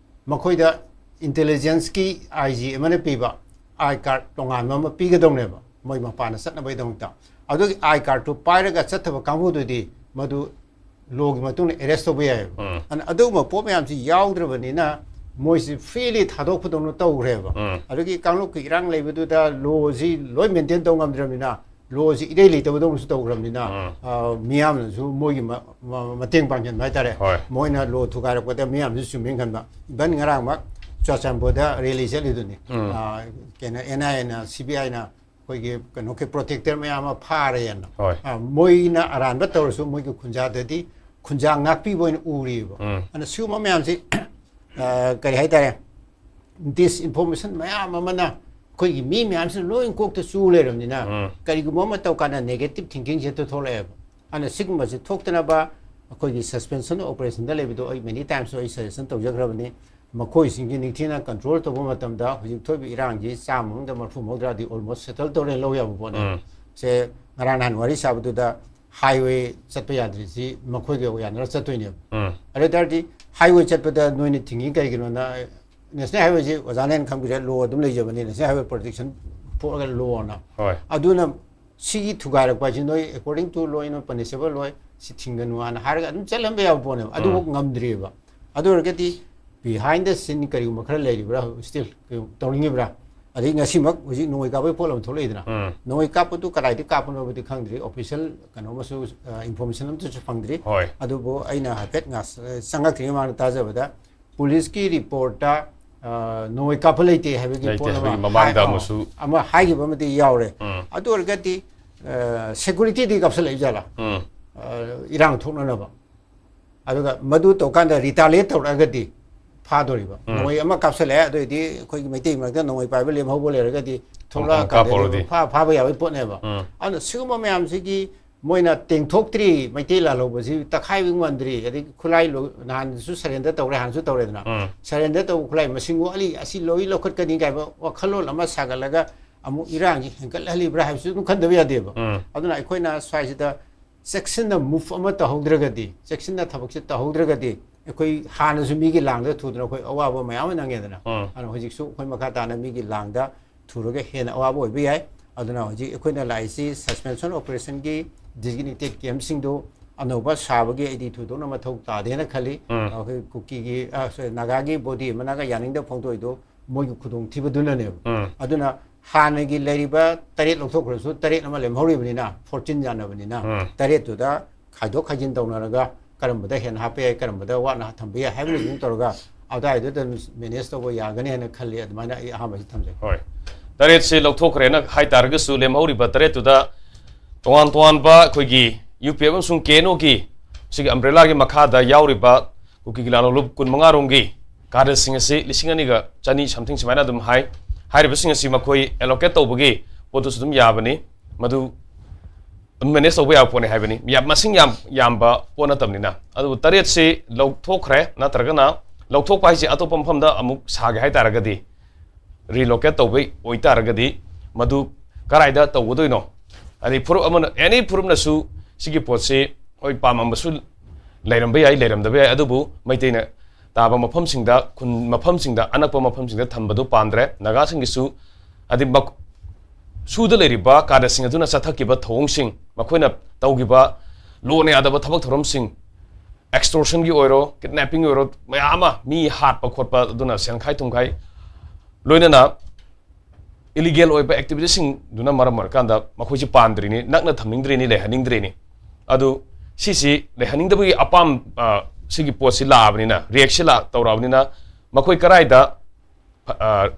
ꯃꯈꯣꯏꯗ ꯏꯟꯇꯦꯂꯤꯖꯦꯟꯁꯀꯤ ꯑꯥꯏ ꯖꯤ ꯑꯃꯅ ꯄꯤꯕ ꯑꯥꯏ ꯀꯥꯔꯗ ꯇꯣꯉꯥꯟꯕ ꯑꯃ ꯄꯤꯒꯗꯧꯅꯦꯕ, ꯃꯣꯏ ꯃꯄꯥꯟꯗ ꯆꯠꯅꯕꯒꯤꯗꯃꯛꯇ꯫ ꯑꯗꯨꯒꯤ ꯑꯥꯏ ꯀꯥꯔꯗꯇꯨ ꯄꯥꯏꯔꯒ ꯆꯠꯇꯕ ꯀꯥꯡꯕꯨꯗꯨꯗꯤ ꯃꯗꯨ ꯂꯣꯒꯤ ꯃꯇꯨꯡ ꯏꯟꯅ ꯑꯦꯔꯦꯁ ꯇꯧꯕ ꯌꯥꯏꯑꯕ꯫ ꯎꯝ. ꯑꯗꯨꯅ ꯑꯗꯨꯒꯨꯝꯕ ꯄꯣꯠ ꯃꯌꯥꯝꯁꯤ ꯌꯥꯎꯗ꯭ꯔꯕꯅꯤꯅ ꯃꯣꯏꯁꯤ ꯐ꯭ꯔꯤꯂꯤ ꯊꯥꯗꯣꯛꯄꯗꯧꯅ ꯇꯧꯈ꯭ꯔꯦꯕ꯫ ꯎꯝ. ꯑꯗꯨꯒꯤ ꯀꯥꯡꯂꯨꯞꯀꯤ ꯏꯔꯥꯡ ꯂꯩꯕꯗꯨꯗ ꯂꯣꯁꯤ ꯂꯣꯏ ꯃꯦꯟꯇꯦꯟ ꯇꯧ ꯉꯝꯗ꯭ꯔꯕꯅꯤꯅ, ꯂꯣꯁꯤ ꯏꯔꯩ ꯂꯩꯇꯕꯗꯧꯅꯁꯨ ꯇꯧꯈ꯭ꯔꯕꯅꯤꯅ, ꯎꯝ. ꯑ, ꯃꯤꯌꯥꯝꯅꯁꯨ ꯃꯣꯏꯒꯤ ꯃ- ꯃ- ꯃꯇꯦꯡ ꯄꯥꯡꯁꯤꯟꯕ ꯍꯥꯏꯇꯥꯔꯦ꯫ ꯍꯣꯏ. ꯃꯣꯏꯅ ꯂꯣ ꯊꯨꯒꯥꯏꯔꯛꯄꯗ ꯃꯤꯌꯥꯝꯁꯨ ꯆꯨꯝꯃꯦꯅ ꯈꯟꯕ꯫ ꯏꯚꯟ ꯉꯔꯥꯡꯃꯛ ꯆꯨꯔꯥꯆꯥꯟꯄꯨꯔꯗ ꯔꯦꯂꯤ ꯆꯠꯂꯤꯗꯨꯅꯤ꯫ ꯎꯝ. ꯑ, ꯀꯩꯅꯣ, ꯑꯦꯟ ꯑꯥꯏ ꯑꯦꯅ, ꯁꯤ ꯕꯤ ꯑꯥꯏꯅ ꯑꯩꯈꯣꯏꯒꯤ ꯀꯩꯅꯣꯒꯤ ꯄ꯭ꯔꯣꯇꯦꯛꯇꯔ ꯃꯌꯥꯝ ꯑꯃ ꯐꯥꯔꯦꯅ꯫ ꯍꯣꯏ. ꯑ, ꯃꯣꯏꯅ ꯑꯔꯥꯟꯕ ꯇꯧꯔꯁꯨ ꯃꯣꯏꯒꯤ ꯈꯨꯟꯖꯥꯗꯗꯤ ꯈꯨꯟꯖꯥ ꯉꯥꯛꯄꯤꯕ ꯑꯣꯏꯅ ꯎꯔꯤꯕ꯫ ꯎꯝ. ꯑꯗꯨꯅ ꯁꯤꯒꯨꯝꯕ ꯃꯌꯥꯝꯁꯤ, ꯑ, ꯀꯔꯤ ꯍꯥꯏꯇꯥꯔꯦ, ꯗꯤꯁꯏꯟꯐꯣꯔꯃꯦꯁꯟ ꯃꯌꯥꯝ ꯑꯃꯅ ꯑꯩꯈꯣꯏꯒꯤ ꯃꯤ ꯃꯌꯥꯝꯁꯤꯅ ꯂꯣꯏ ꯀꯣꯛꯇ ꯆꯨ ꯂꯩꯔꯕꯅꯤꯅ, ꯎꯝ. ꯀꯔꯤꯒꯨꯝꯕ ꯑꯃ ꯇꯧ ꯀꯥꯟꯗ ꯅꯦꯒꯦꯇꯤꯞ ꯊꯤꯡꯀꯤꯡꯁꯦ ꯍꯦꯛꯇ ꯊꯣꯛꯂꯛꯑꯦꯕ꯫ ꯑꯗꯨꯅ ꯁꯤꯒꯨꯝꯕꯁꯤ ꯊꯣꯛꯇꯅꯕ ꯑꯩꯈꯣꯏꯒꯤ ꯁꯁꯄꯦꯟꯁꯟ ꯑꯣꯄꯔꯦꯁꯟꯗ ꯂꯩꯕꯗꯣ ꯑꯩ ꯃꯦꯅꯤ ꯇꯥꯏꯝꯁ ꯑꯩ ꯁꯖꯦꯁꯟ ꯇꯧꯖꯈ꯭ꯔꯕꯅꯤ꯫ ꯃꯈꯣꯏꯁꯤꯡꯁꯤ ꯅꯤꯡꯊꯤꯅ ꯀꯟꯇ꯭ꯔꯣꯜ ꯇꯧꯕ ꯃꯇꯝꯗ ꯍꯧꯖꯤꯛ ꯊꯣꯛꯏꯕ ꯏꯔꯥꯡꯁꯤ ꯆꯥꯝꯃ ꯃꯅꯨꯡꯗ ꯃꯔꯐꯨ ꯃꯧꯗ꯭ꯔꯥꯗꯤ ꯑꯣꯜꯃꯣꯁ ꯁꯦꯇꯜ ꯇꯧꯔꯦꯅ ꯂꯧ ꯌꯥꯕ ꯄꯣꯠꯅꯤ꯫ ꯎꯝ. ꯁꯦ ꯉꯔꯥꯡ ꯅꯍꯥꯟ ꯋꯥꯔꯤ ꯁꯥꯕꯗꯨꯗ ꯍꯥꯏꯋꯦ ꯆꯠꯄ ꯌꯥꯗ꯭ꯔꯤꯁꯤ ꯃꯈꯣꯏꯒ ꯌꯥꯅꯔ ꯆꯠꯇꯣꯏꯅꯦꯕ꯫ ꯎꯝ. ꯑꯗꯨ ꯑꯣꯏ ꯇꯥꯔꯗꯤ ꯍꯥꯏꯋꯦ ꯆꯠꯄꯗ ꯅꯣꯏꯅ ꯊꯤꯡꯉꯤ ꯀꯩꯒꯤꯅꯣꯅ, ꯅꯦꯁꯅꯦꯜ ꯍꯥꯏꯋꯦꯁꯤ ꯑꯣꯖꯥꯅ ꯍꯦꯟꯅ ꯈꯪꯕꯤꯔꯦ, ꯂꯣ ꯑꯗꯨꯝ ꯂꯩꯖꯕꯅꯤ, ꯅꯦꯁꯅꯦꯜ ꯍꯥꯏꯋꯦ ꯄ꯭ꯔꯣꯇꯦꯛꯁꯟ ꯊꯣꯛꯑꯒ ꯂꯣꯅ꯫ ꯍꯣꯏ. ꯑꯗꯨꯅ ꯁꯤꯒꯤ ꯊꯨꯒꯥꯏꯔꯛꯄ ꯍꯥꯏꯁꯤ ꯅꯣꯏ according to law ꯅꯣꯏ ꯄꯅꯤꯁꯦꯕꯜ ꯑꯣꯏ, ꯁꯤ ꯊꯤꯡꯒꯅꯨ ꯍꯥꯏꯅ ꯍꯥꯏꯔꯒ ꯑꯗꯨꯝ ꯆꯠꯍꯟꯕ ꯌꯥꯕ ꯄꯣꯠꯅꯦꯕ꯫ ꯑꯗꯨꯐꯥꯎ ꯉꯝꯗ꯭ꯔꯤꯑꯕ꯫ ꯑꯗꯨ ꯑꯣꯏꯔꯒꯗꯤ behind the scene ꯀꯔꯤꯒꯨꯝꯕ ꯈꯔ ꯂꯩꯔꯤꯕ꯭ꯔꯥ, ꯁ꯭ꯇꯤꯜ ꯇꯧꯅꯤꯡꯉꯤꯕ꯭ꯔꯥ? ꯑꯗꯩ ꯉꯁꯤꯃꯛ ꯍꯧꯖꯤꯛ ꯅꯣꯡꯃꯩ ꯀꯥꯞꯄꯒꯤ ꯄꯣꯠ ꯑꯃ ꯊꯣꯛꯂꯛꯏꯗꯅ, ꯎꯝ. ꯅꯣꯡꯃꯩ ꯀꯥꯞꯄꯗꯨ ꯀꯗꯥꯏꯗꯒꯤ ꯀꯥꯞꯄꯅꯣꯕꯨꯗꯤ ꯈꯪꯗ꯭ꯔꯤ, ꯑꯣꯐꯤꯁꯤꯌꯦꯜ ꯀꯩꯅꯣ ꯑꯃꯁꯨ, ꯏꯟꯐꯣꯔꯃꯦꯁꯟ ꯑꯃꯠꯇꯁꯨ ꯐꯪꯗ꯭ꯔꯤ꯫ ꯍꯣꯏ. ꯑꯗꯨꯕꯨ ꯑꯩꯅ ꯍꯥꯏꯐꯦꯠ ꯉꯥꯁ-, ꯆꯪꯉꯛꯇ꯭ꯔꯤꯉꯩ ꯃꯃꯥꯡꯗ ꯇꯥꯖꯕꯗ ꯄꯨꯂꯤꯁꯀꯤ ꯔꯤꯄꯣꯔꯠꯇ, ꯑ, ꯅꯣꯡꯃꯩ ꯀꯥꯞꯄ ꯂꯩꯇꯦ ꯍꯥꯏꯕꯒꯤ ꯂꯩꯇꯦ ꯄꯣꯠ ꯑꯃ ꯍꯥꯏꯕꯒꯤ ꯃꯃꯥꯡꯗ ꯍꯥꯏ-, ꯑꯃꯁꯨ ꯑꯃ ꯍꯥꯏꯈꯤꯕ ꯑꯃꯗꯤ ꯌꯥꯎꯔꯦ꯫ ꯎꯝ. ꯑꯗꯨ ꯑꯣꯏꯔꯒꯗꯤ, ꯑ, ꯁꯦꯀꯨꯔꯤꯇꯤꯗꯤ ꯀꯥꯞꯁꯤꯜꯂꯛꯏ ꯖꯥꯠꯂꯥ? ꯎꯝ. ꯑ, ꯏꯔꯥꯡ ꯊꯣꯛꯅꯅꯕ꯫ ꯑꯗꯨꯒ ꯃꯗꯨ ꯇꯧꯀꯥꯟꯗ ꯔꯤꯇꯥꯂꯤꯌꯦꯠ ꯇꯧꯔꯛꯑꯒꯗꯤ ꯐꯥꯗꯣꯔꯤꯕ꯫ ꯎꯝ. ꯅꯣꯡꯃꯩ ꯑꯃ ꯀꯥꯞꯁꯤꯜꯂꯛꯑꯦ, ꯑꯗꯨꯑꯣꯏꯗꯤ ꯑꯩꯈꯣꯏꯒꯤ ꯃꯩꯇꯩ ꯃꯔꯛꯇ ꯅꯣꯡꯃꯩ ꯄꯥꯏꯕ ꯂꯦꯝꯍꯧꯕ ꯂꯩꯔꯒꯗꯤ ꯑꯃꯨꯛ ꯀꯥꯞꯄꯧꯔꯗꯤ꯫ ꯊꯣꯛꯂꯛꯑꯀꯥꯟꯗ ꯐꯥ-, ꯐꯥꯕ ꯌꯥꯕꯒꯤ ꯄꯣꯠꯅꯦꯕ꯫ ꯎꯝ. ꯑꯗꯨꯅ ꯁꯤꯒꯨꯝꯕ ꯃꯌꯥꯝꯁꯤꯒꯤ ꯃꯣꯏꯅ ꯇꯦꯡꯊꯣꯛꯇ꯭ꯔꯤ, ꯃꯩꯇꯩ ꯂꯥꯜꯍꯧꯕꯁꯤ ꯇꯛꯈꯥꯏꯕ ꯉꯝꯗ꯭ꯔꯤ, ꯑꯗꯒꯤ ꯈꯨꯠꯂꯥꯏ ꯂꯣ-, ꯅꯍꯥꯟꯁꯨ ꯁꯔꯦꯟꯗꯔ ꯇꯧꯔꯦ, ꯍꯥꯟꯅꯁꯨ ꯇꯧꯔꯦꯗꯅ꯫ ꯎꯝ. ꯁꯔꯦꯟꯗꯔ ꯇꯧꯕ ꯈꯨꯠꯂꯥꯏ ꯃꯁꯤꯡ ꯋꯥꯠꯂꯤ, ꯑꯁꯤ ꯂꯣꯏ ꯂꯧꯈꯠꯀꯅꯤ ꯀꯥꯏꯕ ꯋꯥꯈꯜꯂꯣꯟ ꯑꯃ ꯁꯥꯒꯠꯂꯒ ꯑꯃꯨꯛ ꯏꯔꯥꯡꯁꯤ ꯍꯦꯟꯒꯠꯍꯜꯂꯤꯕ꯭ꯔꯥ ꯍꯥꯏꯕꯁꯨ ꯑꯗꯨꯝ ꯈꯟꯗꯕ ꯌꯥꯗꯦꯕ꯫ ꯎꯝ. ꯑꯗꯨꯅ ꯑꯩꯈꯣꯏꯅ ꯁ꯭ꯋꯥꯏꯁꯤꯗ ꯆꯦꯛꯁꯤꯟꯅ ꯃꯨꯚ ꯑꯃ ꯇꯧꯍꯧꯗ꯭ꯔꯒꯗꯤ, ꯆꯦꯛꯁꯤꯟꯅ ꯊꯕꯛꯁꯦ ꯇꯧꯍꯧꯗ꯭ꯔꯒꯗꯤ, ꯑꯩꯈꯣꯏ ꯍꯥꯟꯅꯁꯨ ꯃꯤꯒꯤ ꯂꯥꯡꯗ ꯊꯨꯗꯅ ꯑꯩꯈꯣꯏ ꯑꯋꯥꯕ ꯃꯌꯥꯝ ꯑꯃ ꯅꯪꯉꯦꯗꯅ꯫ ꯎꯝ. ꯑꯗꯨꯅ ꯍꯧꯖꯤꯛꯁꯨ ꯑꯩꯈꯣꯏ ꯃꯈꯥ ꯇꯥꯅ ꯃꯤꯒꯤ ꯂꯥꯡꯗ ꯊꯨꯔꯒ ꯍꯦꯟꯅ ꯑꯋꯥꯕ ꯑꯣꯏꯕ ꯌꯥꯏ꯫ ꯑꯗꯨꯅ ꯍꯧꯖꯤꯛ ꯑꯩꯈꯣꯏꯅ ꯂꯥꯛꯏꯁꯤ ꯁꯁꯄꯦꯟꯁꯟ ꯑꯣꯄꯔꯦꯁꯟꯒꯤ ꯗꯤꯖꯤꯒꯅꯦꯇꯦꯠ ꯀꯦꯝꯞꯁꯤꯡꯗꯨ ꯑꯅꯧꯕ ꯁꯥꯕꯒꯤ ꯑꯩꯗꯤ ꯊꯣꯏꯗꯣꯛꯅ ꯃꯊꯧ ꯇꯥꯗꯦꯅ ꯈꯜꯂꯤ꯫ ꯎꯝ꯫ ꯑꯩꯈꯣꯏ ꯀꯨꯀꯤꯒꯤ, ꯑ, sorry, ꯅꯥꯒꯥꯒꯤ body ꯑꯃꯅꯒ ꯌꯥꯅꯤꯡꯗꯕ ꯐꯣꯡꯗꯣꯛꯏꯗꯣ ꯃꯣꯏꯒꯤ ꯈꯨꯗꯣꯡꯊꯤꯕꯗꯨꯅꯅꯦꯕ꯫ ꯎꯝ꯫ ꯑꯗꯨꯅ ꯍꯥꯟꯅꯒꯤ ꯂꯩꯔꯤꯕ ꯇꯔꯦꯠ ꯂꯧꯊꯣꯛꯈ꯭ꯔꯁꯨ ꯇꯔꯦꯠ ꯑꯃ ꯂꯦꯝꯍꯧꯔꯤꯕꯅꯤꯅ, fourteen ꯌꯥꯅꯕꯅꯤꯅ, ꯎꯝ꯫ ꯇꯔꯦꯠꯇꯨꯗ ꯈꯥꯏꯗꯣꯛ ꯈꯥꯏꯖꯤꯟ ꯇꯧꯅꯔꯒ ꯀꯔꯝꯕꯗ ꯍꯦꯟꯅ ꯍꯥꯞꯄ ꯌꯥꯏ, ꯀꯔꯝꯕꯗ ꯋꯥꯠꯅ ꯊꯝꯕ ꯌꯥꯏ ꯍꯥꯏꯕꯅꯆꯤꯡꯕ ꯇꯧꯔꯒ ꯑꯗꯨꯋꯥꯏꯗꯨꯗ manage ꯇꯧꯕ ꯌꯥꯒꯅꯤ ꯍꯥꯏꯅ ꯈꯜꯂꯤ꯫ ꯑꯗꯨꯃꯥꯏꯅ ꯑꯩ ꯑꯍꯥꯟꯕꯁꯤ ꯊꯝꯖꯒꯦ꯫ ꯍꯣꯏ, ꯇꯔꯦꯠꯁꯤ ꯂꯧꯊꯣꯛꯈ꯭ꯔꯦꯅ ꯍꯥꯏꯇꯥꯔꯒꯁꯨ ꯂꯦꯝꯍꯧꯔꯤꯕ ꯇꯔꯦꯠꯇꯨꯗ ꯇꯣꯉꯥꯟ ꯇꯣꯉꯥꯟꯕ ꯑꯩꯈꯣꯏꯒꯤ ꯌꯨ ꯄꯤ ꯑꯦꯐ ꯑꯃꯁꯨꯡ ꯀꯦ ꯑꯦꯟ ꯑꯣꯒꯤ ꯁꯤꯒꯤ ꯑꯝꯕ꯭ꯔꯦꯂꯥꯒꯤ ꯃꯈꯥꯗ ꯌꯥꯎꯔꯤꯕ ꯀꯨꯀꯤꯒꯤ ꯂꯥꯂꯣꯡ ꯂꯨꯞ ꯀꯨꯟꯃꯉꯥ ꯔꯣꯝꯒꯤ cadreꯁꯤꯡ ꯑꯁꯤ ꯂꯤꯁꯤꯡ ꯑꯅꯤꯒ ꯆꯅꯤ something ꯁꯨꯃꯥꯏꯅ ꯑꯗꯨꯝ ꯍꯥꯏ꯫ ꯍꯥꯏꯔꯤꯕꯁꯤꯡ ꯑꯁꯤ ꯃꯈꯣꯏ allocate ꯇꯧꯕꯒꯤ ꯄꯣꯠꯇꯨꯁꯨ ꯑꯗꯨꯝ ꯌꯥꯕꯅꯤ, ꯃꯗꯨ ꯑꯗꯨꯝ manage ꯇꯧꯕ ꯌꯥꯕ ꯄꯣꯠꯅꯤ ꯍꯥꯏꯕꯅꯤ꯫ ꯌꯥꯝ, ꯃꯁꯤꯡ ꯌꯥꯝ ꯌꯥꯝꯕ ꯄꯣꯠ ꯅꯠꯇꯕꯅꯤꯅ꯫ ꯑꯗꯨꯕꯨ ꯇꯔꯦꯠꯁꯤ ꯂꯧꯊꯣꯛꯈ꯭ꯔꯦ, ꯅꯠꯇ꯭ꯔꯒꯅ ꯂꯧꯊꯣꯛꯄ ꯍꯥꯏꯁꯤ ꯑꯇꯣꯞꯄ ꯃꯐꯝꯗ ꯑꯃꯨꯛ ꯁꯥꯒꯦ ꯍꯥꯏꯇꯥꯔꯒꯗꯤ, relocate ꯇꯧꯕꯩ ꯑꯣꯏꯇꯥꯔꯒꯗꯤ, ꯃꯗꯨ ꯀꯔꯥꯏꯗ ꯇꯧꯒꯗꯣꯏꯅꯣ? ꯑꯗꯩ ꯐꯨꯔꯨꯞ ꯑꯃꯅ, any ꯐꯨꯔꯨꯞꯅꯁꯨ ꯁꯤꯒꯤ ꯄꯣꯠꯁꯤ, ꯍꯣꯏ, ꯄꯥꯝꯃꯝꯕꯁꯨ ꯂꯩꯔꯝꯕ ꯌꯥꯏ, ꯂꯩꯔꯝꯗꯕ ꯌꯥꯏ, ꯑꯗꯨꯕꯨ ꯃꯩꯇꯩꯅ ꯇꯥꯕ ꯃꯐꯝꯁꯤꯡꯗ, ꯈꯨꯟ ꯃꯐꯝꯁꯤꯡꯗ, ꯑꯅꯛꯄ ꯃꯐꯝꯁꯤꯡꯗ ꯊꯝꯕꯗꯨ ꯄꯥꯝꯗ꯭ꯔꯦ꯫ ꯅꯥꯒꯥꯁꯤꯡꯒꯤꯁꯨ, ꯍꯥꯏꯗꯤ, ꯃꯛ-, ꯁꯨꯗ ꯂꯩꯔꯤꯕ cadreꯁꯤꯡ ꯑꯗꯨꯅ ꯆꯠꯊꯈꯤꯕ ꯊꯧꯑꯣꯡꯁꯤꯡ, ꯃꯈꯣꯏꯅ ꯇꯧꯈꯤꯕ ꯂꯣꯅ ꯌꯥꯗꯕ ꯊꯕꯛ ꯊꯧꯔꯝꯁꯤꯡ, extortionꯒꯤ ꯑꯣꯏꯔꯣ, kidnappingꯒꯤ ꯑꯣꯏꯔꯣ, ꯃꯌꯥꯝ ꯑꯃ, ꯃꯤ ꯍꯥꯠꯄ ꯈꯣꯠꯄ, ꯑꯗꯨꯅ ꯁꯦꯟꯈꯥꯏ ꯊꯨꯝꯈꯥꯏ, ꯂꯣꯏꯅꯅ illegal ꯑꯣꯏꯕ activityꯁꯤꯡꯗꯨꯅ ꯃꯔꯝ ꯑꯣꯏꯔꯀꯥꯟꯗ ꯃꯈꯣꯏꯁꯤ ꯄꯥꯝꯗ꯭ꯔꯤꯅꯤ, ꯅꯛꯅ ꯊꯝꯅꯤꯡꯗ꯭ꯔꯤꯅꯤ, ꯂꯩꯍꯟꯅꯤꯡꯗ꯭ꯔꯤꯅꯤ꯫ ꯑꯗꯨ ꯁꯤꯁꯤ ꯂꯩꯍꯟꯅꯤꯡꯗꯕꯒꯤ ꯑꯄꯥꯝ-, ꯑ, ꯁꯤꯒꯤ ꯄꯣꯠꯁꯤ ꯂꯥꯛꯑꯕꯅꯤꯅ, reactꯁꯤ ꯂꯥꯛ-, ꯇꯧꯔꯛꯑꯕꯅꯤꯅ, ꯃꯈꯣꯏ ꯀꯔꯥꯏꯗ, ꯑ,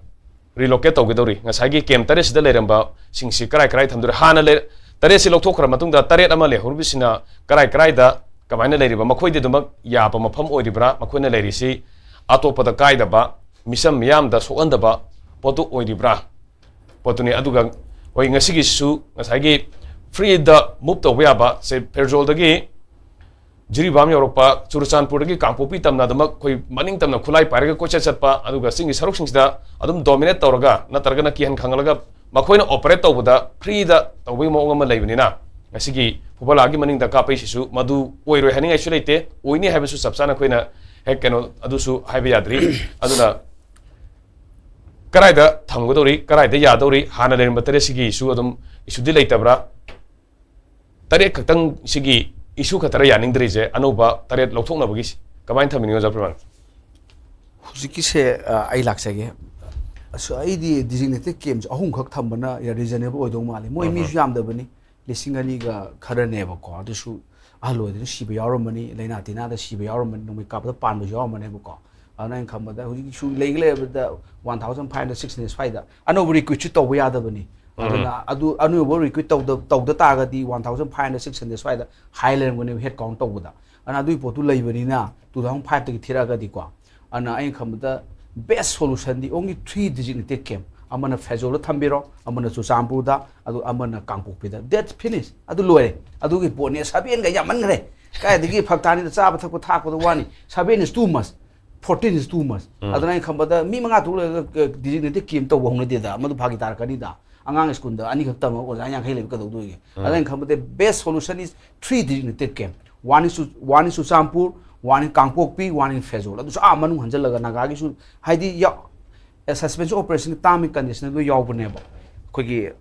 relocate ꯇꯧꯒꯗꯧꯔꯤ? ꯉꯁꯥꯏꯒꯤ camp ꯇꯔꯦꯠꯁꯤꯗ ꯂꯩꯔꯝꯕꯁꯤꯡꯁꯤ ꯀꯔꯥꯏ ꯀꯔꯥꯏ ꯊꯝꯗꯣꯔꯤ? ꯍꯥꯟꯅ ꯂꯩ-, ꯇꯔꯦꯠꯁꯤ ꯂꯧꯊꯣꯛꯈ꯭ꯔ ꯃꯇꯨꯡꯗ, ꯇꯔꯦꯠ ꯑꯃ ꯂꯩꯍꯧꯔꯤꯕꯁꯤꯅ ꯀꯔꯥꯏ ꯀꯔꯥꯏꯗ ꯀꯃꯥꯏꯅ ꯂꯩꯔꯤꯕ? ꯃꯈꯣꯏꯗꯤ ꯑꯗꯨꯃꯛ ꯌꯥꯕ ꯃꯐꯝ ꯑꯣꯏꯔꯤꯕ꯭ꯔꯥ? ꯃꯈꯣꯏꯅ ꯂꯩꯔꯤꯁꯤ ꯑꯇꯣꯞꯄꯗ ꯀꯥꯏꯗꯕ, ꯃꯤꯆꯝ ꯃꯤꯌꯥꯝꯗ ꯁꯣꯛꯍꯟꯗꯕ ꯄꯣꯠꯇꯨ ꯑꯣꯏꯔꯤꯕ꯭ꯔꯥ? ꯄꯣꯠꯇꯨꯅꯤ꯫ ꯑꯗꯨꯒ ꯍꯣꯏ, ꯉꯁꯤꯒꯤꯁꯤꯁꯨ ꯉꯁꯥꯏꯒꯤ freeꯗ move ꯇꯧꯕ ꯌꯥꯕ, ꯁꯦ, ꯐꯦꯔꯖꯣꯜꯗꯒꯤ ꯖꯤꯔꯤꯕꯥꯝ ꯌꯧꯔꯛꯄ, ꯆꯨꯔꯆꯥꯟꯄꯨꯔꯗꯒꯤ ꯀꯥꯡꯄꯣꯛꯄꯤ ꯇꯝꯅ ꯑꯗꯨꯃꯛ ꯑꯩꯈꯣꯏ ꯃꯅꯤꯡ ꯇꯝꯅ ꯈꯨꯠꯂꯥꯏ ꯄꯥꯏꯔꯒ ꯀꯣꯏꯆꯠ ꯆꯠꯄ, ꯑꯗꯨꯒ ꯆꯤꯡꯒꯤ ꯁꯔꯨꯛꯁꯤꯡꯁꯤꯗ ꯑꯗꯨꯝ dominate ꯇꯧꯔꯒ, ꯅꯠꯇ꯭ꯔꯒꯅ ꯀꯤꯍꯟ ꯈꯪꯍꯜꯂꯒ ꯃꯈꯣꯏꯅ operate ꯇꯧꯕꯗ freeꯗ ꯇꯧꯕꯒꯤ ꯃꯑꯣꯡ ꯑꯃ ꯂꯩꯕꯅꯤꯅ, ꯉꯁꯤꯒꯤ ꯐꯨꯕꯂꯥꯒꯤ ꯃꯅꯤꯡꯗ ꯀꯥꯞꯄꯩꯁꯤꯁꯨ ꯃꯗꯨ ꯑꯣꯏꯔꯣꯏ ꯍꯥꯏꯅꯤꯡꯉꯥꯏꯁꯨ ꯂꯩꯇꯦ, ꯑꯣꯏꯅꯤ ꯍꯥꯏꯕꯁꯨ ꯆꯞ ꯆꯥꯅ ꯑꯩꯈꯣꯏꯅ ꯍꯦꯛ ꯀꯩꯅꯣ ꯑꯗꯨꯁꯨ ꯍꯥꯏꯕ ꯌꯥꯗ꯭ꯔꯤ꯫ ꯑꯗꯨꯅ ꯀꯗꯥꯏꯗ ꯊꯝꯒꯗꯧꯔꯤ, ꯀꯗꯥꯏꯗ ꯌꯥꯗꯧꯔꯤ, ꯍꯥꯟꯅ ꯂꯩꯔꯝꯕ ꯇꯔꯦꯠꯁꯤꯒꯤꯁꯨ ꯑꯗꯨꯝ issueꯗꯤ ꯂꯩꯇꯕ꯭ꯔꯥ? ꯇꯔꯦꯠ ꯈꯛꯇꯪ ꯁꯤꯒꯤ issue ꯈꯛꯇꯔ ꯌꯥꯅꯤꯡꯗ꯭ꯔꯤꯁꯦ, ꯑꯅꯧꯕ ꯇꯔꯦꯠ ꯂꯧꯊꯣꯛꯅꯕꯒꯤꯁꯦ? ꯀꯃꯥꯏꯅ ꯊꯝꯕꯤꯅꯤꯡꯉꯤ, ꯑꯣꯖꯥ ꯄ꯭ꯔꯤꯃꯥꯟ? ꯍꯧꯖꯤꯛꯀꯤꯁꯦ ꯑ, ꯑꯩ ꯂꯥꯛꯆꯒꯦ꯫ ꯑꯁ, ꯑꯩꯗꯤ designated campꯁꯦ ꯑꯍꯨꯝꯈꯛ ꯊꯝꯕꯅ reasonable ꯑꯣꯏꯗꯧ ꯃꯥꯜꯂꯤ꯫ ꯃꯣꯏ ꯃꯤꯁꯨ ꯌꯥꯝꯗꯕꯅꯤ, ꯂꯤꯁꯤꯡ ꯑꯅꯤꯒ ꯈꯔꯅꯦꯕꯀꯣ꯫ ꯑꯗꯨꯁꯨ ꯑꯍꯜ ꯑꯣꯏꯗꯅ ꯁꯤꯕ ꯌꯥꯎꯔꯝꯃꯅꯤ, ꯂꯥꯏꯅꯥ ꯇꯤꯟꯅꯥꯗ ꯁꯤꯕ ꯌꯥꯎꯔꯝꯃꯅꯤ, ꯅꯣꯡꯃꯩ ꯀꯥꯞꯄꯗ ꯄꯥꯟꯕꯁꯨ ꯌꯥꯎꯔꯝꯃꯅꯦꯕꯀꯣ꯫ ꯑꯗꯨꯅ ꯑꯩꯅ ꯈꯟꯕꯗ ꯍꯧꯖꯤꯛꯁꯨ ꯂꯩꯒ ꯂꯩꯔꯕꯗ one thousand five hundred, six hundred ꯁ꯭ꯋꯥꯏꯗ ꯑꯅꯧꯕ recruitꯁꯨ ꯇꯧꯕ ꯌꯥꯗꯕꯅꯤ꯫ ꯑꯗꯨꯅ ꯑꯗꯨ ꯑꯅꯧꯕ recruit ꯇꯧꯗ ꯇꯧꯗ ꯇꯥꯔꯒꯗꯤ one thousand five hundred, six hundred ꯁ꯭ꯋꯥꯏꯗ ꯍꯥꯏ ꯂꯩꯔꯝꯒꯅꯦꯕ head count ꯇꯧꯕꯗ꯫ ꯑꯗꯨꯅ ꯑꯗꯨꯒꯤ ꯄꯣꯠꯇꯨ ꯂꯩꯕꯅꯤꯅ two thousand five ꯇꯒꯤ ꯊꯤꯔꯛꯑꯒꯗꯤꯀꯣ꯫ ꯑꯗꯨꯅ ꯑꯩꯅ ꯈꯟꯕꯗ best solutionꯗꯤ only three designated camp, ꯑꯃꯅ ꯐꯦꯖꯣꯜꯗ ꯊꯝꯕꯤꯔꯣ, ꯑꯃꯅ ꯆꯨꯔꯆꯥꯟꯄꯨꯔꯗ, ꯑꯗꯨ ꯑꯃꯅ ꯀꯥꯡꯄꯣꯛꯄꯤꯗ꯫ That's finish꯫ ꯑꯗꯨ ꯂꯣꯏꯔꯦ꯫ ꯑꯗꯨꯒꯤ ꯄꯣꯠꯅꯦ꯫ Sevenꯒ ꯌꯥꯝꯃꯟꯈ꯭ꯔꯦ꯫ ꯀꯥꯏꯗꯒꯤ ꯐꯛ ꯇꯥꯅꯤꯗ, ꯆꯥꯕ ꯊꯛꯄ ꯊꯥꯛꯄꯗ ꯋꯥꯅꯤ꯫ Seven is too much, fourteen is too much꯫ ꯑꯗꯨꯅ ꯑꯩꯅ ꯈꯟꯕꯗ ꯃꯤ ꯃꯉꯥ ꯇꯔꯨꯛ ꯂꯩꯔꯒ designated camp ꯇꯧꯕ ꯍꯧꯅꯗꯦꯗ, ꯃꯗꯨ ꯐꯥꯒꯤ ꯇꯥꯔꯛꯀꯅꯤꯗ꯫ ꯑꯉꯥꯡ ꯁ꯭ꯀꯨꯜꯗ ꯑꯅꯤꯈꯛ ꯇꯝꯃꯒ ꯑꯣꯖꯥ ꯌꯥꯡꯈꯩ ꯂꯩꯕ ꯀꯩꯗꯧꯗꯣꯏꯒꯦ? ꯑꯗꯨꯅ ꯑꯩꯅ ꯈꯟꯕꯗ best solution is three designated camp꯫ One is Chu- one is Churachandpur, one in Kangpokpi, one in Pherzawl. ꯑꯗꯨꯁꯨ ꯑꯥ ꯃꯅꯨꯡ ꯍꯟꯖꯜꯂꯒ ꯅꯥꯒꯥꯒꯤꯁꯨ, ꯍꯥꯏꯗꯤ, suspension operation term and condition ꯂꯣꯏ ꯌꯥꯎꯕꯅꯦꯕ꯫ ꯑꯩꯈꯣꯏꯒꯤ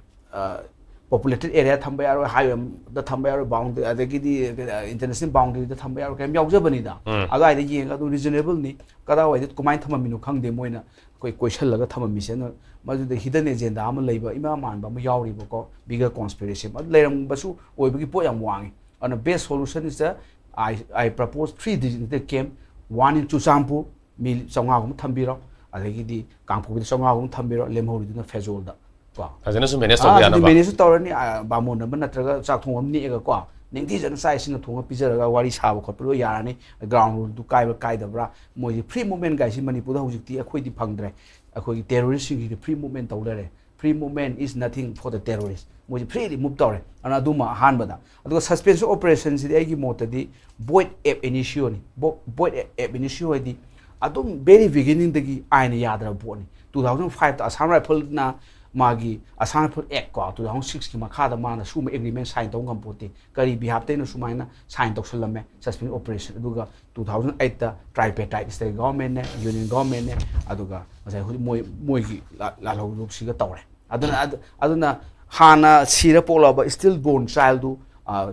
populated area ꯊꯝꯕ ꯌꯥꯔꯣꯏ, highwayꯗ ꯊꯝꯕ ꯌꯥꯔꯣꯏ, boundary, ꯑꯗꯒꯤꯗꯤ international boundaryꯗ ꯊꯝꯕ ꯌꯥꯔꯣꯏ, ꯀꯩꯝ ꯌꯥꯎꯖꯕꯅꯤꯗ꯫ ꯑꯗꯨꯋꯥꯏꯗ ꯌꯦꯡꯉꯒ ꯑꯗꯨꯝ reasonableꯅꯤ, ꯀꯗꯥꯏꯋꯥꯏꯗ ꯀꯃꯥꯏꯅ ꯊꯝꯃꯝꯃꯤꯅꯣ ꯈꯪꯗꯦ꯫ ꯃꯣꯏꯅ ꯑꯩꯈꯣꯏ ꯀꯣꯏꯁꯜꯂꯒ ꯊꯝꯃꯝꯃꯤꯁꯦ꯫ ꯑꯗꯨꯅ ꯃꯗꯨꯗ hidden agenda ꯑꯃ ꯂꯩꯕ, ꯏꯃꯥ ꯃꯥꯟꯕ ꯑꯃ ꯌꯥꯎꯔꯤꯕꯀꯣ, bigger conspiracy ꯑꯃ ꯂꯩꯔꯝꯕꯁꯨ ꯑꯣꯏꯕꯒꯤ ꯄꯣꯠ ꯌꯥꯝ ꯋꯥꯡꯉꯤ꯫ ꯑꯗꯨꯅ best solution is the, I, I propose three designated camp, one in Churachandpur, ꯃꯤ ꯆꯥꯝꯃꯉꯥꯒꯨꯝꯕ ꯊꯝꯕꯤꯔꯣ, ꯑꯗꯒꯤꯗꯤ ꯀꯥꯡꯄꯣꯛꯄꯤꯗ ꯆꯥꯝꯃꯉꯥꯒꯨꯝꯕ ꯊꯝꯕꯤꯔꯣ, ꯂꯦꯝꯍꯧꯔꯤꯗꯨꯅ ꯐꯦꯖꯣꯜꯗ ꯀꯣ꯫ ꯐꯖꯅꯁꯨ manage ꯇꯧꯕ ꯌꯥꯅꯕ꯫ Manage ꯇꯧꯔꯅꯤ꯫ ꯕꯥꯃꯣꯟ ꯑꯃ ꯅꯠꯇ꯭ꯔꯒ ꯆꯥꯛ ꯊꯣꯡ ꯑꯃ ꯅꯦꯛꯑꯒ ꯀꯣ, ꯅꯤꯡꯊꯤꯖꯅ ꯆꯥꯛ ꯏꯁꯤꯡꯒ ꯊꯣꯡꯉ ꯄꯤꯖꯔꯒ ꯋꯥꯔꯤ ꯁꯥꯕ ꯈꯣꯠꯄ ꯂꯣꯏ ꯌꯥꯔꯅꯤ꯫ Ground ruleꯗꯨ ꯀꯥꯏꯕ꯭ꯔꯥ ꯀꯥꯏꯗꯕ꯭ꯔꯥ? ꯃꯣꯏꯁꯤ free movement ꯒꯥꯏꯁꯤ ꯃꯅꯤꯄꯨꯔꯗ ꯍꯧꯖꯤꯛꯇꯤ ꯑꯩꯈꯣꯏꯗꯤ ꯐꯪꯗ꯭ꯔꯦ꯫ ꯑꯩꯈꯣꯏꯒꯤ terroristꯁꯤꯡꯁꯤꯗꯤ free movement ꯇꯧ ꯂꯩꯔꯦ꯫ Free movement is nothing for the terrorist꯫ ꯃꯣꯏꯁꯤ freely move ꯇꯧꯔꯦ꯫ ꯑꯗꯨꯅ ꯑꯗꯨꯃ ꯑꯍꯥꯟꯕꯗ꯫ ꯑꯗꯨꯒ suspension operationꯁꯤꯗꯤ ꯑꯩꯒꯤ ꯃꯣꯠꯇꯗꯤ void ab initioꯅꯤ꯫ Void ab initio ꯍꯥꯏꯗꯤ ꯑꯗꯨꯝ very beginningꯗꯒꯤ ꯑꯥꯏꯟꯅ ꯌꯥꯗ꯭ꯔꯕ ꯄꯣꯠꯅꯤ꯫ Two thousand fiveꯇ Assam Riflesꯅ ꯃꯥꯒꯤ Assam Rifles Act ꯀꯣ, two thousand sixꯀꯤ ꯃꯈꯥꯗ ꯃꯥꯅ ꯁꯤꯒꯨꯝꯕ agreement sign ꯇꯧꯕ ꯉꯝꯄꯣꯠꯇꯦ꯫ ꯀꯔꯤ behalfꯇꯩꯅ ꯁꯨꯃꯥꯏꯅ sign ꯇꯧꯁꯜꯂꯝꯃꯦ suspension operation? ꯑꯗꯨꯒ two thousand eightꯇ tripartite state governmentꯅꯦ, union governmentꯅꯦ, ꯑꯗꯨꯒ ꯉꯁꯥꯏ ꯍꯧꯖꯤꯛ ꯃꯣꯏ, ꯃꯣꯏꯒꯤ ꯂꯥꯜꯍꯧꯂꯨꯞꯁꯤꯒ ꯇꯧꯔꯦ꯫ ꯑꯗꯨꯅ, ꯑꯗꯨꯅ ꯍꯥꯟꯅ ꯁꯤꯔ ꯄꯣꯛꯂꯕ still born childꯗꯨ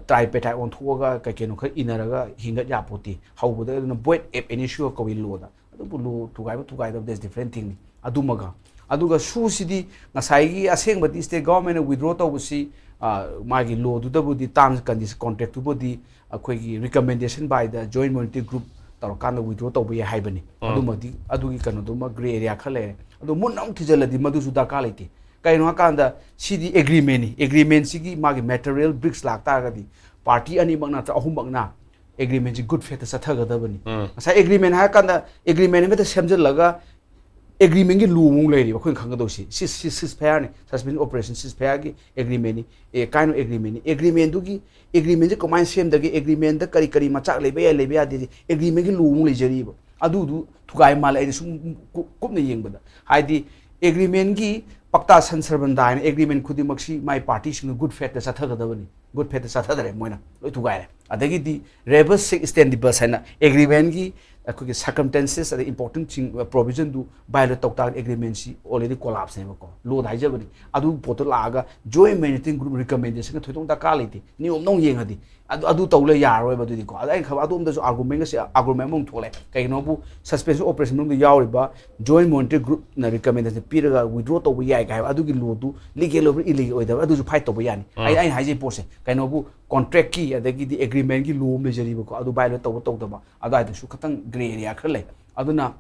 ꯇ꯭ꯔꯥꯏ ꯄꯦ ꯇ꯭ꯔꯥꯏ ꯑꯣꯟꯊꯣꯛꯑꯒ ꯀꯩ ꯀꯩꯅꯣ ꯈꯔ ꯏꯅꯔꯒ ꯍꯤꯡꯒꯠ ꯌꯥꯄꯣꯠꯇꯤ꯫ ꯍꯧꯕꯗ ꯑꯗꯨꯅ void ab initio ꯀꯧꯏ ꯂꯣꯗ꯫ ꯑꯗꯨꯕꯨ ꯂꯣ ꯊꯨꯒꯥꯏꯕ ꯊꯨꯒꯥꯏꯗꯕ, that's different thing ꯅꯤ꯫ ꯑꯗꯨꯃꯒ ꯑꯗꯨꯒ ꯁꯨꯁꯤꯗꯤ ꯉꯁꯥꯏꯒꯤ ꯑꯁꯦꯡꯕꯗꯤ state government ꯅ withdraw ꯇꯧꯕꯁꯤ, ꯑ, ꯃꯥꯒꯤ ꯂꯣꯗꯨꯗꯕꯨꯗꯤ terms condition contract ꯇꯨꯕꯨꯗꯤ ꯑꯩꯈꯣꯏꯒꯤ recommendation by the joint monitoring group ꯇꯧꯔꯀꯥꯟꯗ withdraw ꯇꯧꯕ ꯌꯥꯏ ꯍꯥꯏꯕꯅꯤ꯫ ꯑꯗꯨꯃꯗꯤ, ꯑꯗꯨꯒꯤ ꯀꯩꯅꯣꯗꯨꯃ gray area ꯈꯔ ꯂꯩꯔꯦ꯫ ꯑꯗꯣ ꯃꯨꯟꯅ ꯑꯃꯨꯛ ꯊꯤꯖꯤꯜꯂꯗꯤ ꯃꯗꯨꯁꯨ ꯗꯔꯀꯥꯔ ꯂꯩꯇꯦ꯫ ꯀꯩꯅꯣ ꯍꯥꯏꯀꯥꯟꯗ ꯁꯤꯗꯤ agreement ꯅꯤ꯫ Agreement ꯁꯤꯒꯤ ꯃꯥꯒꯤ material breach ꯂꯥꯛꯇꯥꯔꯒꯗꯤ party ꯑꯅꯤꯃꯛ ꯅꯠꯇ꯭ꯔ ꯑꯍꯨꯝꯃꯛꯅ agreement ꯁꯤ good faith ꯇ ꯆꯠꯊꯒꯗꯕꯅꯤ꯫ ꯉꯁꯥꯏ agreement ꯍꯥꯏꯔꯀꯥꯟꯗ agreement ꯑꯃꯗ ꯁꯦꯝꯖꯤꯜꯂꯒ agreement ꯒꯤ ꯂꯣ ꯑꯃꯨꯛ ꯂꯩꯔꯤꯕ ꯑꯩꯈꯣꯏꯅ ꯈꯪꯒꯗꯧꯁꯤ꯫ ꯁꯤ, ꯁꯤ ceasefire ꯅꯤ, suspension operation ceasefire ꯒꯤ agreement ꯅꯤ꯫ ꯑꯦ, ꯀꯥꯏꯅꯣ agreement ꯅꯤ꯫ Agreement ꯗꯨꯒꯤ, agreement ꯁꯦ ꯀꯃꯥꯏꯅ ꯁꯦꯝꯗꯒꯦ, agreement ꯗ ꯀꯔꯤ ꯀꯔꯤ ꯃꯆꯥꯛ ꯂꯩꯕ ꯌꯥꯏ, ꯂꯩꯕ ꯌꯥꯗꯦ, agreement ꯒꯤ ꯂꯣ ꯑꯃꯨꯛ ꯂꯩꯖꯔꯤꯕ꯫ ꯑꯗꯨꯗꯨ ꯊꯨꯒꯥꯏ ꯃꯥꯜꯂꯦ ꯑꯩꯅ ꯁꯨꯝ ꯀꯨ-, ꯀꯨꯞꯅ ꯌꯦꯡꯕꯗ꯫ ꯍꯥꯏꯗꯤ agreement ꯒꯤ ꯄꯛꯇꯥ ꯁꯟꯁꯔꯕꯟꯗꯥ ꯍꯥꯏꯅ agreement ꯈꯨꯗꯤꯡꯃꯛꯁꯤ ꯃꯥꯏ party ꯁꯤꯡꯅ good faith ꯇ ꯆꯠꯊꯒꯗꯕꯅꯤ꯫ Good faith ꯇ ꯆꯠꯊꯗ꯭ꯔꯦ, ꯃꯣꯏꯅ ꯂꯣꯏ ꯊꯨꯒꯥꯏꯔꯦ꯫ ꯑꯗꯒꯤꯗꯤ rebus sic stantibus ꯍꯥꯏꯅ agreement ꯒꯤ ꯑꯩꯈꯣꯏꯒꯤ circumstances ꯑꯗꯩ important ꯁꯤꯡ, provision ꯗꯨ violate ꯇꯧ ꯇꯥꯔꯒꯗꯤ agreement ꯁꯤ already collapse ꯅꯦꯕꯀꯣ꯫ ꯂꯣꯗ ꯍꯥꯏꯖꯕꯅꯤ꯫ ꯑꯗꯨ ꯄꯣꯠꯇꯣ ꯂꯥꯛꯑꯒ joint monitoring group recommendation ꯒ ꯊꯣꯏꯗꯣꯛ ꯗꯔꯀꯥꯔ ꯂꯩꯇꯦ꯫ ꯅꯤꯌꯣꯝꯗ ꯑꯃꯨꯛ ꯌꯦꯡꯉꯗꯤ ꯑꯗꯨ, ꯑꯗꯨ ꯇꯧ ꯂꯩ ꯌꯥꯔꯔꯣꯏꯕ ꯑꯗꯨꯗꯤꯀꯣ꯫ ꯑꯗ ꯑꯩꯅ ꯈꯟꯕ ꯑꯗꯣꯝꯗꯁꯨ argument ꯒꯁꯦ, argument ꯑꯃꯃꯨꯛ ꯊꯣꯛꯂꯛꯑꯦ꯫ ꯀꯩꯒꯤꯅꯣꯕꯨ suspension operation ꯃꯅꯨꯡꯗ ꯌꯥꯎꯔꯤꯕ joint monitoring group ꯅ recommendation ꯄꯤꯔꯒ withdraw ꯇꯧꯕ ꯌꯥꯏ ꯀꯥꯏ ꯍꯥꯏꯕ ꯑꯗꯨꯒꯤ ꯂꯣꯗꯨ legal ꯑꯣꯏꯕ꯭ꯔꯥ illegal ꯑꯣꯏꯗꯕ꯭ꯔꯥ ꯑꯗꯨꯁꯨ fight ꯇꯧꯕ ꯌꯥꯅꯤ꯫ ꯑꯩ, ꯑꯩꯅ ꯍꯥꯏꯖꯩ ꯄꯣꯠꯁꯦ ꯀꯩꯅꯣꯕꯨ contract ꯀꯤ ꯑꯗꯒꯤꯗꯤ agreement ꯒꯤ ꯂꯣ ꯑꯃ ꯂꯩꯖꯔꯤꯕꯀꯣ꯫ ꯑꯗꯨ violate ꯇꯧꯕ ꯇꯧꯗꯕ ꯑꯗꯨꯋꯥꯏꯗꯁꯨ ꯈꯤꯇꯪ gray area ꯈꯔ ꯂꯩ꯫ ꯑꯗꯨꯅ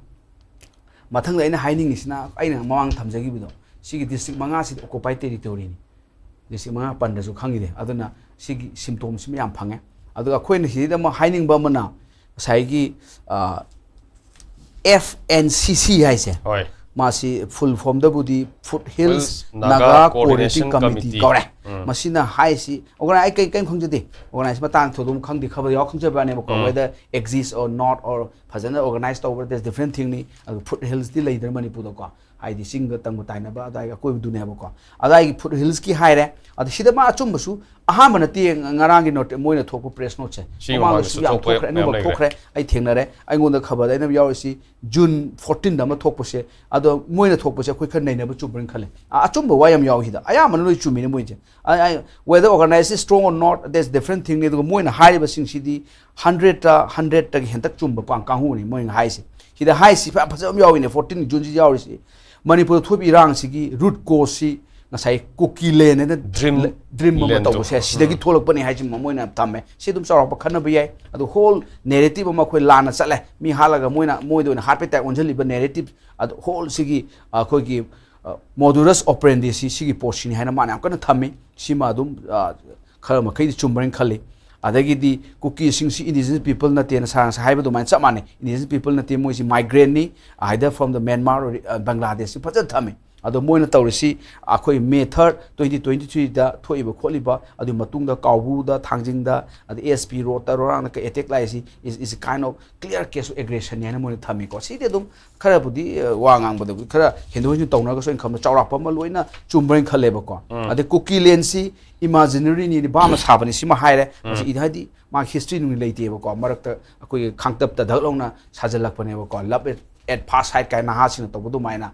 ꯃꯊꯪꯗ ꯑꯩꯅ ꯍꯥꯏꯅꯤꯡꯉꯤꯁꯤꯅ ꯑꯩꯅ ꯃꯃꯥꯡ ꯊꯝꯖꯈꯤꯕꯗꯣ ꯁꯤꯒꯤ district ꯃꯉꯥꯁꯤꯗꯤ occupied territory ꯅꯤ꯫ District ꯃꯉꯥ ꯄꯟꯗ꯭ꯔꯁꯨ ꯈꯪꯉꯤꯗꯦ꯫ ꯑꯗꯨꯅ ꯁꯤꯒꯤ symptoms ꯁꯤ ꯃꯌꯥꯝ ꯐꯪꯉꯦ꯫ ꯑꯗꯨꯒ ꯑꯩꯈꯣꯏꯅ ꯁꯤꯗꯩꯗ ꯑꯃꯨꯛ ꯍꯥꯏꯅꯤꯡꯕ ꯑꯃꯅ ꯉꯁꯥꯏꯒꯤ, ꯑ, F N C C ꯍꯥꯏꯁꯦ꯫ ꯍꯣꯏ꯫ ꯃꯥꯁꯤ full form ꯗꯕꯨꯗꯤ Foothills Hills Naga Naga Coordination Coordinating Committee Committee꯫ ꯀꯧꯔꯦ꯫ ꯎꯝ꯫ ꯃꯁꯤꯅ ꯍꯥꯏꯁꯤ, organi-, ꯑꯩ ꯀꯩ-, ꯀꯩꯝ ꯈꯪꯖꯗꯦ꯫ Organize ꯃꯇꯥꯡ ꯊꯣꯏꯗꯣꯛ ꯈꯪꯗꯦ, ꯈꯕꯔ ꯌꯥꯎ ꯈꯪꯖꯕ ꯋꯥꯅꯦꯕꯀꯣ꯫ ꯎꯝ꯫ Whether exist or not or ꯐꯖꯅ organize ꯇꯧꯕ꯭ꯔꯥ, that's different thing ꯅꯤ꯫ ꯑꯗꯨ Foothills ꯇꯤ ꯂꯩꯗꯅ ꯃꯅꯤꯄꯨꯔꯗꯀꯣ꯫ ꯍꯥꯏꯗꯤ ꯆꯤꯡꯒ ꯇꯝꯒ ꯇꯥꯏꯅꯕ ꯑꯗꯨꯋꯥꯏꯒꯤ ꯑꯀꯣꯏꯕꯗꯨꯅꯦꯕꯀꯣ꯫ ꯑꯗꯨꯋꯥꯏꯒꯤ Foothills ꯀꯤ ꯍꯥꯏꯔꯦ꯫ ꯑꯗ ꯁꯤꯗ ꯃꯥ ꯑꯆꯨꯝꯕꯁꯨ ꯑꯍꯥꯟꯕ ꯅꯠꯇꯦ, ꯉꯔꯥꯡꯒꯤ ꯅꯣꯇ-, ꯃꯣꯏꯅ ꯊꯣꯛꯄ press note ꯁꯦ꯫ ꯁꯤ ꯃꯃꯥꯡꯗꯁꯨ ꯃꯃꯥꯡꯗꯁꯨ ꯌꯥꯝ ꯊꯣꯛꯄ ꯊꯣꯛꯈ꯭ꯔꯦ, ꯃꯌꯥꯝ ꯑꯅꯧꯕ ꯂꯩꯈ꯭ꯔꯦ꯫ ꯊꯣꯛꯈ꯭ꯔꯦ꯫ ꯑꯩ ꯊꯦꯡꯅꯔꯦ꯫ ꯑꯩꯉꯣꯟꯗ ꯈꯕꯔꯗ ꯑꯩꯅ ꯌꯥꯎꯔꯤꯁꯤ June fourteen ꯗ ꯑꯃ ꯊꯣꯛꯄꯁꯦ꯫ ꯑꯗꯣ ꯃꯣꯏꯅ ꯊꯣꯛꯄꯁꯦ ꯑꯩꯈꯣꯏ ꯈꯔ ꯅꯩꯅꯕ ꯆꯨꯝꯕ꯭ꯔꯅ ꯈꯜꯂꯦ꯫ ꯑ-, ꯑꯆꯨꯝꯕ ꯋꯥ ꯌꯥꯝ ꯌꯥꯎꯏ ꯁꯤꯗ꯫ ꯑꯌꯥꯝꯕꯅ ꯂꯣꯏ ꯆꯨꯝꯃꯤꯅꯦ ꯃꯣꯏꯁꯦ꯫ I, I, whether organization is strong or not, that's different thing ꯅꯤ꯫ ꯑꯗꯨꯒ ꯃꯣꯏꯅ ꯍꯥꯏꯔꯤꯕꯁꯤꯡꯁꯤꯗꯤ ꯍꯟꯗ꯭ꯔꯦꯠꯇ ꯍꯟꯗ꯭ꯔꯦꯠꯇꯒꯤ ꯍꯦꯟꯇꯛ ꯆꯨꯝꯕ ꯄꯥꯡ ꯀꯥꯡꯕꯨꯅꯤ ꯃꯣꯏꯅ ꯍꯥꯏꯁꯦ꯫ ꯁꯤꯗ ꯍꯥꯏꯁꯤ ꯐ- ꯐꯖꯕ ꯑꯃ ꯌꯥꯎꯋꯤꯅꯦ, ꯐꯣꯔꯇꯤꯟ ꯖꯨꯟꯁꯤ ꯌꯥꯎꯔꯤꯁꯤ꯫ ꯃꯅꯤꯄꯨꯔꯗ ꯊꯣꯛꯏꯕ ꯏꯔꯥꯡꯁꯤꯒꯤ ꯔꯨꯠ ꯀꯣꯁꯁꯤ ꯉꯁꯥꯏ ꯀꯨꯀꯤ ꯂꯦꯟ ꯍꯥꯏꯅ Dream ꯗ꯭ꯔꯤꯝ ꯑꯃ land ꯇꯧꯕꯁꯦ ꯇꯧ- ꯁꯤꯗꯒꯤ ꯊꯣꯛꯂꯛꯄꯅꯤ ꯍꯥꯏꯁꯤ ꯃꯣꯏꯅ ꯊꯝꯃꯦ꯫ ꯁꯤ ꯑꯗꯨꯝ ꯆꯥꯎꯔꯥꯛꯄ ꯈꯟꯅꯕ ꯌꯥꯏ꯫ ꯑꯗꯨ ꯍꯣꯜ ꯅꯦꯔꯦꯇꯤꯞ ꯑꯃ ꯑꯩꯈꯣꯏ ꯂꯥꯟꯅ ꯆꯠꯂꯦ, ꯃꯤ ꯍꯥꯠꯂꯒ ꯃꯣꯏꯅ ꯃꯣꯏꯗ ꯑꯣꯏꯅ ꯍꯥꯠꯄꯩ ꯇꯥꯏꯞ ꯑꯣꯟꯁꯤꯜꯂꯤꯕ ꯅꯦꯔꯦꯇꯤꯞ ꯑꯗꯨ ꯍꯣꯜꯁꯤꯒꯤ ꯑꯩꯈꯣꯏꯒꯤ ꯃꯣꯗꯨꯂꯁ ꯑꯣꯄꯔꯦꯟꯗꯤꯁꯤ ꯁꯤꯒꯤ ꯄꯣꯠꯁꯤꯅꯤ ꯍꯥꯏꯅ ꯃꯥꯅ ꯌꯥꯝ ꯀꯟꯅ ꯊꯝꯃꯤ꯫ ꯁꯤꯃ ꯑꯗꯨꯝ ꯑ, ꯈꯔ ꯃꯈꯩꯗꯤ ꯆꯨꯝꯕ꯭ꯔꯅ ꯈꯜꯂꯤ꯫ ꯑꯗꯒꯤꯗꯤ ꯀꯨꯀꯤꯁꯤꯡꯁꯤ indigenous people ꯅꯠꯇꯦꯅ ꯁꯥꯔ ꯉꯁꯥꯏ ꯍꯥꯏꯕ ꯑꯗꯨꯃꯥꯏꯅ ꯆꯞ ꯃꯥꯟꯅꯩ꯫ Indigenous people ꯅꯠꯇꯦ, ꯃꯣꯏꯁꯤ migrant ꯅꯤ, either from the Myanmar or Bangladesh ꯁꯤ ꯐꯖꯅ ꯊꯝꯃꯤ꯫ ꯑꯗꯣ ꯃꯣꯏꯅ ꯇꯧꯔꯤꯁꯤ ꯑꯩꯈꯣꯏ ꯃꯦ ꯊꯥꯔꯠ ꯇ꯭ꯋꯦꯟꯇꯤ ꯇ꯭ꯋꯦꯟꯇꯤ ꯊ꯭ꯔꯤꯗ ꯊꯣꯛꯏꯕ ꯈꯣꯠꯂꯤꯕ, ꯑꯗꯨꯒꯤ ꯃꯇꯨꯡꯗ ꯀꯥꯎꯕꯨꯗ, ꯊꯥꯡꯖꯤꯡꯗ, ꯑꯗꯩ ꯑꯦꯁ ꯄꯤ ꯔꯣꯗꯇ ꯔꯣꯔꯥꯡꯗ ꯀꯩ attack ꯂꯥꯛꯏꯁꯤ is is kind of clear case of aggression ꯅꯤ ꯍꯥꯏꯅ ꯃꯣꯏꯅ ꯊꯝꯃꯤꯀꯣ꯫ ꯁꯤꯗꯤ ꯑꯗꯨꯝ ꯈꯔꯕꯨꯗꯤ ꯑ, ꯋꯥ ꯉꯥꯡꯕꯗꯕꯨꯗꯤ ꯈꯔ ꯍꯦꯟꯗꯣꯛ ꯍꯦꯟꯖꯤꯟ ꯇꯧꯅꯔꯒꯁꯨ ꯑꯩꯅ ꯈꯟꯕꯗ ꯆꯥꯎꯔꯥꯛꯄ ꯑꯃ ꯂꯣꯏꯅ ꯆꯨꯝꯕ꯭ꯔꯅ ꯈꯜꯂꯦꯕꯀꯣ꯫ ꯑꯗꯩ ꯀꯨꯀꯤ ꯂꯦꯟꯁꯤ ꯏꯃꯥꯖꯤꯅꯔꯤꯅꯤ, ꯚꯥꯞꯅ ꯁꯥꯕꯅꯤ, ꯁꯤꯃ ꯍꯥꯏꯔꯦ꯫ ꯃꯁꯤ ꯏꯗꯤ ꯍꯥꯏꯗꯤ ꯃꯥ ꯍꯤꯁꯇ꯭ꯔꯤ ꯅꯨꯡ ꯂꯩꯇꯦꯕꯀꯣ, ꯃꯔꯛꯇ ꯑꯩꯈꯣꯏꯒꯤ ꯈꯥꯡꯇꯞꯇ ꯙꯛ ꯂꯧꯅ ꯁꯥꯖꯜꯂꯛꯄꯅꯦꯕꯀꯣ꯫ Love at first sight ꯀꯥꯏꯅ ꯅꯍꯥꯁꯤꯡꯅ ꯇꯧꯕ ꯑꯗꯨꯃꯥꯏꯅ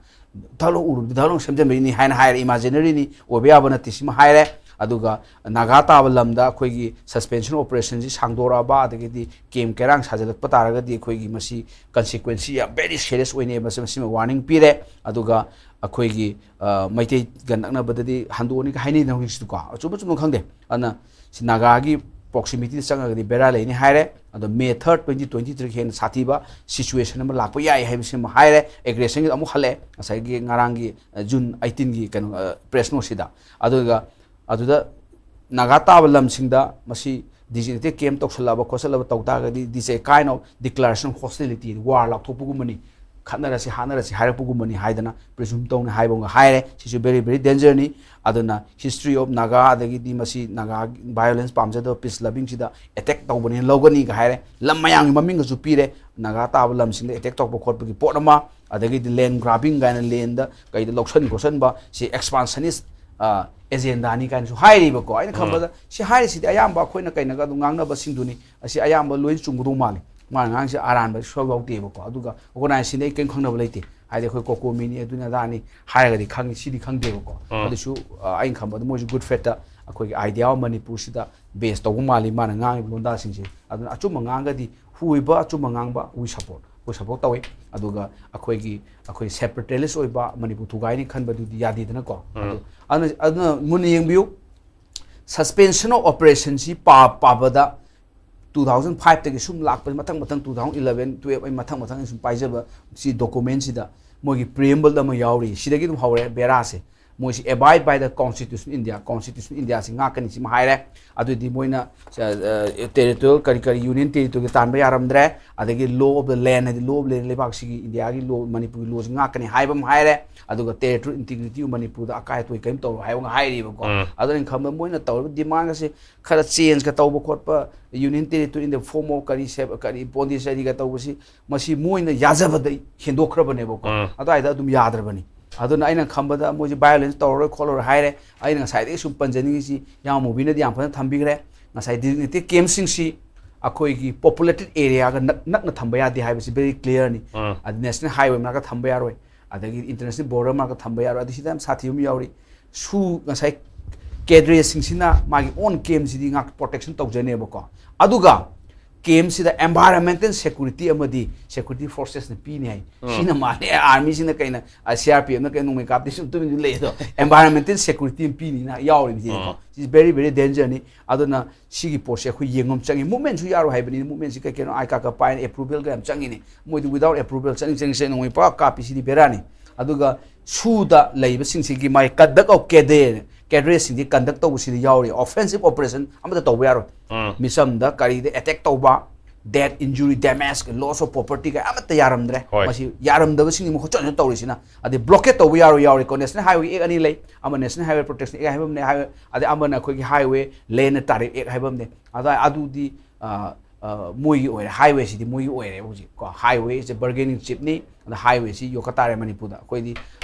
ꯙꯛ ꯂꯧ ꯎꯔꯨꯕꯗꯤ ꯙꯛ ꯂꯧ ꯁꯦꯝꯖꯟꯕꯩꯅꯤ ꯍꯥꯏꯅ ꯍꯥꯏꯔꯦ꯫ ꯏꯃꯥꯖꯤꯅꯔꯤꯅꯤ, ꯑꯣꯏꯕ ꯌꯥꯕ ꯅꯠꯇꯦ, ꯁꯤꯃ ꯍꯥꯏꯔꯦ꯫ ꯑꯗꯨꯒ ꯅꯥꯒꯥ ꯇꯥꯕ ꯂꯝꯗ ꯑꯩꯈꯣꯏꯒꯤ suspension operation ꯁꯤ ꯁꯥꯡꯗꯣꯔꯛꯑꯕ, ꯑꯗꯒꯤꯗꯤ ꯀꯦꯝ ꯀꯩꯔꯥꯡ ꯁꯥꯖꯜꯂꯛꯄ ꯇꯥꯔꯒꯗꯤ ꯑꯩꯈꯣꯏꯒꯤ ꯃꯁꯤ consequence ꯌꯥꯝ very serious ꯑꯣꯏꯅꯩ, ꯃꯁꯤ ꯃꯁꯤꯃ warning ꯄꯤꯔꯦ꯫ ꯑꯗꯨꯒ ꯑꯩꯈꯣꯏꯒꯤ ꯑ, ꯃꯩꯇꯩꯒ ꯅꯛꯅꯕꯗꯗꯤ ꯍꯟꯗꯣꯛꯑꯅꯤ ꯍꯥꯏꯅꯩꯗꯅ ꯍꯧꯖꯤꯛꯁꯤꯀꯣ, ꯑꯆꯨꯝꯕ ꯑꯆꯨꯝꯕ ꯈꯪꯗꯦ꯫ ꯑꯗꯨꯅ ꯁꯤ ꯅꯥꯒꯥꯒꯤ proximity ꯗ ꯆꯪꯉꯒꯗꯤ ꯕꯦꯔꯥ ꯂꯩꯅꯤ ꯍꯥꯏꯔꯦ꯫ ꯑꯗꯣ ꯃꯦ ꯊꯥꯔꯠ ꯇ꯭ꯋꯦꯟꯇꯤ ꯇ꯭ꯋꯦꯟꯇꯤ ꯊ꯭ꯔꯤꯒꯤ ꯍꯦꯟꯅ ꯁꯥꯊꯤꯕ situation ꯑꯃ ꯂꯥꯛꯄ ꯌꯥꯏ ꯍꯥꯏꯕꯁꯤꯃ ꯍꯥꯏꯔꯦ꯫ Aggression ꯒꯤ ꯑꯃꯨꯛ ꯍꯜꯂꯛꯑꯦ ꯉꯁꯥꯏꯒꯤ ꯉꯔꯥꯡꯒꯤ, ꯑ, ꯖꯨꯟ ꯑꯩꯠꯇꯤꯟꯒꯤ ꯀꯩꯅꯣ, ꯑ, press note ꯁꯤꯗ꯫ ꯑꯗꯨꯒ ꯑꯗꯨꯗ ꯅꯥꯒꯥ ꯇꯥꯕ ꯂꯝꯁꯤꯡꯗ ꯃꯁꯤ designated camp ꯇꯧꯁꯜꯂꯛꯑꯕ ꯈꯣꯠꯆꯜꯂꯕ ꯇꯧ ꯇꯥꯔꯒꯗꯤ this a kind of declaration of hostility, war ꯂꯥꯎꯊꯣꯛꯄꯒꯨꯝꯕꯅꯤ, ꯈꯠꯅꯔꯁꯤ ꯍꯥꯠꯅꯔꯁꯤ ꯍꯥꯏꯔꯛꯄꯒꯨꯝꯕꯅꯤ ꯍꯥꯏꯗꯅ presume ꯇꯧꯅꯤ ꯍꯥꯏꯕ ꯑꯃꯒ ꯍꯥꯏꯔꯦ꯫ ꯁꯤꯁꯨ very very danger ꯅꯤ꯫ ꯑꯗꯨꯅ history of Naga ꯑꯗꯒꯤꯗꯤ ꯃꯁꯤ ꯅꯥꯒꯥ violence ꯄꯥꯝꯖꯗꯕ peace loving ꯁꯤꯗ attack ꯇꯧꯕꯅꯦꯅ ꯂꯧꯒꯅꯤꯒ ꯍꯥꯏꯔꯦ꯫ ꯂꯝ ꯃꯌꯥꯝꯒꯤ ꯃꯃꯤꯡꯒꯁꯨ ꯄꯤꯔꯦ, ꯅꯥꯒꯥ ꯇꯥꯕ ꯂꯝꯁꯤꯡꯗ attack ꯇꯧꯕ ꯈꯣꯠꯄꯒꯤ ꯄꯣꯠ ꯑꯃ, ꯑꯗꯒꯤꯗꯤ land grabbing ꯀꯥꯏꯅ land ꯀꯩꯗ ꯂꯧꯁꯟ ꯈꯣꯠꯁꯟꯕ, ꯁꯤ expansionist ꯑꯦꯖꯦꯟꯗꯥꯅꯤ ꯀꯥꯏꯅꯁꯨ ꯍꯥꯏꯔꯤꯕꯀꯣ꯫ ꯑꯩꯅ ꯈꯪꯕꯗ ꯁꯤ ꯍꯥꯏꯔꯤꯁꯤꯗꯤ ꯑꯌꯥꯝꯕ ꯑꯩꯈꯣꯏꯅ ꯀꯩꯅꯒ ꯑꯗꯨꯝ ꯉꯥꯡꯅꯕꯁꯤꯡꯗꯨꯅꯤ꯫ ꯑꯁꯤ ꯑꯌꯥꯝꯕ ꯂꯣꯏ ꯆꯨꯝꯒꯗꯧ ꯃꯥꯜꯂꯤ꯫ ꯃꯥꯅ ꯉꯥꯡꯉꯤꯁꯦ ꯑꯔꯥꯟꯕ ꯁꯨꯡꯌꯥꯎ ꯌꯥꯎꯗꯦꯕꯀꯣ꯫ ꯑꯗꯨꯒ ꯑꯣꯔꯒꯅꯥꯏꯖꯦꯁꯟꯗꯤ ꯑꯩ ꯀꯔꯤꯝ ꯈꯪꯅꯕ ꯂꯩꯇꯦ, ꯍꯥꯏꯗꯤ ꯑꯩꯈꯣꯏ ꯀꯣꯀꯣꯃꯤꯅꯤ ꯑꯗꯨꯅꯤ ꯑꯗꯥꯅꯤ ꯍꯥꯏꯔꯒꯗꯤ ꯈꯪꯉꯤ, ꯁꯤꯗꯤ ꯈꯪꯗꯦꯕꯀꯣ꯫ ꯑꯗꯨꯁꯨ ꯑ, ꯑꯩꯅ ꯈꯪꯕꯗ ꯃꯣꯏꯁꯨ ꯒꯨꯗ ꯐꯦꯠꯇ ꯑꯩꯈꯣꯏꯒꯤ ꯑꯥꯏꯗꯤꯌꯥ ꯑꯃ ꯃꯅꯤꯄꯨꯔꯁꯤꯗ ꯕꯦꯁ ꯇꯧꯕ ꯃꯥꯜꯂꯤ ꯃꯥꯅ ꯉꯥꯡꯉꯤꯕ ꯂꯣꯟꯗꯥꯁꯤꯡꯁꯦ꯫ ꯑꯗꯨꯅ ꯑꯆꯨꯝꯕ ꯉꯥꯡꯒꯗꯤ ꯍꯨꯏꯕ ꯑꯆꯨꯝꯕ ꯉꯥꯡꯕ we support, we support ꯇꯧꯋꯤ꯫ ꯑꯗꯨꯒ ꯑꯩꯈꯣꯏꯒꯤ ꯑꯩꯈꯣꯏ ꯁꯦꯄꯔꯦꯇꯦꯂꯤꯁ ꯑꯣꯏꯕ ꯃꯅꯤꯄꯨꯔ ꯊꯨꯒꯥꯏꯅꯤ ꯈꯟꯕꯗꯨꯗꯤ ꯌꯥꯗꯦꯗꯅꯀꯣ꯫ ꯑꯗꯨ ꯑꯗꯨꯅ ꯑꯗꯨꯅ ꯃꯨꯟꯅ ꯌꯦꯡꯕꯤꯌꯨ, ꯁꯁꯄꯦꯟꯁꯟ ꯑꯣꯐ ꯑꯣꯄꯔꯦꯁꯟꯁꯤ ꯄꯥ ꯄꯥꯕꯗ ꯇꯨ ꯊꯥꯎꯖꯟ ꯐꯥꯏꯚꯇꯒꯤ ꯁꯨꯝ ꯂꯥꯛꯄꯁꯦ ꯃꯊꯪ ꯃꯊꯪ ꯇꯨ ꯊꯥꯎꯖꯟ ꯏꯂꯚꯦꯟ ꯇꯨꯌꯦꯜꯞ ꯑꯩ ꯃꯊꯪ ꯃꯊꯪ ꯑꯩ ꯁꯨꯝ ꯄꯥꯏꯖꯕ ꯁꯤ ꯗꯣꯀꯨꯃꯦꯟꯁꯤꯗ ꯃꯣꯏꯒꯤ ꯄ꯭ꯔꯤꯑꯦꯝꯕꯜꯗ ꯑꯃ ꯌꯥꯎꯔꯤ꯫ ꯁꯤꯗꯒꯤ ꯑꯗꯨꯝ ꯍꯧꯔꯦ ꯕꯦꯔꯥꯁꯦ꯫ ꯃꯣꯏꯁꯤ abide by the Constitution India, Constitution Indiaꯁꯤ ꯉꯥꯛꯀꯅꯤ ꯁꯤꯃ ꯍꯥꯏꯔꯦ꯫ ꯑꯗꯨꯗꯤ ꯃꯣꯏꯅ ꯇꯦꯔꯤꯇꯣꯔꯤꯌꯦꯜ ꯀꯔꯤ ꯀꯔꯤ ꯌꯨꯅꯤꯌꯟ ꯇꯦꯔꯤꯇꯣꯔꯤꯒꯤ ꯇꯥꯟꯕ ꯌꯥꯔꯝꯗ꯭ꯔꯦ꯫ ꯑꯗꯒꯤ law of the land ꯍꯥꯏꯗꯤ law of land ꯂꯩꯕꯥꯛꯁꯤꯒꯤ ꯏꯟꯗꯤꯌꯥꯒꯤ ꯂꯣ ꯃꯅꯤꯄꯨꯔꯒꯤ ꯂꯣꯁꯤ ꯉꯥꯛꯀꯅꯤ ꯍꯥꯏꯕ ꯑꯃ ꯍꯥꯏꯔꯦ꯫ ꯑꯗꯨꯒ territorial integrity ꯃꯅꯤꯄꯨꯔꯗ ꯑꯀꯥꯏ ꯑꯇꯣꯏ ꯀꯔꯤꯝ ꯇꯧꯔꯣꯏ ꯍꯥꯏꯕ ꯑꯃ ꯍꯥꯏꯔꯤꯕꯀꯣ꯫ ꯑꯗꯨꯅ ꯑꯩꯅ ꯈꯟꯕꯗ ꯃꯣꯏꯅ ꯇꯧꯔꯤꯕ ꯗꯤꯃꯥꯟꯒꯁꯦ ꯈꯔ ꯆꯦꯟꯖꯀ ꯇꯧꯕ ꯈꯣꯠꯄ, union territory in the form of ꯀꯔꯤ ꯁꯦ-, ꯀꯔꯤ ꯄꯣꯟꯗꯤꯆꯦꯔꯤꯒ ꯇꯧꯕꯁꯤ ꯃꯁꯤ ꯃꯣꯏꯅ ꯌꯥꯖꯕꯗ ꯍꯦꯟꯗꯣꯛꯈ꯭ꯔꯕꯅꯦꯕꯀꯣ꯫ ꯑꯗꯨꯋꯥꯏꯗ ꯑꯗꯨꯝ ꯌꯥꯗ꯭ꯔꯕꯅꯤ꯫ ꯑꯗꯨꯅ ꯑꯩꯅ ꯈꯟꯕꯗ ꯃꯣꯏꯁꯤ violence ꯇꯧꯔꯔꯣꯏ ꯈꯣꯠꯂꯔꯣꯏ ꯍꯥꯏꯔꯦ꯫ ꯑꯩꯅ ꯉꯁꯥꯏꯗꯒꯤ ꯁꯨꯝ ꯄꯟꯖꯅꯤꯡꯉꯤꯁꯤ ꯏꯌꯥꯝꯕ ꯃꯨꯕꯤꯅꯗꯤ ꯌꯥꯝ ꯐꯖꯅ ꯊꯝꯕꯤꯈ꯭ꯔꯦ꯫ ꯉꯁꯥꯏ designated campꯁꯤꯡꯁꯤ ꯑꯩꯈꯣꯏꯒꯤ populated areaꯒ ꯅꯛ-, ꯅꯛꯅ ꯊꯝꯕ ꯌꯥꯗꯦ ꯍꯥꯏꯕꯁꯤ very clearꯅꯤ꯫ ꯑꯗ national highway ꯃꯅꯥꯛꯇ ꯊꯝꯕ ꯌꯥꯔꯣꯏ, ꯑꯗꯒꯤ international border ꯃꯅꯥꯛꯇ ꯊꯝꯕ ꯌꯥꯔꯣꯏ꯫ ꯑꯗꯨ ꯁꯤꯗ ꯌꯥꯝ ꯁꯥꯊꯤꯕ ꯑꯃ ꯌꯥꯎꯔꯤ꯫ ꯁꯨ ꯉꯁꯥꯏ cadreꯁꯤꯡꯁꯤꯅ ꯃꯥꯒꯤ own campꯁꯤꯗꯤ ꯉꯥꯛ protection ꯇꯧꯖꯅꯦꯕꯀꯣ꯫ ꯑꯗꯨꯒ campꯁꯤꯗ environmental security ꯑꯃꯗꯤ security forcesꯅ ꯄꯤꯅꯤ ꯍꯥꯏ꯫ ꯁꯤꯅ ꯃꯥꯜꯂꯦ armyꯁꯤꯅ ꯀꯩꯅ, ꯑ, CRPFꯅ ꯀꯩꯅ ꯅꯣꯡꯃꯩ ꯀꯥꯞꯇꯦ ꯁꯨꯝ ꯇꯨꯃꯤꯟ ꯂꯩ ꯑꯗꯣ environmental security ꯑꯃ ꯄꯤꯅꯤꯅ ꯌꯥꯎꯔꯤꯕꯁꯤꯅꯤꯀꯣ꯫ ꯁꯤꯁꯤ very very dangerꯅꯤ꯫ ꯑꯗꯨꯅ ꯁꯤꯒꯤ ꯄꯣꯠꯁꯦ ꯑꯩꯈꯣꯏ ꯌꯦꯡꯕ ꯑꯃ ꯆꯪꯉꯤ꯫ Movementꯁꯨ ꯌꯥꯔꯣꯏ ꯍꯥꯏꯕꯅꯤꯅ movementꯁꯤ ꯀꯩ ꯀꯩꯅꯣ ꯑꯥꯏ ꯀꯥꯀ ꯄꯥꯏꯅ approvalꯒ ꯌꯥꯝ ꯆꯪꯉꯤꯅꯦ꯫ ꯃꯣꯏꯗꯤ without approval ꯆꯠꯅꯤꯡ ꯆꯠꯅꯤꯡ ꯆꯠꯅꯤꯡ ꯅꯣꯡꯃꯩ ꯄꯪꯀꯥꯞ ꯀꯥꯞꯄꯤ꯫ ꯁꯤꯗꯤ ꯕꯦꯔꯥꯅꯤ꯫ ꯑꯗꯨꯒ ꯁꯨꯗ ꯂꯩꯕꯁꯤꯡꯁꯤꯒꯤ ꯃꯥꯒꯤ conduct of cadre, cadreꯁꯤꯡꯁꯤ conduct ꯇꯧꯕꯁꯤꯗ ꯌꯥꯎꯔꯤ꯫ Offensive operation ꯑꯃꯠꯇ ꯇꯧꯕ ꯌꯥꯔꯣꯏ꯫ ꯃꯤꯆꯝꯗ ꯀꯔꯤꯗ attack ꯇꯧꯕ, death, injury, damage, loss of property ꯀꯌꯥ ꯑꯃꯠꯇ ꯌꯥꯔꯝꯗ꯭ꯔꯦ꯫ ꯍꯣꯏ꯫ ꯃꯁꯤ ꯌꯥꯔꯝꯗꯕꯁꯤꯡꯁꯤ ꯃꯈꯨꯠ ꯆꯟꯅ ꯇꯧꯔꯤꯁꯤꯅ꯫ ꯑꯗꯩ blockade ꯇꯧꯕ ꯌꯥꯔꯣꯏ ꯌꯥꯎꯔꯤꯀꯣ꯫ National Highway Act ꯑꯅꯤ ꯂꯩ, ꯑꯃ National Highway Protection Act ꯍꯥꯏꯕ ꯑꯃꯅꯦ, highway, ꯑꯗꯩ ꯑꯃꯅ ꯑꯩꯈꯣꯏꯒꯤ Highway Land Tariff Act ꯍꯥꯏꯕ ꯑꯃꯅꯦ꯫ ꯑꯗ ꯑꯗꯨꯗꯤ ꯑ, ꯑ, ꯃꯣꯏꯒꯤ ꯑꯣꯏꯔꯦ, highwayꯁꯤꯗꯤ ꯃꯣꯏꯒꯤ ꯑꯣꯏꯔꯦ ꯍꯧꯖꯤꯛ ꯀꯣ꯫ Highwayꯁꯦ bargaining chipꯅꯤ, ꯑꯗ highwayꯁꯤ ꯌꯣꯛꯈꯠ ꯇꯥꯔꯦ ꯃꯅꯤꯄꯨꯔꯗ꯫ ꯑꯩꯈꯣꯏꯗꯤ,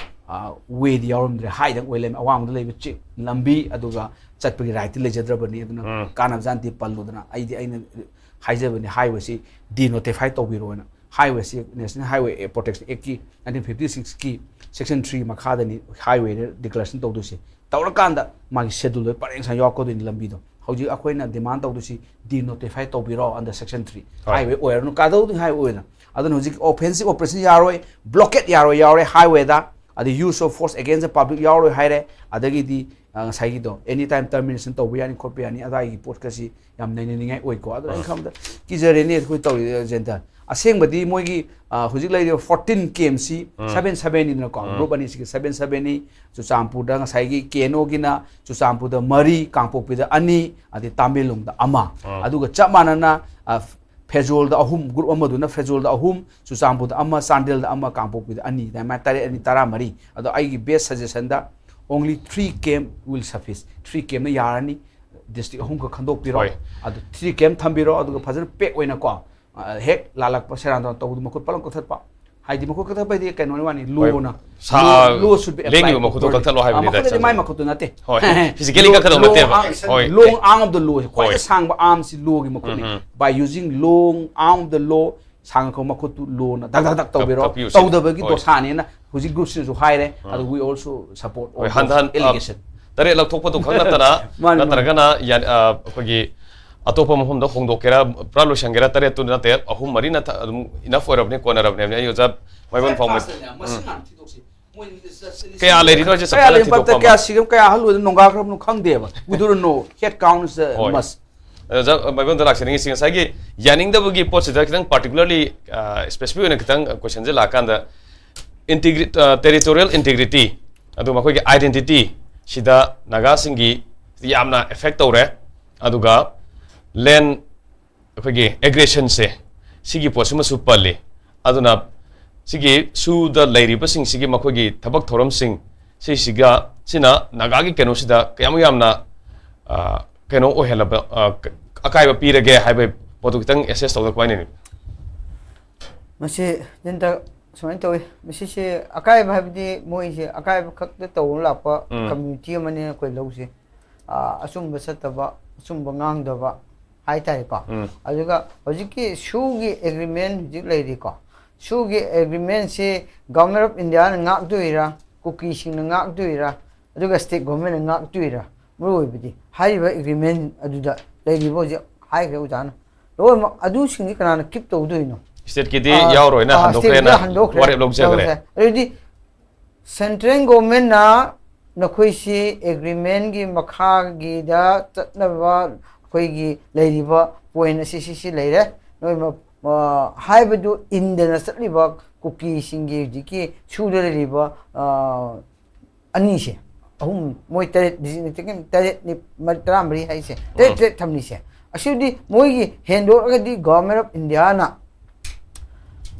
ꯑ, wayꯗꯤ ꯌꯥꯎꯔꯝꯗ꯭ꯔꯦ, highꯗꯪ ꯑꯣꯏ ꯂꯩꯔꯝꯃꯦ꯫ ꯑꯋꯥꯡꯕꯗ ꯂꯩꯕ ꯆꯤꯡ, ꯂꯝꯕꯤ, ꯑꯗꯨꯒ ꯆꯠꯄꯒꯤ rightꯇꯤ ꯂꯩꯖꯗ꯭ꯔꯕꯅꯤ꯫ ꯑꯗꯨꯅ ꯀꯥꯟꯅꯕꯖꯥꯠ ꯅꯠꯇꯦ ꯄꯜꯂꯨꯗꯅ꯫ ꯑꯩꯗꯤ ꯑꯩꯅ ꯍꯥꯏꯖꯕꯅꯤ, highway ꯁꯤ denotify ꯇꯧꯕꯤꯔꯣꯅ꯫ Highway ꯁꯤ National Highway Protection Act ꯀꯤ nineteen fifty six ꯀꯤ section three ꯃꯈꯥꯗꯅꯤ highway ꯅ declaration ꯇꯧꯗꯣꯏꯁꯦ꯫ ꯇꯧꯔꯀꯥꯟꯗ ꯃꯥꯒꯤ schedule ꯗ ꯄꯔꯦꯡ ꯁꯥꯡ ꯌꯥꯎꯔꯛꯀꯗꯣꯏꯅꯤ ꯂꯝꯕꯤꯗꯣ꯫ ꯍꯧꯖꯤꯛ ꯑꯩꯈꯣꯏꯅ demand ꯇꯧꯗꯣꯏꯁꯤ denotify ꯇꯧꯕꯤꯔꯣ under section three꯫ ꯍꯣꯏ꯫ Highway ꯑꯣꯏꯔꯅꯨ, ꯀꯩꯗꯧꯗꯣꯏꯅꯣ highway ꯑꯣꯏꯅ? ꯑꯗꯨꯅ ꯍꯧꯖꯤꯛ offensive operation ꯌꯥꯔꯣꯏ, blockade ꯌꯥꯔꯣꯏ, ꯌꯥꯎꯔꯦ highway ꯗ, ꯑꯗꯩ use of force against the public ꯌꯥꯎꯔꯣꯏ ꯍꯥꯏꯔꯦ, ꯑꯗꯒꯤꯗꯤ ꯑ, ꯉꯁꯥꯏꯒꯤꯗꯣ any time termination ꯇꯧꯕ ꯌꯥꯅꯤ ꯈꯣꯠꯄ ꯌꯥꯅꯤ ꯑꯗꯥꯏꯒꯤ ꯄꯣꯠꯀꯁꯤ ꯌꯥꯝ ꯅꯩꯅꯅꯤꯡꯉꯥꯏ ꯑꯣꯏꯀꯣ꯫ ꯑꯗꯣ ꯑꯩꯅ ꯎꯝ꯫ ꯈꯟꯕꯗ ꯀꯤꯖꯔꯦꯅꯦ ꯑꯩꯈꯣꯏ ꯇꯧꯔꯤ ꯖꯦꯟꯗꯔ꯫ ꯑꯁꯦꯡꯕꯗꯤ ꯃꯣꯏꯒꯤ ꯑ, ꯍꯧꯖꯤꯛ ꯂꯩꯔꯤꯕ fourteen camp ꯁꯤ ꯎꯝ꯫ Seven seven ꯅꯤꯗꯅꯀꯣ꯫ ꯎꯝ꯫ Group ꯑꯅꯤꯁꯤꯒꯤ seven seven ꯅꯤ꯫ ꯆꯨꯔꯆꯥꯟꯄꯨꯔꯗ ꯉꯁꯥꯏꯒꯤ K N O ꯒꯤꯅ ꯆꯨꯔꯆꯥꯟꯄꯨꯔꯗ ꯃꯔꯤ, ꯀꯥꯡꯄꯣꯛꯄꯤꯗ ꯑꯅꯤ, ꯑꯗꯩ ꯇꯥꯃꯦꯡꯂꯣꯡꯗ ꯑꯃ꯫ ꯎꯝ꯫ ꯑꯗꯨꯒ ꯆꯞ ꯃꯥꯟꯅꯅ ꯑ, ꯐꯦꯖꯣꯜꯗ ꯑꯍꯨꯝ, group ꯑꯃꯗꯨꯅ ꯐꯦꯖꯣꯜꯗ ꯑꯍꯨꯝ, ꯆꯨꯔꯆꯥꯟꯄꯨꯔꯗ ꯑꯃ, ꯆꯥꯟꯗꯦꯜꯗ ꯑꯃ, ꯀꯥꯡꯄꯣꯛꯄꯤꯗ ꯑꯅꯤ, ꯑꯗꯨꯃꯥꯏꯅ ꯇꯔꯦꯠ ꯑꯅꯤ ꯇꯔꯥꯃꯔꯤ꯫ ꯑꯗꯣ ꯑꯩꯒꯤ best suggestion the only three camp will suffice꯫ Three camp ꯅ ꯌꯥꯔꯅꯤ꯫ District ꯑꯍꯨꯝꯈꯛ ꯈꯟꯗꯣꯛꯄꯤꯔꯣ꯫ ꯍꯣꯏ꯫ ꯑꯗꯨ three camp ꯊꯝꯕꯤꯔꯣ, ꯑꯗꯨꯒ ꯐꯖꯅ pack ꯑꯣꯏꯅꯀꯣ, ꯑ, ꯍꯦꯛ ꯂꯥꯜꯂꯛꯄ ꯁꯦꯔꯥꯟ ꯇꯨꯔꯥꯟ ꯇꯧꯕꯗ ꯃꯈꯨꯠ ꯄꯂꯪ ꯀꯛꯊꯠꯄ꯫ ꯍꯥꯏꯗꯤ ꯃꯈꯨꯠ ꯀꯛꯊꯠꯄ ꯍꯥꯏꯗꯤ ꯀꯩꯅꯣꯅꯤ ꯋꯥꯅꯤ, ꯍꯣꯏ꯫ ꯂꯣꯅ, ꯁꯥ-, ꯂꯣ, ꯂꯣ should be ꯂꯦꯡꯉꯤꯕ applied ꯃꯈꯨꯠꯇꯣ ꯇꯧꯔꯤ꯫ ꯀꯛꯊꯠꯂꯣ ꯍꯥꯏꯕꯅꯤꯗ, ꯃꯈꯨꯠ ꯍꯥꯏꯗꯤ ꯃꯥꯏ ꯆꯠꯂꯣ꯫ ꯃꯈꯨꯠꯇꯨ ꯅꯠꯇꯦ꯫ ꯍꯣꯏ꯫ Physically ꯂꯣ-, ꯀꯛꯀꯗꯧ ꯂꯣꯡ ꯅꯠꯇꯦꯕ꯫ ꯑꯥꯔꯝ-, ꯍꯣꯏ꯫ ꯂꯣꯡ ꯑꯥꯔꯝ ꯑꯣꯐ ꯗ ꯂꯣ ꯈ꯭ꯋꯥꯏꯗꯩ ꯍꯣꯏ꯫ ꯁꯥꯡꯕ ꯑꯥꯔꯝꯁꯤ ꯂꯣꯒꯤ ꯃꯈꯨꯠꯅꯤ꯫ ꯎꯝ ꯍꯝ꯫ By using long arm of the law, ꯁꯥꯡꯅ ꯈꯣꯡ ꯃꯈꯨꯠꯇꯨ ꯂꯣꯅ ꯗꯛ ꯗꯛ ꯗꯛ ꯇꯧꯕꯤꯔꯣ꯫ ꯀꯛ-, ꯀꯛꯄꯤꯌꯨ ꯁꯤꯅꯤ꯫ ꯇꯧꯗꯕꯒꯤ ꯍꯣꯏ꯫ ꯗꯣꯁꯥꯅꯦꯅ ꯍꯧꯖꯤꯛ group ꯁꯤꯅꯁꯨ ꯍꯥꯏꯔꯦ꯫ ꯎꯝ꯫ ꯑꯗꯨ we also support all ꯍꯣꯏ, those ꯍꯟꯊꯍꯟ-, ꯑ, allegations꯫ ꯇꯔꯦꯠ ꯂꯧꯊꯣꯛꯄꯗꯨ ꯈꯛ ꯅꯠꯇꯅ, ꯃꯥꯅꯤ, ꯃꯥꯅꯤ꯫ ꯅꯠꯇ꯭ꯔꯒꯅ ꯌꯥ-, ꯑ, ꯑꯩꯈꯣꯏꯒꯤ ꯑꯇꯣꯞꯄ ꯃꯐꯝꯗ ꯍꯣꯡꯗꯣꯛꯀꯦꯔꯥ, ꯄꯨꯔꯥ ꯂꯣꯏꯁꯟꯒꯦꯔꯥ, ꯇꯔꯦꯠꯇꯨ ꯅꯠꯇꯦ, ꯑꯍꯨꯝ ꯃꯔꯤꯅ ꯊ-, ꯑꯗꯨꯝ enough ꯑꯣꯏꯔꯕꯅꯤ, ꯀꯣꯟꯅꯔꯕꯅꯤ ꯍꯥꯏꯕꯅꯤ꯫ ꯑꯩ ꯑꯣꯖꯥ ꯃꯥꯏꯕꯝ ꯐꯥꯎꯃꯩ-, ꯃꯁꯤꯡ ꯎꯝ꯫ ꯍꯥꯟꯅ ꯊꯤꯗꯣꯛꯁꯤ꯫ ꯃꯣꯏ ꯀꯌꯥ ꯂꯩꯔꯤꯅꯣ ꯍꯥꯏꯁꯦ ꯆꯞ ꯀꯌꯥ ꯆꯥꯅ ꯂꯩ? ꯊꯤꯗꯣꯛꯄ ꯀꯌꯥ ꯑꯃ꯫ ꯁꯤꯒ ꯀꯌꯥ ꯑꯍꯜ ꯑꯣꯏꯗꯅ ꯅꯣꯡꯒꯥꯈ꯭ꯔꯕꯅꯣ ꯈꯪꯗꯦꯕ꯫ We don't know. Head count is the ꯍꯣꯏ꯫ Must꯫ ꯑꯗ ꯑꯣꯖꯥ ꯃꯥꯏꯕꯝꯗ ꯂꯥꯛꯆꯅꯤꯡꯉꯤ, ꯉꯁꯥꯏꯒꯤ ꯌꯥꯅꯤꯡꯗꯕꯒꯤ ꯄꯣꯠꯁꯤꯗ ꯈꯤꯇꯪ particularly, ꯑ, specific ꯑꯣꯏꯅ ꯈꯤꯇꯪ question ꯁꯦ ꯂꯥꯛꯀꯥꯟꯗ integri-, ꯑ, territorial integrity, ꯑꯗꯨꯒ ꯃꯈꯣꯏꯒꯤ identity ꯁꯤꯗ ꯅꯥꯒꯥꯁꯤꯡꯒꯤ ꯌꯥꯝꯅ affect ꯇꯧꯔꯦ꯫ ꯑꯗꯨꯒ land ꯑꯩꯈꯣꯏꯒꯤ aggression ꯁꯦ, ꯁꯤꯒꯤ ꯄꯣꯠꯁꯤꯃꯁꯨ ꯄꯜꯂꯤ꯫ ꯑꯗꯨꯅ ꯁꯤꯒꯤ ꯁꯨꯗ ꯂꯩꯔꯤꯕꯁꯤꯡꯁꯤꯒꯤ ꯃꯈꯣꯏꯒꯤ ꯊꯕꯛ ꯊꯧꯔꯝꯁꯤꯡ ꯁꯤꯁꯤꯒ, ꯁꯤꯅ ꯅꯥꯒꯥꯒꯤ ꯀꯩꯅꯣꯁꯤꯗ ꯀꯌꯥꯃꯨꯛ ꯌꯥꯝꯅ, ꯑ, ꯀꯩꯅꯣ ꯑꯣꯏꯍꯜꯂꯕ, ꯑ, ꯑꯀꯥꯏꯕ ꯄꯤꯔꯒꯦ ꯍꯥꯏꯕꯒꯤ ꯄꯣꯠꯇꯨ ꯈꯤꯇꯪ assess ꯇꯧꯗ ꯀꯃꯥꯏꯅ ꯂꯩꯅꯤ? ꯃꯁꯤ ꯖꯤꯟꯇ ꯁꯨꯃꯥꯏꯅ ꯇꯧꯏ, ꯃꯁꯤꯁꯦ ꯑꯀꯥꯏꯕ ꯍꯥꯏꯕꯗꯤ ꯃꯣꯏꯁꯦ ꯑꯀꯥꯏꯕ ꯈꯛꯇ ꯇꯧꯔ ꯂꯥꯛꯄ ꯎꯝ꯫ Community ꯑꯃꯅꯦ ꯑꯩꯈꯣꯏ ꯂꯧꯁꯦ꯫ ꯑ, ꯑꯆꯨꯝꯕ ꯆꯠꯇꯕ, ꯑꯆꯨꯝꯕ ꯉꯥꯡꯗꯕ, ꯍꯥꯏꯇꯥꯔꯦꯀꯣ꯫ ꯑꯗꯨꯒ ꯍꯧꯖꯤꯛꯀꯤ ꯁꯨꯒꯤ ꯑꯦꯒ꯭ꯔꯤꯃꯦꯟ ꯍꯧꯖꯤꯛ ꯂꯩꯔꯤꯀꯣ, ꯁꯨꯒꯤ ꯑꯦꯒ꯭ꯔꯤꯃꯦꯟꯁꯤ ꯒꯚꯔꯟꯃꯦꯟ ꯑꯣꯐ ꯏꯟꯗꯤꯌꯥꯅ ꯉꯥꯛꯇꯣꯏꯔꯥ, ꯀꯨꯀꯤꯁꯤꯡꯅ ꯉꯥꯛꯇꯣꯏꯔꯥ, ꯑꯗꯨꯒ ꯁ꯭ꯇꯦꯠ ꯒꯚꯔꯟꯃꯦꯟꯅ ꯉꯥꯛꯇꯣꯏꯔꯥ? ꯃꯔꯨ ꯑꯣꯏꯕꯗꯤ ꯍꯥꯏꯔꯤꯕ ꯑꯦꯒ꯭ꯔꯤꯃꯦꯟ ꯑꯗꯨꯗ ꯂꯩꯔꯤꯕ ꯍꯧꯖꯤꯛ ꯍꯥꯏꯈ꯭ꯔꯦ ꯑꯣꯖꯥꯅ, ꯂꯣꯏꯅꯃꯛ ꯑꯗꯨꯁꯤꯡꯗꯤ ꯀꯅꯥꯅ ꯀꯤꯞ ꯇꯧꯗꯣꯏꯅꯣ? ꯁ꯭ꯇꯦꯠꯀꯤꯗꯤ ꯑꯥ, ꯌꯥꯎꯔꯣꯏꯅ ꯑꯥ, ꯍꯟꯗꯣꯛꯈ꯭ꯔꯦꯅ ꯁ꯭ꯇꯦꯠꯀꯤꯗꯤ ꯍꯟꯗꯣꯛꯈ꯭ꯔꯦ, ꯋꯥꯔꯦꯞ ꯂꯧꯖꯈ꯭ꯔꯦ꯫ ꯂꯧꯈ꯭ꯔꯦ꯫ ꯑꯗꯨꯗꯤ ꯁꯦꯟꯇ꯭ꯔꯦꯜ ꯒꯣꯚꯔꯟꯃꯦꯟꯅ ꯅꯈꯣꯏꯁꯤ ꯑꯦꯒ꯭ꯔꯤꯃꯦꯟꯒꯤ ꯃꯈꯥꯒꯤꯗ ꯆꯠꯅꯕ ꯑꯩꯈꯣꯏꯒꯤ ꯂꯩꯔꯤꯕ ꯄꯣꯏꯟ ꯑꯁꯤ ꯁꯤꯁꯤ ꯂꯩꯔꯦ, ꯅꯣꯏ ꯃ-, ꯑ, ꯍꯥꯏꯕꯗꯨ ꯏꯟꯗꯅ ꯆꯠꯂꯤꯕ ꯀꯨꯀꯤꯁꯤꯡꯒꯤ ꯍꯧꯖꯤꯛꯀꯤ ꯁꯨꯗ ꯂꯩꯔꯤꯕ, ꯑ, ꯑꯅꯤꯁꯦ, ꯑꯍꯨꯝ, ꯃꯣꯏ ꯇꯔꯦꯠ, ꯗꯤꯖꯤꯛꯅꯦꯇꯦꯗ ꯇꯔꯦꯠꯅꯤ, ꯃ-, ꯇꯔꯥꯃꯔꯤ ꯍꯥꯏꯁꯦ, ꯇꯔꯦꯠ ꯎꯝ꯫ ꯇꯔꯦꯠ ꯊꯝꯂꯤꯁꯦ, ꯑꯁꯤꯗꯤ ꯃꯣꯏꯒꯤ ꯍꯦꯟꯗꯣꯛꯑꯒꯗꯤ ꯒꯣꯚꯔꯟꯃꯦꯟ ꯑꯣꯐ ꯏꯟꯗꯤꯌꯥꯅ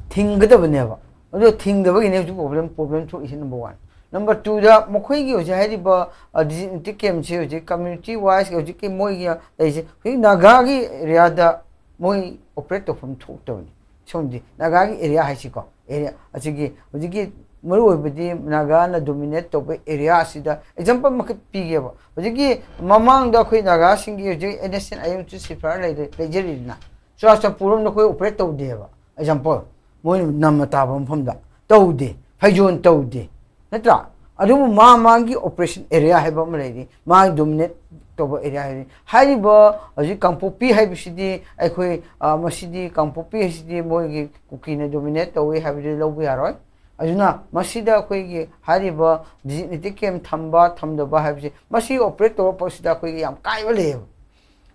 ꯊꯤꯡꯒꯗꯕꯅꯦꯕ꯫ ꯑꯗꯣ ꯊꯤꯡꯗꯕꯒꯤꯅꯦ ꯍꯧꯖꯤꯛ ꯄ꯭ꯔꯣꯕ꯭ꯂꯦꯝ, ꯄ꯭ꯔꯣꯕ꯭ꯂꯦꯝ ꯊꯣꯛꯏꯁꯦ, ꯅꯝꯕꯔ ꯋꯥꯟ꯫ ꯅꯝꯕꯔ ꯇꯨꯗ, ꯃꯈꯣꯏꯒꯤ ꯍꯧꯖꯤꯛ ꯍꯥꯏꯔꯤꯕ, ꯑ, ꯗꯤꯖꯤꯛꯅꯦꯇꯦꯗ ꯀꯦꯝꯞꯁꯦ ꯍꯧꯖꯤꯛ ꯀꯝꯃ꯭ꯌꯨꯅꯤꯇꯤ ꯋꯥꯏꯁ ꯍꯧꯖꯤꯛꯀꯤ ꯃꯣꯏꯒꯤ ꯂꯩꯔꯤꯁꯦ, ꯍꯧꯖꯤꯛ ꯅꯥꯒꯥꯒꯤ ꯑꯦꯔꯤꯌꯥꯗ ꯃꯣꯏ ꯑꯣꯄꯔꯦꯠ ꯇꯧꯐꯝ ꯊꯣꯛꯇꯕꯅꯤ꯫ ꯁꯣꯝꯗꯤ ꯅꯥꯒꯥꯒꯤ ꯑꯦꯔꯤꯌꯥ ꯍꯥꯏꯁꯤꯀꯣ, ꯑꯦꯔꯤꯌꯥ ꯑꯁꯤꯒꯤ ꯍꯧꯖꯤꯛꯀꯤ ꯃꯔꯨꯑꯣꯏꯕꯗꯤ ꯅꯥꯒꯥꯅ ꯗꯣꯃꯤꯅꯦꯠ ꯇꯧꯕ ꯑꯦꯔꯤꯌꯥ ꯑꯁꯤꯗ ꯑꯦꯛꯖꯥꯝꯄꯜ ꯑꯃꯈꯛ ꯄꯤꯒꯦꯕ꯫ ꯍꯧꯖꯤꯛꯀꯤ ꯃꯃꯥꯡꯗ ꯑꯩꯈꯣꯏ ꯅꯥꯒꯥꯁꯤꯡꯒꯤ ꯍꯧꯖꯤꯛ N S C N I M ꯁꯤꯐꯥꯏ ꯂꯩꯔꯦ-, ꯂꯩꯖꯔꯤꯗꯅ, ꯆꯨꯔꯥꯆꯥꯟꯄꯨꯔ ꯔꯣꯝꯗ ꯑꯩꯈꯣꯏ ꯑꯣꯄꯔꯦꯠ ꯇꯧꯗꯦꯕ꯫ ꯑꯦꯛꯖꯥꯝꯄꯜ, ꯃꯣꯏꯅ ꯅꯝꯃ ꯇꯥꯕ ꯃꯐꯝꯗ ꯇꯧꯗꯦ, ꯐꯩꯖꯣꯟ ꯇꯧꯗꯦ, ꯅꯠꯇ꯭ꯔꯥ? ꯑꯗꯨꯕꯨ ꯃꯥ ꯃꯥꯒꯤ ꯑꯣꯄꯔꯦꯁꯟ ꯑꯦꯔꯤꯌꯥ ꯍꯥꯏꯕ ꯑꯃ ꯂꯩꯔꯤ, ꯃꯥꯒꯤ ꯗꯣꯃꯤꯅꯦꯠ ꯇꯧꯕ ꯑꯦꯔꯤꯌꯥ ꯍꯥꯏꯔꯤ꯫ ꯍꯥꯏꯔꯤꯕ ꯍꯧꯖꯤꯛ ꯀꯥꯡꯄꯣꯛꯄꯤ ꯍꯥꯏꯕꯁꯤꯗꯤ ꯑꯩꯈꯣꯏ, ꯑ, ꯃꯁꯤꯗꯤ ꯀꯥꯡꯄꯣꯛꯄꯤ ꯍꯥꯏꯁꯤꯗꯤ ꯃꯣꯏꯒꯤ ꯀꯨꯀꯤꯅ ꯗꯣꯃꯤꯅꯦꯠ ꯇꯧꯏ ꯍꯥꯏꯕꯗꯨ ꯂꯧꯕ ꯌꯥꯔꯣꯏ꯫ ꯑꯗꯨꯅ ꯃꯁꯤꯗ ꯑꯩꯈꯣꯏꯒꯤ ꯍꯥꯏꯔꯤꯕ ꯗꯤꯖꯤꯛꯅꯦꯇꯦꯗ ꯀꯦꯝꯞ ꯊꯝꯕ ꯊꯝꯗꯕ ꯍꯥꯏꯕꯁꯤ, ꯃꯁꯤ ꯑꯣꯄꯔꯦꯠ ꯇꯧꯔꯛꯄꯁꯤꯗ ꯑꯩꯈꯣꯏꯒꯤ ꯌꯥꯝ ꯀꯥꯏꯕ ꯂꯩꯌꯦꯕ꯫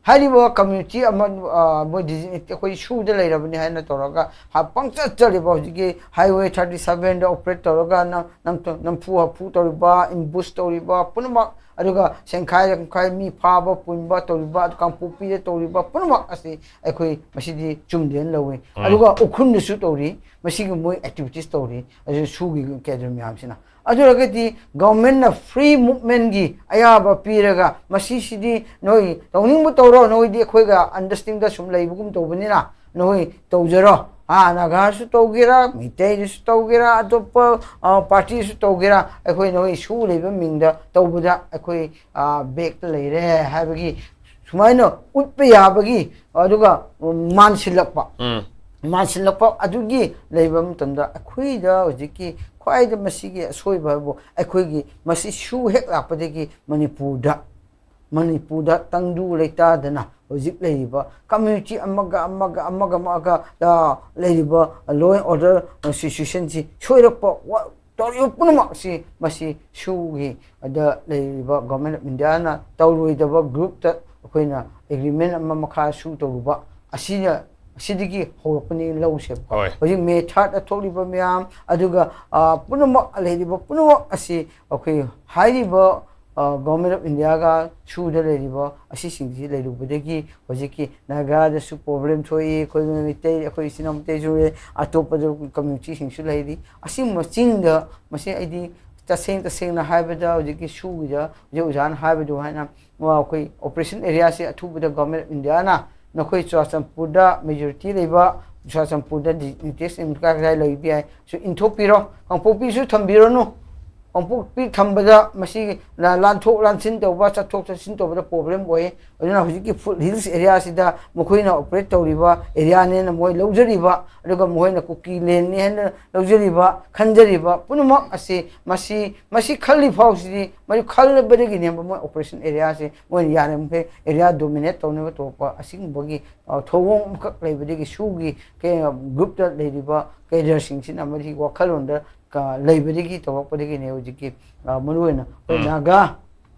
ꯍꯥꯏꯔꯤꯕ ꯀꯝꯃ꯭ꯌꯨꯅꯤꯇꯤ ꯑꯃ, ꯑ, ꯃꯣꯏ ꯗꯤꯖꯤꯛꯅꯦꯇꯦꯗ ꯑꯩꯈꯣꯏ ꯁꯨꯗ ꯂꯩꯔꯕꯅꯤ ꯍꯥꯏꯅ ꯇꯧꯔꯒ ꯍꯥ-, ꯄꯪꯆꯠ ꯆꯠꯂꯤꯕ ꯍꯧꯖꯤꯛꯀꯤ ꯍꯥꯏꯋꯦ ꯊꯥꯔꯇꯤ ꯁꯚꯦꯟꯗ ꯑꯣꯄꯔꯦꯠ ꯇꯧꯔꯒ ꯅꯝ-, ꯅꯝ-, ꯅꯝꯐꯨ ꯍꯥꯐꯨ ꯇꯧꯔꯤꯕ, ꯑꯦꯝꯕꯨꯁ ꯇꯧꯔꯤꯕ ꯄꯨꯝꯅꯃꯛ, ꯑꯗꯨꯒ ꯁꯦꯟꯈꯥꯏ ꯂꯝꯈꯥꯏ ꯃꯤ ꯐꯥꯕ ꯄꯨꯟꯕ ꯇꯧꯔꯤꯕ, ꯑꯗꯨ ꯀꯥꯡꯄꯣꯛꯄꯤꯗ ꯇꯧꯔꯤꯕ ꯄꯨꯝꯅꯃꯛ ꯑꯁꯤ ꯑꯩꯈꯣꯏ ꯃꯁꯤꯗꯤ ꯆꯨꯝꯗꯦꯅ ꯂꯧꯏ꯫ ꯎꯝ꯫ ꯑꯗꯨꯒ ꯎꯈ꯭ꯔꯨꯜꯗꯁꯨ ꯇꯧꯔꯤ, ꯃꯁꯤꯒꯤ ꯃꯣꯏ ꯑꯦꯛꯇꯤꯚꯤꯇꯤꯁ ꯇꯧꯔꯤ, ꯑꯗꯨ ꯁꯨꯒꯤ ꯀꯦꯗꯔ ꯃꯌꯥꯝꯁꯤꯅ꯫ ꯑꯗꯨ ꯑꯣꯏꯔꯒꯗꯤ ꯒꯚꯔꯟꯃꯦꯟꯠꯅ ꯐ꯭ꯔꯤ ꯃꯨꯚꯃꯦꯟꯠꯀꯤ ꯑꯌꯥꯕ ꯄꯤꯔꯒ, ꯃꯁꯤꯁꯤꯗꯤ ꯅꯣꯏ ꯇꯧꯅꯤꯡꯕ ꯇꯧꯔꯣ, ꯅꯣꯏꯗꯤ ꯑꯩꯈꯣꯏꯒ ꯑꯟꯗꯔꯁ꯭ꯇꯦꯟꯗꯤꯡꯗ ꯁꯨꯝ ꯂꯩꯕꯒꯨꯝ ꯇꯧꯕꯅꯤꯅ ꯅꯣꯏ ꯇꯧꯖꯔꯣ, ꯑꯥ, ꯅꯥꯒꯥꯁꯨ ꯇꯧꯒꯦꯔꯥ, ꯃꯩꯇꯩꯗꯁꯨ ꯇꯧꯒꯦꯔꯥ, ꯑꯇꯣꯞꯄ, ꯑ, ꯄꯥꯔꯇꯤꯁꯨ ꯇꯧꯒꯦꯔꯥ, ꯑꯩꯈꯣꯏ ꯅꯣꯏ ꯁꯨ ꯂꯩꯕ ꯃꯤꯡꯗ ꯇꯧꯕꯗ ꯑꯩꯈꯣꯏ, ꯑ, ꯕꯦꯛꯇ ꯂꯩꯔꯦ ꯍꯥꯏꯕꯒꯤ ꯁꯨꯃꯥꯏꯅ ꯎꯠꯄ ꯌꯥꯕꯒꯤ, ꯑꯗꯨꯒ ꯃꯥꯟꯁꯤꯜꯂꯛꯄ, ꯎꯝ ꯃꯥꯟꯁꯤꯜꯂꯛꯄ ꯑꯗꯨꯒꯤ ꯂꯩꯕ ꯃꯇꯝꯗ, ꯑꯩꯈꯣꯏꯗ ꯍꯧꯖꯤꯛꯀꯤ ꯈ꯭ꯋꯥꯏꯗ ꯃꯁꯤꯒꯤ ꯑꯁꯣꯏꯕ ꯍꯥꯏꯕꯨ, ꯑꯩꯈꯣꯏꯒꯤ ꯃꯁꯤ ꯁꯨ ꯍꯦꯛ ꯂꯥꯛꯄꯗꯒꯤ ꯃꯅꯤꯄꯨꯔꯗ, ꯃꯅꯤꯄꯨꯔꯗ ꯇꯪꯗꯨ ꯂꯩꯇꯥꯗꯅ ꯍꯧꯖꯤꯛ ꯂꯩꯔꯤꯕ ꯀꯝꯃ꯭ꯌꯨꯅꯤꯇꯤ ꯑꯃꯒ ꯑꯃꯒ ꯑꯃꯒ ꯑꯃꯒ, ꯑ, ꯂꯩꯔꯤꯕ law and order situation ꯁꯤ ꯁꯣꯏꯔꯛꯄ, ꯋꯥ-, ꯇꯧꯔꯤꯕ ꯄꯨꯝꯅꯃꯛꯁꯤ ꯃꯁꯤ ꯁꯨꯒꯤ ꯑꯗ ꯂꯩꯔꯤꯕ Government of India ꯅ ꯇꯧꯔꯣꯏꯗꯕ group ꯇ ꯑꯩꯈꯣꯏꯅ agreement ꯑꯃ ꯃꯈꯥ ꯁꯨ ꯇꯧꯔꯨꯕ ꯑꯁꯤꯅ, ꯑꯁꯤꯗꯒꯤ ꯍꯧꯔꯛꯄꯅꯤ ꯂꯧꯁꯦꯕꯀꯣ꯫ ꯍꯣꯏ꯫ ꯍꯧꯖꯤꯛ May third ꯊꯣꯛꯂꯤꯕ ꯃꯌꯥꯝ, ꯑꯗꯨꯒ, ꯑ, ꯄꯨꯝꯅꯃꯛ, ꯂꯩꯔꯤꯕ ꯄꯨꯝꯅꯃꯛ ꯑꯁꯤ ꯑꯩꯈꯣꯏ ꯍꯥꯏꯔꯤꯕ, ꯑ, Government of India ꯒ ꯁꯨꯗ ꯂꯩꯔꯤꯕ ꯑꯁꯤꯁꯤꯡꯁꯤ ꯂꯩꯔꯨꯕꯗꯒꯤ ꯍꯧꯖꯤꯛꯀꯤ ꯅꯥꯒꯥꯗꯁꯨ problem ꯊꯣꯛꯏ, ꯑꯩꯈꯣꯏ ꯃꯩꯇꯩ, ꯑꯩꯈꯣꯏ ꯏꯆꯤꯟ ꯏꯅꯥꯎ ꯃꯩꯇꯩꯁꯨ ꯂꯩ, ꯑꯇꯣꯞꯄꯗ community ꯁꯤꯡꯁꯨ ꯂꯩꯔꯤ꯫ ꯑꯁꯤꯒꯨꯝꯕ ꯆꯤꯡꯗ ꯃꯁꯤ ꯑꯩꯗꯤ ꯇꯁꯦꯡ ꯇꯁꯦꯡꯅ ꯍꯥꯏꯕꯗ ꯍꯧꯖꯤꯛꯀꯤ ꯁꯨꯒꯤꯗ ꯍꯧꯖꯤꯛ ꯑꯣꯖꯥꯅ ꯍꯥꯏꯕꯗꯨ ꯍꯥꯏꯅ, ꯑ, ꯑꯩꯈꯣꯏ operation area ꯁꯦ ꯑꯊꯨꯕꯗ Government of India ꯅ ꯅꯈꯣꯏ ꯆꯨꯔꯥꯆꯥꯟꯄꯨꯔꯗ majority ꯂꯩꯕ, ꯆꯨꯔꯥꯆꯥꯟꯄꯨꯔꯗ detached camp ꯀꯗꯥꯏ ꯀꯗꯥꯏ ꯂꯩꯕ ꯌꯥꯏ ꯁꯨ ꯏꯟꯊꯣꯛꯄꯤꯔꯣ꯫ ꯀꯥꯡꯄꯣꯛꯄꯤꯁꯨ ꯊꯝꯕꯤꯔꯅꯨ꯫ ꯀꯥꯡꯄꯣꯛꯄꯤ ꯊꯝꯕꯗ ꯃꯁꯤ ꯂꯥ-, ꯂꯥꯟꯊꯣꯛ ꯂꯥꯟꯁꯤꯟ ꯇꯧꯕ, ꯆꯠꯊꯣꯛ ꯆꯠꯁꯤꯟ ꯇꯧꯕꯗ problem ꯑꯣꯏ꯫ ꯑꯗꯨꯅ ꯍꯧꯖꯤꯛꯀꯤ foot hills area ꯁꯤꯗ ꯃꯈꯣꯏꯅ operate ꯇꯧꯔꯤꯕ area ꯅꯦꯅ ꯃꯣꯏ ꯂꯧꯖꯔꯤꯕ, ꯑꯗꯨꯒ ꯃꯈꯣꯏꯅ ꯀꯨꯀꯤ land ꯅꯤ ꯍꯥꯏꯅ ꯂꯧꯖꯔꯤꯕ, ꯈꯟꯖꯔꯤꯕ ꯄꯨꯝꯅꯃꯛ ꯑꯁꯤ, ꯃꯁꯤ, ꯃꯁꯤ ꯈꯜꯂꯤ ꯐꯥꯎꯁꯤꯗꯤ, ꯃꯗꯨ ꯈꯜꯂꯕꯗꯒꯤꯅꯦꯕ ꯃꯣꯏ operation area ꯁꯦ ꯃꯣꯏꯅ ꯌꯥꯔꯤꯃꯈꯩ area dominate ꯇꯧꯅꯕ ꯇꯧꯔꯛꯄ꯫ ꯑꯁꯤꯒꯨꯝꯕꯒꯤ, ꯑ, ꯊꯧꯑꯣꯡ ꯑꯃꯈꯛ ꯂꯩꯕꯗꯒꯤ ꯁꯨꯒꯤ ꯀꯦ-, group ꯇ ꯂꯩꯔꯤꯕ cadre ꯁꯤꯡꯁꯤꯅ ꯃꯁꯤ ꯋꯥꯈꯜꯂꯣꯟꯗ ꯀ-, ꯂꯩꯕꯗꯒꯤ ꯇꯧꯔꯛꯄꯗꯒꯤꯅꯦ ꯍꯧꯖꯤꯛꯀꯤ, ꯑ, ꯃꯔꯨꯑꯣꯏꯅ ꯑꯩꯈꯣꯏ ꯎꯝ꯫ ꯅꯥꯒꯥ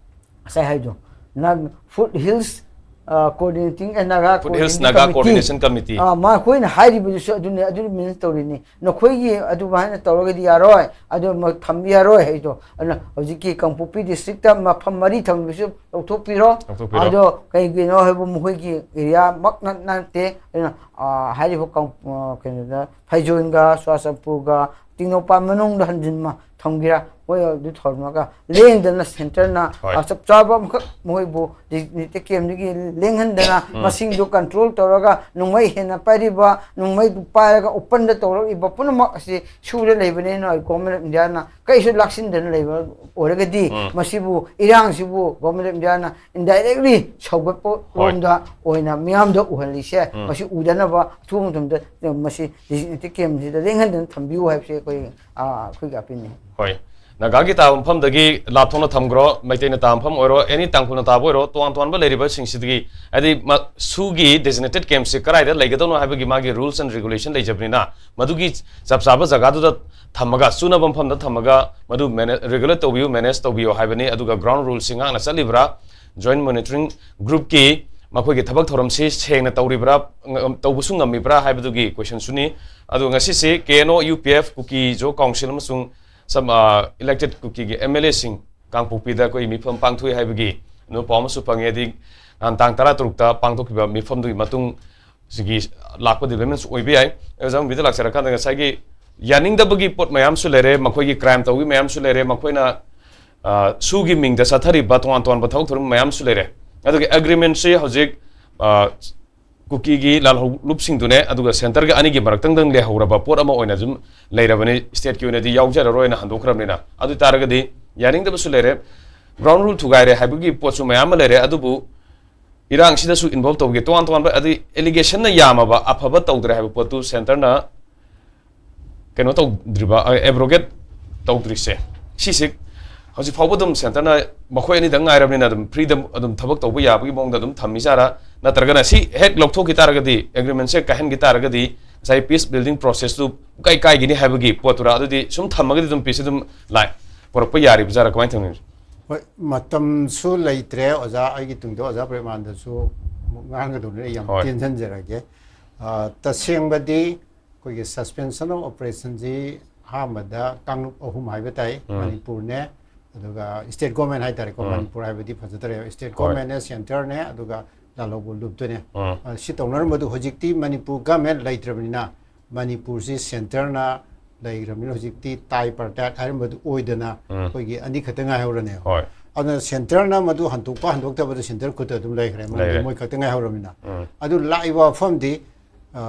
ꯉꯁꯥꯏ ꯍꯥꯏꯗꯣ, ꯅꯥꯒ-, foot hills, ꯑ, coordinating, ꯑ, Naga Foot Hills coordinating Naga committee꯫ Coordination Committee꯫ ꯑ, ꯃꯈꯣꯏꯅ ꯍꯥꯏꯔꯤꯕꯗꯨꯁꯨ ꯑꯗꯨꯅꯤ, ꯑꯗꯨ mean ꯇꯧꯔꯤꯅꯤ꯫ ꯅꯈꯣꯏꯒꯤ ꯑꯗꯨꯃꯥꯏꯅ ꯇꯧꯔꯒꯗꯤ ꯌꯥꯔꯣꯏ, ꯑꯗꯨ ꯃ-, ꯊꯝꯕ ꯌꯥꯔꯣꯏ ꯍꯥꯏꯗꯣ꯫ ꯑꯗꯨꯅ ꯍꯧꯖꯤꯛꯀꯤ ꯀꯥꯡꯄꯣꯛꯄꯤ district ꯇ ꯃꯐꯝ ꯃꯔꯤ ꯊꯝꯕꯁꯨ ꯂꯧꯊꯣꯛꯄꯤꯔꯣ꯫ ꯂꯧꯊꯣꯛꯄꯤꯔꯣ꯫ ꯑꯗꯣ ꯀꯩꯒꯤꯅꯣ ꯍꯥꯏꯕ ꯃꯈꯣꯏꯒꯤ area ꯃꯛ ꯅꯠ-, ꯅꯠꯇꯦ꯫ ꯑꯗꯨꯅ, ꯑ, ꯍꯥꯏꯔꯤꯕ ꯀꯥꯡ-, ꯑ, ꯀꯩꯅꯣꯗ ꯐꯩꯖꯣꯟꯒ ꯆꯨꯔꯥꯆꯥꯟꯄꯨꯔꯒ ꯇꯦꯡꯅꯧꯄꯜ ꯃꯅꯨꯡꯗ ꯍꯟꯖꯤꯟꯕ ꯊꯝꯒꯦꯔꯥ, ꯃꯣꯏ ꯑꯗꯨ ꯊꯝꯃꯒ ꯂꯦꯡꯗꯅ centreꯅ, ꯍꯣꯏ꯫ ꯑ, ꯆꯞ ꯆꯥꯕ ꯑꯃꯈꯛ ꯃꯣꯏꯕꯨ designated campꯗꯒꯤ ꯂꯦꯡꯍꯟꯗꯅ ꯎꯝ꯫ ꯃꯁꯤꯡꯗꯨ control ꯇꯧꯔꯒ ꯅꯣꯡꯃꯩ ꯍꯦꯟꯅ ꯄꯥꯏꯔꯤꯕ, ꯅꯣꯡꯃꯩ ꯄꯥꯏꯔꯒ openꯗ ꯇꯧꯔꯛꯂꯤꯕ ꯄꯨꯝꯅꯃꯛ ꯑꯁꯤ ꯁꯨꯔ ꯂꯩꯕꯅꯤꯅ Government of Indiaꯅ ꯀꯩꯁꯨ ꯂꯥꯛꯁꯤꯟꯗꯅ ꯂꯩꯕ ꯑꯣꯏꯔꯒꯗꯤ ꯎꯝ꯫ ꯃꯁꯤꯕꯨ, ꯏꯔꯥꯡꯁꯤꯕꯨ Government of Indiaꯅ indirectly ꯁꯧꯒꯠꯄ ꯍꯣꯏ꯫ ꯔꯣꯝꯗ ꯑꯣꯏꯅ ꯃꯤꯌꯥꯝꯗ ꯎꯍꯜꯂꯤꯁꯦ ꯎꯝ꯫ ꯃꯁꯤ ꯎꯗꯅꯕ ꯑꯊꯨꯕ ꯃꯇꯝꯗ ꯃꯁꯤ designated campꯁꯤꯗ ꯂꯦꯡꯍꯟꯗꯅ ꯊꯝꯕꯤꯌꯨ ꯍꯥꯏꯕꯁꯦ ꯑꯩꯈꯣꯏ, ꯑ, ꯑꯩꯈꯣꯏꯒꯤ appealꯅꯤ꯫ ꯍꯣꯏ꯫ ꯅꯥꯒꯥꯒꯤ ꯇꯥꯕ ꯃꯐꯝꯗꯒꯤ ꯂꯥꯞꯊꯣꯛꯅ ꯊꯝꯈ꯭ꯔꯣ, ꯃꯩꯇꯩꯅ ꯇꯥꯕ ꯃꯐꯝ ꯑꯣꯏꯔꯣ, any ꯇꯥꯡꯈꯨꯜꯅ ꯇꯥꯕ ꯑꯣꯏꯔꯣ, ꯇꯣꯉꯥꯟ ꯇꯣꯉꯥꯟꯕ ꯂꯩꯔꯤꯕꯁꯤꯡꯁꯤꯗꯒꯤ, ꯍꯥꯏꯗꯤ, ꯃ-, ꯁꯨꯒꯤ designated campꯁꯤ ꯀꯗꯥꯏꯗ ꯂꯩꯒꯗꯧꯅꯣ ꯍꯥꯏꯕꯒꯤ ꯃꯥꯒꯤ rules and regulation ꯂꯩꯖꯕꯅꯤꯅ, ꯃꯗꯨꯒꯤ ꯆꯞ ꯆꯥꯕ ꯖꯒꯥꯗꯨꯗ ꯊꯝꯃꯒ, ꯆꯨꯅꯕ ꯃꯐꯝꯗ ꯊꯝꯃꯒ, ꯃꯗꯨ ꯃꯦꯅꯦ-, regulate ꯇꯧꯕꯤꯌꯨ, manage ꯇꯧꯕꯤꯌꯨ ꯍꯥꯏꯕꯅꯤ꯫ ꯑꯗꯨꯒ ground ruleꯁꯤ ꯉꯥꯛꯅ ꯆꯠꯂꯤꯕ꯭ꯔꯥ, Joint Monitoring Groupꯀꯤ ꯃꯈꯣꯏꯒꯤ ꯊꯕꯛ ꯊꯧꯔꯝꯁꯤ ꯁꯦꯡꯅ ꯇꯧꯔꯤꯕ꯭ꯔꯥ, ꯉ-, ꯇꯧꯕꯁꯨ ꯉꯝꯃꯤꯕ꯭ꯔꯥ ꯍꯥꯏꯕꯗꯨꯒꯤ questionꯁꯨꯅꯤ꯫ ꯑꯗꯨꯒ ꯉꯁꯤꯁꯤ K N O, U P F, Kuki Zo Council ꯑꯃꯁꯨꯡ ꯁꯝ-, ꯑ, elected ꯀꯨꯀꯤꯒꯤ M L Aꯁꯤꯡ ꯀꯥꯡꯄꯣꯛꯄꯤꯗ ꯑꯩꯈꯣꯏ ꯃꯤꯐꯝ ꯄꯥꯡꯊꯣꯛꯏ ꯍꯥꯏꯕꯒꯤ ꯑꯗꯨ ꯄꯥꯎ ꯑꯃꯁꯨ ꯐꯪꯉꯦ꯫ ꯍꯥꯏꯗꯤ, ꯅꯍꯥꯟ ꯇꯥꯡ ꯇꯔꯥ ꯇꯔꯨꯛꯇ ꯄꯥꯡꯊꯣꯛꯈꯤꯕ ꯃꯤꯐꯝꯗꯨꯒꯤ ꯃꯇꯨꯡ ꯁꯤꯒꯤ ꯂꯥꯛꯄ developments ꯑꯣꯏꯕ ꯌꯥꯏ꯫ ꯑꯣꯖꯥ ꯃꯨꯕꯤꯗ ꯂꯥꯛꯆꯔꯀꯥꯟꯗ ꯉꯁꯥꯏꯒꯤ ꯌꯥꯅꯤꯡꯗꯕꯒꯤ ꯄꯣꯠ ꯃꯌꯥꯝꯁꯨ ꯂꯩꯔꯦ, ꯃꯈꯣꯏꯒꯤ crime ꯇꯧꯕꯒꯤ ꯃꯌꯥꯝꯁꯨ ꯂꯩꯔꯦ, ꯃꯈꯣꯏꯅ, ꯑ, ꯁꯨꯒꯤ ꯃꯤꯡꯗ ꯆꯠꯊꯔꯤꯕ ꯇꯣꯉꯥꯟ ꯇꯣꯉꯥꯟꯕ ꯊꯕꯛ ꯊꯧꯔꯝ ꯃꯌꯥꯝꯁꯨ ꯂꯩꯔꯦ꯫ ꯑꯗꯨꯒ agreementꯁꯤ ꯍꯧꯖꯤꯛ, ꯑ, ꯀꯨꯀꯤꯒꯤ ꯂꯥꯜꯍꯧꯂꯨꯞꯁꯤꯡꯗꯨꯅꯦ, ꯑꯗꯨꯒ centreꯒ ꯑꯅꯤꯒꯤ ꯃꯔꯛꯇꯪꯗꯪ ꯂꯩꯍꯧꯔꯕ ꯄꯣꯠ ꯑꯃ ꯑꯣꯏꯅ ꯑꯗꯨꯝ ꯂꯩꯔꯕꯅꯤ꯫ Stateꯀꯤ ꯑꯣꯏꯅꯗꯤ ꯌꯥꯎꯖꯔꯔꯣꯏꯅ ꯍꯟꯗꯣꯛꯈ꯭ꯔꯕꯅꯤꯅ꯫ ꯑꯗꯨ ꯑꯣꯏ ꯇꯥꯔꯒꯗꯤ ꯌꯥꯅꯤꯡꯗꯕꯁꯨ ꯂꯩꯔꯦ, ground rule ꯊꯨꯒꯥꯏꯔꯦ ꯍꯥꯏꯕꯒꯤ ꯄꯣꯠꯁꯨ ꯃꯌꯥꯝ ꯑꯃ ꯂꯩꯔꯦ꯫ ꯑꯗꯨꯕꯨ ꯏꯔꯥꯡꯁꯤꯗꯁꯨ involve ꯇꯧꯒꯦ, ꯇꯣꯉꯥꯟ ꯇꯣꯉꯥꯟꯕ, ꯑꯗꯩ allegationna ꯌꯥꯝꯃꯕ, ꯑꯐꯕ ꯇꯧꯗ꯭ꯔꯦ ꯍꯥꯏꯕ ꯄꯣꯠꯇꯨ centreꯅ ꯀꯩꯅꯣ ꯇꯧꯗ꯭ꯔꯤꯕ, ꯑ, abrogate ꯇꯧꯗ꯭ꯔꯤꯁꯦ, ꯁꯤꯁꯦ ꯍꯧꯖꯤꯛ ꯐꯥꯎꯕ ꯑꯗꯨꯝ centreꯅ ꯃꯈꯣꯏ ꯑꯅꯤꯗꯪ ꯉꯥꯏꯔꯕꯅꯤꯅ ꯑꯗꯨꯝ freeꯗ ꯑꯗꯨꯝ ꯊꯕꯛ ꯇꯧꯕ ꯌꯥꯕꯒꯤ ꯃꯑꯣꯡꯗ ꯑꯗꯨꯝ ꯊꯝꯃꯤꯖꯥꯔꯥ? ꯅꯠꯇ꯭ꯔꯒꯅ ꯁꯤ ꯍꯦꯛ ꯂꯧꯊꯣꯛꯈꯤ ꯇꯥꯔꯒꯗꯤ, agreementꯁꯦ ꯀꯥꯏꯍꯟꯈꯤ ꯇꯥꯔꯒꯗꯤ, ꯉꯁꯥꯏ peace building processꯇꯨ ꯄꯨꯡꯀꯥꯏ ꯀꯥꯏꯒꯤꯅꯤ ꯍꯥꯏꯕꯒꯤ ꯄꯣꯠꯇꯨꯔꯥ? ꯑꯗꯨꯗꯤ ꯁꯨꯝ ꯊꯝꯃꯒꯗꯤ ꯑꯗꯨꯝ peaceꯁꯦ ꯑꯗꯨꯝ ꯂꯥꯛ-, ꯄꯨꯔꯛꯄ ꯌꯥꯔꯤꯕꯖꯥꯔꯥ? ꯀꯃꯥꯏꯅ ꯇꯧꯅꯤ? ꯍꯣꯏ, ꯃꯇꯝꯁꯨ ꯂꯩꯇ꯭ꯔꯦ ꯑꯣꯖꯥ꯫ ꯑꯩꯒꯤ ꯇꯨꯡꯗ ꯑꯣꯖꯥ ꯄ꯭ꯔꯦꯃꯥꯅꯟꯗꯁꯨ ꯑꯃꯨꯛ ꯉꯥꯡꯒꯗꯧꯅꯤꯅ ꯑꯩ ꯌꯥꯝ ꯍꯣꯏ꯫ ꯇꯦꯟꯁꯤꯟꯖꯔꯒꯦ꯫ ꯑ, ꯇꯁꯦꯡꯕꯗꯤ ꯑꯩꯈꯣꯏꯒꯤ suspension of operationꯁꯤ ꯑꯍꯥꯟꯕꯗ ꯀꯥꯡꯂꯨꯞ ꯑꯍꯨꯝ ꯍꯥꯏꯕ ꯇꯥꯏ, ꯎꯝ꯫ ꯃꯅꯤꯄꯨꯔꯅꯦ, ꯑꯗꯨꯒ state government ꯍꯥꯏꯇꯥꯔꯦꯀꯣ, ꯎꯝ꯫ ꯃꯅꯤꯄꯨꯔ ꯍꯥꯏꯕꯗꯤ ꯐꯖꯗ꯭ꯔꯦ, state ꯍꯣꯏ꯫ Governmentꯅꯦ, centreꯅꯦ, ꯑꯗꯨꯒ ꯂꯥꯜꯍꯧꯕ ꯂꯨꯞꯇꯨꯅꯦ꯫ ꯎꯝ꯫ ꯑ, ꯁꯤ ꯇꯧꯅꯔꯝꯕꯗꯨ ꯍꯧꯖꯤꯛꯇꯤ ꯃꯅꯤꯄꯨꯔ government ꯂꯩꯇ꯭ꯔꯕꯅꯤꯅ ꯃꯅꯤꯄꯨꯔꯁꯤ centreꯅ ꯂꯩꯈ꯭ꯔꯕꯅꯤꯅ ꯍꯧꯖꯤꯛꯇꯤ ꯇꯥꯏ ꯄꯥꯔꯇꯥꯏꯠ ꯍꯥꯏꯔꯝꯕꯗꯨ ꯑꯣꯏꯗꯅ ꯎꯝ. ꯑꯩꯈꯣꯏꯒꯤ ꯑꯅꯤ ꯈꯛꯇ ꯉꯥꯏꯍꯧꯔꯅꯦꯕ꯫ ꯍꯣꯏ. ꯑꯗꯨꯅ ꯁꯦꯟꯇꯔꯅ ꯃꯗꯨ ꯍꯟꯗꯣꯛꯄ ꯍꯟꯗꯣꯛꯇꯕꯗ ꯁꯦꯟꯇꯔ ꯈꯨꯠꯇ ꯑꯗꯨꯝ ꯂꯩꯈ꯭ꯔꯦ, ꯃꯔꯝꯗꯤ ꯂꯩꯔꯦ. ꯃꯣꯏ ꯈꯛꯇ ꯉꯥꯏꯍꯧꯔꯕꯅꯤꯅ꯫ ꯎꯝ. ꯑꯗꯨ ꯂꯥꯛꯏꯕ ꯋꯥꯐꯝꯗꯤ, ꯑ,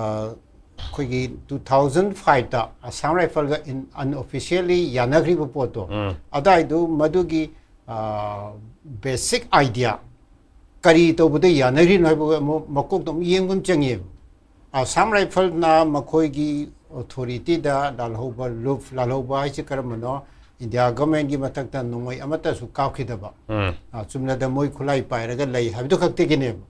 ꯑꯩꯈꯣꯏꯒꯤ ꯇꯨ ꯊꯥꯎꯖꯟ ꯐꯥꯏꯚꯇ ꯑꯁꯥꯝ ꯔꯥꯏꯐꯜꯒ ꯑꯟꯑꯣꯐꯤꯁꯤꯌꯦꯜꯂꯤ ꯌꯥꯅꯈ꯭ꯔꯤꯕ ꯄꯣꯠꯇꯣ, ꯎꯝ. ꯑꯗꯥꯏꯗꯨ ꯃꯗꯨꯒꯤ ꯕꯦꯁꯤꯛ ꯑꯥꯏꯗꯤꯌꯥ ꯀꯔꯤ ꯇꯧꯕꯗ ꯌꯥꯅꯔꯤꯅꯣ ꯍꯥꯏꯕ ꯑꯃꯨꯛ ꯃꯀꯣꯛꯇ ꯑꯃꯨꯛ ꯌꯦꯡꯕ ꯑꯃ ꯆꯪꯉꯦꯕ꯫ ꯑꯁꯥꯝ ꯔꯥꯏꯐꯜꯅ ꯃꯈꯣꯏꯒꯤ ꯑꯣꯊꯣꯔꯤꯇꯤꯗ ꯂꯥꯜꯍꯧꯕ, ꯂꯨꯞ ꯂꯥꯜꯍꯧꯕ ꯍꯥꯏꯁꯤ ꯀꯔꯝꯕꯅꯣ? ꯏꯟꯗꯤꯌꯥ ꯒꯃꯦꯟꯒꯤ ꯃꯊꯛꯇ ꯅꯣꯡꯃꯩ ꯑꯃꯠꯇꯁꯨ ꯀꯥꯞꯈꯤꯗꯕ, ꯎꯝ. ꯑ, ꯆꯨꯝꯅꯗ ꯃꯣꯏ ꯈꯨꯠꯂꯥꯏ ꯄꯥꯏꯔꯒ ꯂꯩ ꯍꯥꯏꯕꯗꯨ ꯈꯛꯇꯒꯤꯅꯦꯕ꯫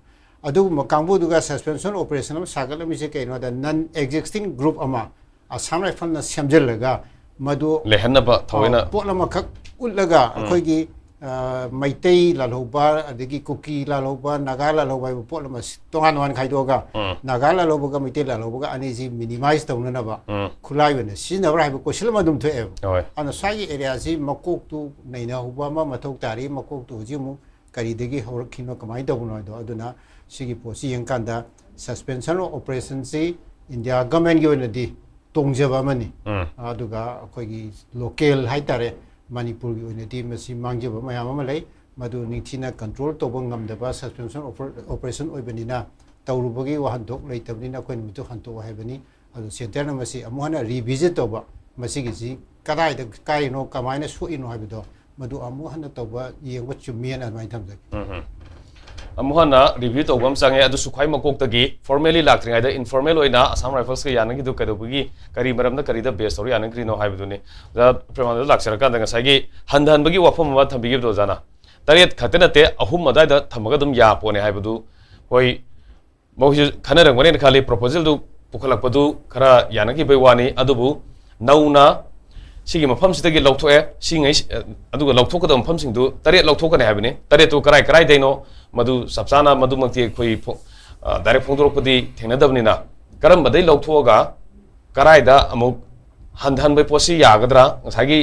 ꯑꯗꯨꯒꯨꯝꯕ ꯀꯥꯡꯕꯨꯗꯨꯒ ꯁꯁꯄꯦꯟꯁꯟ ꯑꯣꯄꯔꯦꯁꯟ ꯑꯃ ꯁꯥꯒꯠꯂꯝꯃꯤꯁꯦ ꯀꯩꯅꯣꯗ, ꯅꯟ ꯑꯦꯛꯖꯤꯁꯇꯤꯡ ꯒ꯭ꯔꯨꯞ ꯑꯃ ꯑꯁꯥꯝ ꯔꯥꯏꯐꯜꯅ ꯁꯦꯝꯖꯤꯜꯂꯒ ꯃꯗꯨ ꯂꯩꯍꯟꯅꯕ ꯊꯑꯣꯏꯅ. ꯑ, ꯄꯣꯠ ꯑꯃꯈꯛ ꯎꯠꯂꯒ ꯑꯩꯈꯣꯏꯒꯤ, ꯑ, ꯃꯩꯇꯩ ꯂꯥꯜꯍꯧꯕ, ꯑꯗꯒꯤ ꯀꯨꯀꯤ ꯂꯥꯜꯍꯧꯕ, ꯅꯥꯒꯥ ꯂꯥꯜꯍꯧꯕ ꯍꯥꯏꯕ ꯄꯣꯠ ꯑꯃ ꯁꯤ-, ꯇꯣꯉꯥꯟ ꯇꯣꯉꯥꯟ ꯈꯥꯏꯗꯣꯛꯑꯒ ꯎꯝ. ꯅꯥꯒꯥ ꯂꯥꯜꯍꯧꯕꯒ ꯃꯩꯇꯩ ꯂꯥꯜꯍꯧꯕꯒ ꯑꯅꯤꯁꯤ ꯃꯤꯅꯤꯃꯥꯏꯁ ꯇꯧꯅꯅꯕ ꯎꯝ. ꯈꯨꯠꯂꯥꯏ ꯑꯣꯏꯅ ꯁꯤꯖꯤꯟꯅꯕ꯭ꯔꯥ ꯍꯥꯏꯕ ꯀꯣꯏꯁꯟ ꯑꯃ ꯑꯗꯨꯝ ꯊꯣꯛꯑꯦꯕ꯫ ꯍꯣꯏ. ꯑꯗꯨꯅ ꯁ꯭ꯋꯥꯏꯒꯤ ꯑꯦꯔꯤꯌꯥꯁꯤ ꯃꯀꯣꯛꯇꯨ ꯅꯩꯅꯍꯧꯕ ꯑꯃ ꯃꯊꯧ ꯇꯥꯔꯤ꯫ ꯃꯀꯣꯛꯇꯨ ꯍꯧꯖꯤꯛ ꯑꯃꯨꯛ ꯀꯔꯤꯗꯒꯤ ꯍꯧꯔꯛꯈꯤꯅꯣ, ꯀꯃꯥꯏꯅ ꯇꯧꯕꯅꯣ ꯍꯥꯏꯗꯣ꯫ ꯑꯗꯨꯅ ꯁꯤꯒꯤ ꯄꯣꯠꯁꯤ ꯌꯦꯡꯀꯥꯟꯗ ꯁꯁꯄꯦꯟꯁꯟ ꯑꯣꯐ ꯑꯣꯄꯔꯦꯁꯟꯁꯤ ꯏꯟꯗꯤꯌꯥ ꯒꯃꯦꯟꯒꯤ ꯑꯣꯏꯅꯗꯤ ꯇꯣꯡꯖꯕ ꯑꯃꯅꯤ꯫ ꯎꯝ. ꯑꯗꯨꯒ ꯑꯩꯈꯣꯏꯒꯤ ꯂꯣꯀꯦꯜ ꯍꯥꯏꯇꯥꯔꯦ, ꯃꯅꯤꯄꯨꯔꯒꯤ ꯑꯣꯏꯅꯗꯤ ꯃꯁꯤ ꯃꯥꯡꯖꯕ ꯃꯌꯥꯝ ꯑꯃ ꯂꯩ꯫ ꯃꯗꯨ ꯅꯤꯡꯊꯤꯅ ꯀꯟꯇ꯭ꯔꯣꯜ ꯇꯧꯕ ꯉꯝꯗꯕ ꯁꯁꯄꯦꯟꯁꯟ ꯑꯣꯄꯔꯦꯁꯟ ꯑꯣꯏꯕꯅꯤꯅ, ꯇꯧꯔꯨꯕꯒꯤ ꯋꯥꯍꯟꯊꯣꯛ ꯂꯩꯇꯕꯅꯤꯅ ꯑꯩꯈꯣꯏꯅ ꯃꯗꯨ ꯍꯟꯇꯣꯛꯑꯣ ꯍꯥꯏꯕꯅꯤ꯫ ꯑꯗꯨ ꯁꯦꯟꯇꯔꯅ ꯃꯁꯤ ꯑꯃꯨꯛ ꯍꯟꯅ ꯔꯤꯚꯤꯖꯤꯠ ꯇꯧꯕ, ꯃꯁꯤꯒꯤꯁꯤ ꯀꯗꯥꯏꯗ ꯀꯥꯏꯔꯤꯅꯣ, ꯀꯃꯥꯏꯅ ꯁꯣꯛꯏꯅꯣ ꯍꯥꯏꯕꯗꯣ ꯃꯗꯨ ꯑꯃꯨꯛ ꯍꯟꯅ ꯇꯧꯕ ꯌꯦꯡꯕ ꯆꯨꯝꯃꯤ ꯍꯥꯏꯅ ꯑꯗꯨꯃꯥꯏꯅ ꯊꯝꯖꯒꯦ꯫ ꯎꯝ. ꯑꯃꯨꯛ ꯍꯟꯅ ꯔꯤꯚꯤꯌꯨ ꯇꯧꯕ ꯑꯃ ꯆꯪꯉꯦ꯫ ꯑꯗꯨꯁꯨ ꯈ꯭ꯋꯥꯏ ꯃꯀꯣꯛꯇꯒꯤ ꯐꯣꯔꯃꯦꯜꯂꯤ ꯂꯥꯛꯇ꯭ꯔꯤꯉꯩꯗ ꯏꯟꯐꯣꯔꯃꯦꯜ ꯑꯣꯏꯅ ꯑꯁꯥꯝ ꯔꯥꯏꯐꯜꯁꯀ ꯌꯥꯅꯈꯤꯗꯨ ꯀꯩꯗꯧꯕꯒꯤ, ꯀꯔꯤ ꯃꯔꯝꯗ, ꯀꯔꯤꯗ ꯕꯦꯁ ꯇꯧꯔ ꯌꯥꯅꯈ꯭ꯔꯤꯅꯣ ꯍꯥꯏꯕꯗꯨꯅꯤ꯫ ꯑꯣꯖꯥ ꯄ꯭ꯔꯦꯃꯥꯅꯟꯗ ꯂꯥꯛꯆꯔꯀꯥꯟꯗ ꯉꯁꯥꯏꯒꯤ ꯍꯟꯊꯍꯟꯕꯒꯤ ꯋꯥꯐꯝ ꯑꯃ ꯊꯝꯕꯤꯈꯤꯕꯗꯣ ꯑꯣꯖꯥꯅ, ꯇꯔꯦꯠ ꯈꯛꯇ ꯅꯠꯇꯦ, ꯑꯍꯨꯝ ꯑꯗꯨꯋꯥꯏꯗ ꯊꯝꯃꯒ ꯑꯗꯨꯝ ꯌꯥꯄꯣꯠꯅꯦ ꯍꯥꯏꯕꯗꯨ, ꯍꯣꯏ, ꯃꯈꯣꯏꯁꯨ ꯈꯟꯅꯔꯝꯒꯅꯦꯅ ꯈꯜꯂꯤ꯫ ꯄ꯭ꯔꯣꯄꯣꯖꯦꯜꯗꯨ ꯄꯨꯈꯠꯂꯛꯄꯗꯨ ꯈꯔ ꯌꯥꯅꯈꯤꯕꯩ ꯋꯥꯅꯤ꯫ ꯑꯗꯨꯕꯨ ꯅꯧꯅ ꯁꯤꯒꯤ ꯃꯐꯝꯁꯤꯗꯒꯤ ꯂꯧꯊꯣꯛꯑꯦ, ꯁꯤꯉꯩ, ꯑꯗꯨꯒ ꯂꯧꯊꯣꯛꯀꯗꯕ ꯃꯐꯝꯁꯤꯡꯗꯨ ꯇꯔꯦꯠ ꯂꯧꯊꯣꯛꯀꯅꯤ ꯍꯥꯏꯕꯅꯤ꯫ ꯇꯔꯦꯠꯇꯨ ꯀꯔꯥꯏ ꯀꯔꯥꯏꯗꯩꯅꯣ, ꯃꯗꯨ ꯆꯞ ꯆꯥꯅ ꯃꯗꯨꯃꯛꯇꯤ ꯑꯩꯈꯣꯏ ꯐꯣ-, ꯑ, ꯗꯥꯏꯔꯦꯛ ꯐꯣꯡꯗꯣꯔꯛꯄꯗꯤ ꯊꯦꯡꯅꯗꯕꯅꯤꯅ, ꯀꯔꯝꯕꯗꯩ ꯂꯧꯊꯣꯛꯑꯒ ꯀꯔꯥꯏꯗ ꯑꯃꯨꯛ ꯍꯟꯊꯍꯟꯕꯒꯤ ꯄꯣꯠꯁꯤ ꯌꯥꯒꯗ꯭ꯔꯥ? ꯉꯁꯥꯏꯒꯤ,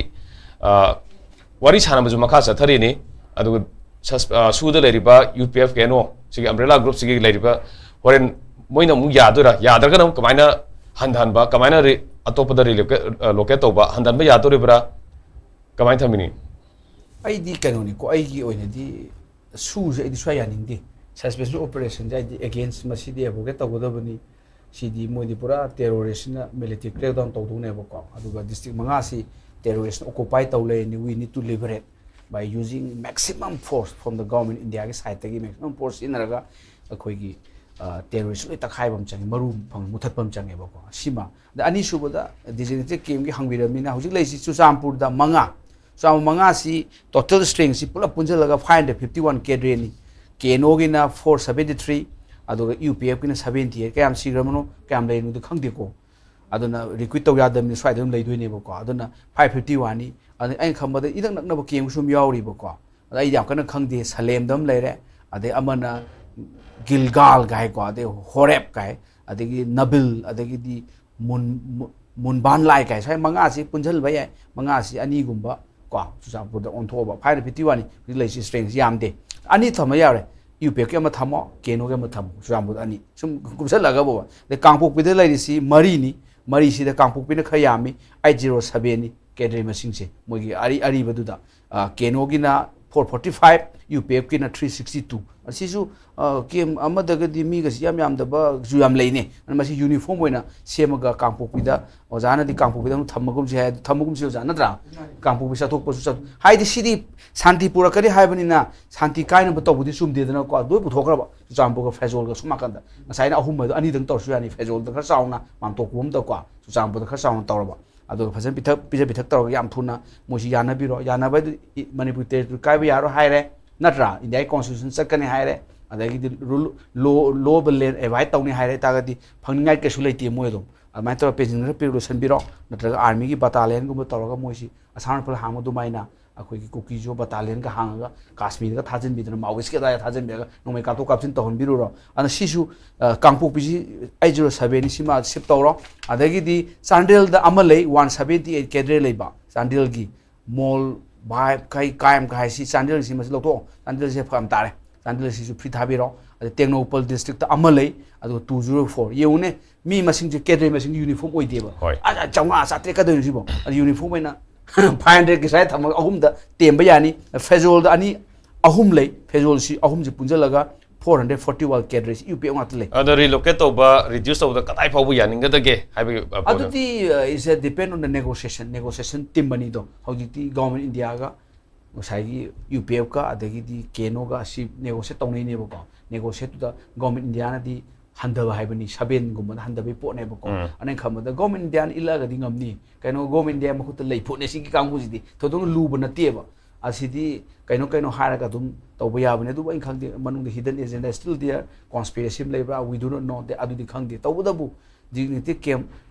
ꯑ, ꯋꯥꯔꯤ ꯁꯥꯟꯅꯕꯁꯨ ꯃꯈꯥ ꯆꯠꯊꯔꯤꯅꯤ꯫ ꯑꯗꯨꯒ ꯁꯁ-, ꯑ, ꯁꯨꯗ ꯂꯩꯔꯤꯕ U P F K N O ꯁꯤꯒꯤ ꯑꯝꯕ꯭ꯔꯦꯂꯥ ꯒ꯭ꯔꯨꯞꯁꯤꯒꯤ ꯂꯩꯔꯤꯕ, ꯍꯣꯔꯦꯟ ꯃꯣꯏꯅ ꯑꯃꯨꯛ ꯌꯥꯗꯣꯏꯔꯥ, ꯌꯥꯗ꯭ꯔꯒꯅ ꯑꯃꯨꯛ ꯀꯃꯥꯏꯅ ꯍꯟꯊꯍꯟꯕ, ꯀꯃꯥꯏꯅ ꯔꯤ-, ꯑꯇꯣꯞꯄꯗ ꯔꯤꯂꯣꯀꯦꯠ ꯇꯧꯕ ꯍꯟꯗꯟꯕ ꯌꯥꯗꯣꯔꯤꯕ꯭ꯔꯥ? ꯀꯃꯥꯏꯅ ꯊꯝꯕꯤꯅꯤ? ꯑꯩꯗꯤ ꯀꯩꯅꯣꯅꯤꯀꯣ, ꯑꯩꯒꯤ ꯑꯣꯏꯅꯗꯤ ꯁꯨꯁꯦ ꯑꯩꯗꯤ ꯁꯨꯡꯌꯥ ꯌꯥꯅꯤꯡꯗꯦ꯫ ꯁꯁꯄꯦꯟꯁꯟ ꯑꯣꯄꯔꯦꯁꯟꯁꯦ ꯑꯩꯗꯤ ꯑꯦꯒꯦꯟꯁ, ꯃꯁꯤꯗꯤ ꯑꯦꯕꯣꯒꯦꯠ ꯇꯧꯒꯗꯕꯅꯤ꯫ ꯁꯤꯗꯤ ꯃꯣꯏꯗꯤ ꯄꯨꯔꯥ ꯇꯦꯔꯣꯔꯤꯁꯅ ꯃꯤꯂꯤꯇꯔꯤ ꯀ꯭ꯔꯦꯛꯗꯥꯎꯟ ꯇꯧꯗꯧꯅꯦꯕꯀꯣ꯫ ꯑꯗꯨꯒ ꯗꯤꯁꯇ꯭ꯔꯤꯛ ꯃꯉꯥꯁꯤ ꯇꯦꯔꯣꯔꯤꯁꯅ ꯑꯣꯀꯨꯄꯥꯏ ꯇꯧ ꯂꯩꯔꯅꯤ, we need to liberate by using maximum force from the government, ꯏꯟꯗꯤꯌꯥꯒꯤ ꯁꯥꯏꯠꯇꯒꯤ ꯃꯦꯛꯁꯤꯃꯝ ꯐꯣꯔꯁ ꯁꯤꯖꯤꯟꯅꯔꯒ ꯑꯩꯈꯣꯏꯒꯤ ꯇꯦꯔꯣꯔꯤꯁ ꯂꯣꯏ ꯇꯛꯈꯥꯏꯕ ꯑꯃ ꯆꯪꯉꯦ, ꯃꯔꯨ ꯐꯪ ꯃꯨꯊꯠꯄ ꯑꯃ ꯆꯪꯉꯦꯕꯀꯣ꯫ ꯁꯤꯃ ꯑꯗ ꯑꯅꯤꯁꯨꯕꯗ ꯗꯤꯖꯤꯒꯅꯦꯇꯦꯠ ꯀꯦꯝꯒꯤ ꯍꯪꯕꯤꯔꯕꯅꯤꯅ ꯍꯧꯖꯤꯛ ꯂꯩꯔꯤꯁꯤ ꯆꯨꯔꯆꯥꯟꯄꯨꯔꯗ ꯃꯉꯥ, ꯆꯨꯔꯆꯥꯟꯄꯨꯔ ꯃꯉꯥꯁꯤ ꯇꯣꯇꯦꯜ ꯁ꯭ꯇ꯭ꯔꯦꯡꯁꯤ ꯄꯨꯂꯞ ꯄꯨꯟꯁꯤꯜꯂꯒ ꯐꯥꯏꯚ ꯍꯟꯗ꯭ꯔꯦꯠ ꯐꯤꯐꯇꯤ ꯋꯥꯟ ꯀꯦꯗ꯭ꯔꯦꯅꯤ꯫ ꯀꯦ ꯑꯦꯟ ꯑꯣꯒꯤꯅ ꯐꯣꯔ ꯁꯕꯦꯟꯇꯤ ꯊ꯭ꯔꯤ, ꯑꯗꯨꯒ ꯌꯨ ꯄꯤ ꯑꯦꯐꯀꯤꯅ ꯁꯕꯦꯟꯇꯤ ꯑꯩꯠ꯫ ꯀꯌꯥꯝ ꯁꯤꯈ꯭ꯔꯕꯅꯣ, ꯀꯌꯥꯝ ꯂꯩꯔꯤꯅꯣꯗꯤ ꯈꯪꯗꯦꯀꯣ꯫ ꯑꯗꯨꯅ ꯔꯤꯀ꯭ꯔꯨꯠ ꯇꯧ ꯌꯥꯗꯕꯅꯤꯅ ꯁ꯭ꯋꯥꯏꯗ ꯑꯗꯨꯝ ꯂꯩꯗꯣꯏꯅꯦꯕꯀꯣ꯫ ꯑꯗꯨꯅ ꯐꯥꯏꯚ ꯐꯤꯐꯇꯤ ꯋꯥꯟꯅꯤ꯫ ꯑꯗ ꯑꯩꯅ ꯈꯟꯕꯗ ꯏꯅꯛ ꯅꯛꯅꯕ ꯀꯦꯝꯁꯨ ꯑꯗꯨꯝ ꯌꯥꯎꯔꯤꯕꯀꯣ꯫ ꯑꯗ ꯑꯩ ꯌꯥꯝ ꯀꯟꯅ ꯈꯪꯗꯦ, ꯁꯂꯦꯝꯗ ꯑꯃ ꯂꯩꯔꯦ, ꯑꯗꯩ ꯑꯃꯅ ꯒꯤꯜꯒꯥꯜ ꯀꯥꯏꯀꯣ, ꯑꯗꯩ ꯍꯣꯔꯦꯞ ꯀꯥꯏ, ꯑꯗꯒꯤ ꯅꯕꯤꯜ, ꯑꯗꯒꯤꯗꯤ ꯃꯨꯟ-, ꯃꯨ-, ꯃꯨꯟꯕꯥꯟ ꯂꯥꯏ ꯀꯥꯏ, ꯁ꯭ꯋꯥꯏ ꯃꯉꯥꯁꯤ ꯄꯨꯟꯁꯤꯟꯕ ꯌꯥꯏ꯫ ꯃꯉꯥꯁꯤ ꯑꯅꯤꯒꯨꯝꯕ ꯀꯣ, ꯆꯨꯔꯆꯥꯟꯄꯨꯔꯗ ꯑꯣꯟꯊꯣꯛꯑꯕ ꯐꯥꯏꯚ ꯍꯟꯗ꯭ꯔꯦꯠ ꯐꯤꯐꯇꯤ ꯋꯥꯟꯅꯤ꯫ ꯍꯧꯖꯤꯛ ꯂꯩꯔꯤꯁꯤ ꯁ꯭ꯇ꯭ꯔꯦꯡꯁꯤ ꯌꯥꯝꯗꯦ꯫ ꯑꯅꯤ ꯊꯝꯕ ꯌꯥꯔꯦ, ꯌꯨ ꯄꯤ ꯑꯦꯐꯀꯤ ꯑꯃ ꯊꯝꯃꯣ, ꯀꯦ ꯑꯦꯟ ꯑꯣꯒꯤ ꯑꯃ ꯊꯝꯃꯣ, ꯆꯨꯔꯆꯥꯟꯄꯨꯔꯗ ꯑꯅꯤ꯫ ꯁꯨꯝ ꯀꯨꯞꯁꯜꯂꯒꯕ꯫ ꯑꯗꯩ ꯀꯥꯡꯄꯣꯛꯄꯤꯗ ꯂꯩꯔꯤꯁꯤ ꯃꯔꯤꯅꯤ, ꯃꯔꯤꯁꯤꯗ ꯀꯥꯡꯄꯣꯛꯄꯤꯅ ꯈꯔ ꯌꯥꯝꯃꯤ, ꯑꯩꯠ ꯖꯤꯔꯣ ꯁꯕꯦꯟꯅꯤ ꯀꯦꯗ꯭ꯔꯦ ꯃꯁꯤꯡꯁꯦ ꯃꯣꯏꯒꯤ ꯑꯔꯤ-, ꯑꯔꯤꯕꯗꯨꯗ꯫ ꯀꯦ ꯑꯦꯟ ꯑꯣꯒꯤꯅ four forty five, U P ꯑꯦꯐꯀꯤꯅ ꯊ꯭ꯔꯤ ꯁꯤꯛꯁꯇꯤ ꯇꯨ꯫ ꯑꯁꯤꯁꯨ ꯀꯦꯝ ꯑꯃꯗꯒꯗꯤ ꯃꯤꯒꯁꯤ ꯌꯥꯝ ꯌꯥꯝꯗꯕꯁꯨ ꯌꯥꯝ ꯂꯩꯅꯦ꯫ ꯑꯗꯨꯅ ꯃꯁꯤ ꯌꯨꯅꯤꯐꯣꯔꯝ ꯑꯣꯏꯅ ꯁꯦꯝꯃꯒ ꯀꯥꯡꯄꯣꯛꯄꯤꯗ, ꯑꯣꯖꯥꯅꯗꯤ ꯀꯥꯡꯄꯣꯛꯄꯤꯗ ꯑꯃꯨꯛ ꯊꯝꯃꯒꯨꯝꯁꯤ ꯍꯥꯏ, ꯑꯗꯨ ꯊꯝꯃꯒꯨꯝꯁꯤ ꯑꯣꯖꯥ, ꯅꯠꯇ꯭ꯔꯥ? ꯀꯥꯡꯄꯣꯛꯄꯤ ꯆꯠꯊꯣꯛꯄꯁꯨ ꯆꯠ-, ꯍꯥꯏꯗꯤ ꯁꯤꯗꯤ ꯁꯥꯟꯇꯤ ꯄꯨꯔꯛꯀꯅꯤ ꯍꯥꯏꯕꯅꯤꯅ ꯁꯥꯟꯇꯤ ꯀꯥꯏꯅꯕ ꯇꯧꯕꯗꯤ ꯆꯨꯝꯗꯦꯗꯅꯀꯣ꯫ ꯂꯣꯏ ꯄꯨꯊꯣꯛꯈ꯭ꯔꯕ, ꯆꯨꯔꯆꯥꯟꯄꯨꯔꯒ ꯐꯦꯖꯣꯜꯒ ꯁꯨꯝ ꯅꯥꯀꯟꯗ꯫ ꯉꯁꯥꯏꯅ ꯑꯍꯨꯝ ꯍꯥꯏꯗꯣ ꯑꯅꯤꯗꯪ ꯇꯧꯔꯁꯨ ꯌꯥꯅꯤ, ꯐꯦꯖꯣꯜꯗ ꯈꯔ ꯆꯥꯎꯅ, ꯃꯥꯝꯇꯣꯞ ꯀꯨꯝꯕꯝꯗꯀꯣ, ꯆꯨꯔꯆꯥꯟꯄꯨꯔꯗ ꯈꯔ ꯆꯥꯎꯅ ꯇꯧꯔꯕ꯫ ꯑꯗꯨꯒ ꯐꯖꯅ ꯄꯤꯊꯛ, ꯄꯤꯖ ꯄꯤꯊꯛ ꯇꯧꯔꯒ ꯌꯥꯝ ꯊꯨꯅ ꯃꯣꯏꯁꯤ ꯌꯥꯅꯕꯤꯔꯣ꯫ ꯌꯥꯅꯕ ꯍꯥꯏꯗꯨ ꯏ-, ꯃꯅꯤꯄꯨꯔ ꯇꯦꯔꯤꯇꯣꯔꯤ ꯀꯥꯏꯕ ꯌꯥꯔꯣꯏ ꯍꯥꯏꯔꯦ, ꯅꯠꯇ꯭ꯔꯥ? ꯏꯟꯗꯤꯌꯥꯒꯤ ꯀꯣꯟꯁꯇꯤꯇ꯭ꯌꯨꯁꯟ ꯆꯠꯀꯅꯤ ꯍꯥꯏꯔꯦ, ꯑꯗꯒꯤꯗꯤ ꯔꯨꯜ, ꯂꯣ, ꯂꯣ ꯑꯣꯐ ꯂꯦꯟ ꯑꯦꯕꯥꯏꯠ ꯇꯧꯅꯤ ꯍꯥꯏꯔꯦ ꯇꯥꯔꯒꯗꯤ ꯐꯪꯅꯤꯡꯉꯥꯏ ꯀꯩꯁꯨ ꯂꯩꯇꯦ ꯃꯣꯏ ꯑꯗꯨꯝ꯫ ꯑꯗꯨꯃꯥꯏꯅ ꯇꯧꯔꯒ ꯄꯦꯟꯁꯤꯟ ꯈꯔ ꯄꯤꯔ ꯂꯣꯏꯁꯤꯟꯕꯤꯔꯣ, ꯅꯠꯇ꯭ꯔꯒ ꯑꯥꯔꯃꯤꯒꯤ ꯕꯇꯥꯂꯤꯌꯟꯒꯨꯝꯕ ꯇꯧꯔꯒ ꯃꯣꯏꯁꯤ ꯑꯁꯥꯝ ꯔꯥꯏꯐꯜ ꯍꯥꯡꯕ ꯑꯗꯨꯃꯥꯏꯅ ꯑꯩꯈꯣꯏꯒꯤ ꯀꯨꯀꯤꯁꯨ ꯕꯇꯥꯂꯤꯌꯟꯒ ꯍꯥꯡꯉꯒ ꯀꯥꯁꯃꯤꯔꯒ ꯊꯥꯖꯤꯟꯕꯤꯗꯅ, ꯃꯥꯑꯣꯏꯁꯀꯤ ꯑꯗꯥꯏꯗ ꯊꯥꯖꯤꯟꯕꯤꯔꯒ ꯅꯣꯡꯃꯩ ꯀꯥꯞꯊꯣꯛ ꯀꯥꯞꯁꯤꯟ ꯇꯧꯍꯟꯕꯤꯔꯨꯔꯣ꯫ ꯑꯗꯨꯅ ꯁꯤꯁꯨ, ꯑ, ꯀꯥꯡꯄꯣꯛꯄꯤꯁꯤ ꯑꯩꯠ ꯖꯤꯔꯣ ꯁꯕꯦꯟꯅꯤ, ꯁꯤꯃ ꯁꯤꯞ ꯇꯧꯔꯣ꯫ ꯑꯗꯒꯤꯗꯤ ꯆꯥꯟꯗꯦꯜꯗ ꯑꯃ ꯂꯩ, ꯋꯥꯟ ꯁꯕꯦꯟꯇꯤ ꯑꯩꯠ ꯀꯦꯗ꯭ꯔꯦ ꯂꯩꯕ ꯆꯥꯟꯗꯦꯜꯒꯤ, ꯃꯣꯜ ꯚꯥꯏ ꯀꯩ ꯀꯥꯏꯝ ꯀꯥꯏ ꯁꯤ ꯆꯥꯟꯗꯦꯜꯒꯤ ꯁꯤ ꯃꯁꯤ ꯂꯧꯊꯣꯛꯑꯣ꯫ ꯆꯥꯟꯗꯦꯜꯁꯦ ꯐꯔꯛ ꯌꯥꯝ ꯇꯥꯔꯦ꯫ ꯆꯥꯟꯗꯦꯜꯁꯤꯁꯨ ꯐ꯭ꯔꯤ ꯊꯥꯕꯤꯔꯣ꯫ ꯑꯗꯩ ꯇꯦꯡꯅꯧꯄꯜ district ꯑꯃ ꯂꯩ, ꯑꯗꯨꯒ two zero four꯫ ꯌꯦꯡꯉꯨꯅꯦ, ꯃꯤ ꯃꯁꯤꯡꯁꯦ, cadre ꯃꯁꯤꯡꯁꯦ uniform ꯑꯣꯏꯗꯦꯕ꯫ ꯍꯣꯏ꯫ ꯑ, ꯆꯥꯝꯃꯉꯥ, ꯆꯥꯇ꯭ꯔꯦꯠ ꯀꯗꯧꯔꯤꯅꯣ ꯁꯤꯕꯣ? ꯑꯗꯨ uniform ꯑꯣꯏꯅ five hundred ꯀꯤ ꯁ꯭ꯋꯥꯏ ꯊꯝꯃꯒ ꯑꯍꯨꯝꯗ ꯇꯦꯝꯕ ꯌꯥꯅꯤ꯫ ꯐꯦꯖꯣꯜꯗ ꯑꯅꯤ, ꯑꯍꯨꯝ ꯂꯩ꯫ ꯐꯦꯖꯣꯜꯁꯤ ꯑꯍꯨꯝꯁꯤ ꯄꯨꯟꯁꯤꯜꯂꯒ four hundred forty one cadre ꯁꯤ UPF ꯉꯥꯛꯇ ꯂꯩ꯫ ꯑꯗ relocate ꯇꯧꯕ, reduce ꯇꯧꯕꯗ ꯀꯗꯥꯏ ꯐꯥꯎꯕ ꯌꯥꯅꯤꯡꯒꯗꯒꯦ ꯍꯥꯏꯕꯒꯤ, ꯑ, ꯄꯣꯠꯇꯣ? ꯑꯗꯨꯗꯤ, uh, is a depend on the negotiation, negotiation team ꯑꯅꯤꯗꯣ ꯍꯧꯖꯤꯛꯇꯤ government Indiaꯒ ꯉꯁꯥꯏꯒꯤ UPFꯀ ꯑꯗꯒꯤꯗꯤ KNOꯒ ꯑꯁꯤ negotiate ꯇꯧꯅꯩꯅꯦꯕꯀꯣ꯫ Negotiateꯇꯨꯗ government Indiaꯅꯗꯤ ꯍꯟꯊꯕ ꯍꯥꯏꯕꯅꯤ, sevenꯒꯨꯝꯕꯗ ꯍꯟꯊꯕꯒꯤ ꯄꯣꯠꯅꯦꯕꯀꯣ꯫ ꯎꯝ꯫ ꯑꯩꯅ ꯈꯟꯕꯗ government Indiaꯅ ꯏꯜꯂꯛꯑꯒꯗꯤ ꯉꯝꯅꯤ꯫ ꯀꯩꯅꯣ, government India ꯃꯈꯨꯠꯇ ꯂꯩ ꯄꯣꯠꯅꯦ ꯁꯤꯒꯤ ꯀꯥꯡꯕꯨꯁꯤꯗꯤ꯫ ꯊꯣꯏꯗꯣꯛꯅ ꯂꯨꯕ ꯅꯠꯇꯦꯕ꯫ ꯑꯁꯤꯗꯤ ꯀꯩꯅꯣ ꯀꯩꯅꯣ ꯍꯥꯏꯔꯒ ꯑꯗꯨꯝ ꯇꯧꯕ ꯌꯥꯕꯅꯤ꯫ ꯑꯗꯨꯕꯨ ꯑꯩꯅ ꯈꯪꯗꯦ, ꯃꯅꯨꯡꯗ hidden agenda still there, conspiracy ꯑꯃ ꯂꯩꯕ꯭ꯔꯥ, we do not know꯫ ꯑꯗꯨꯗꯤ ꯈꯪꯗꯦ꯫ ꯇꯧꯕꯇꯕꯨ dignity camp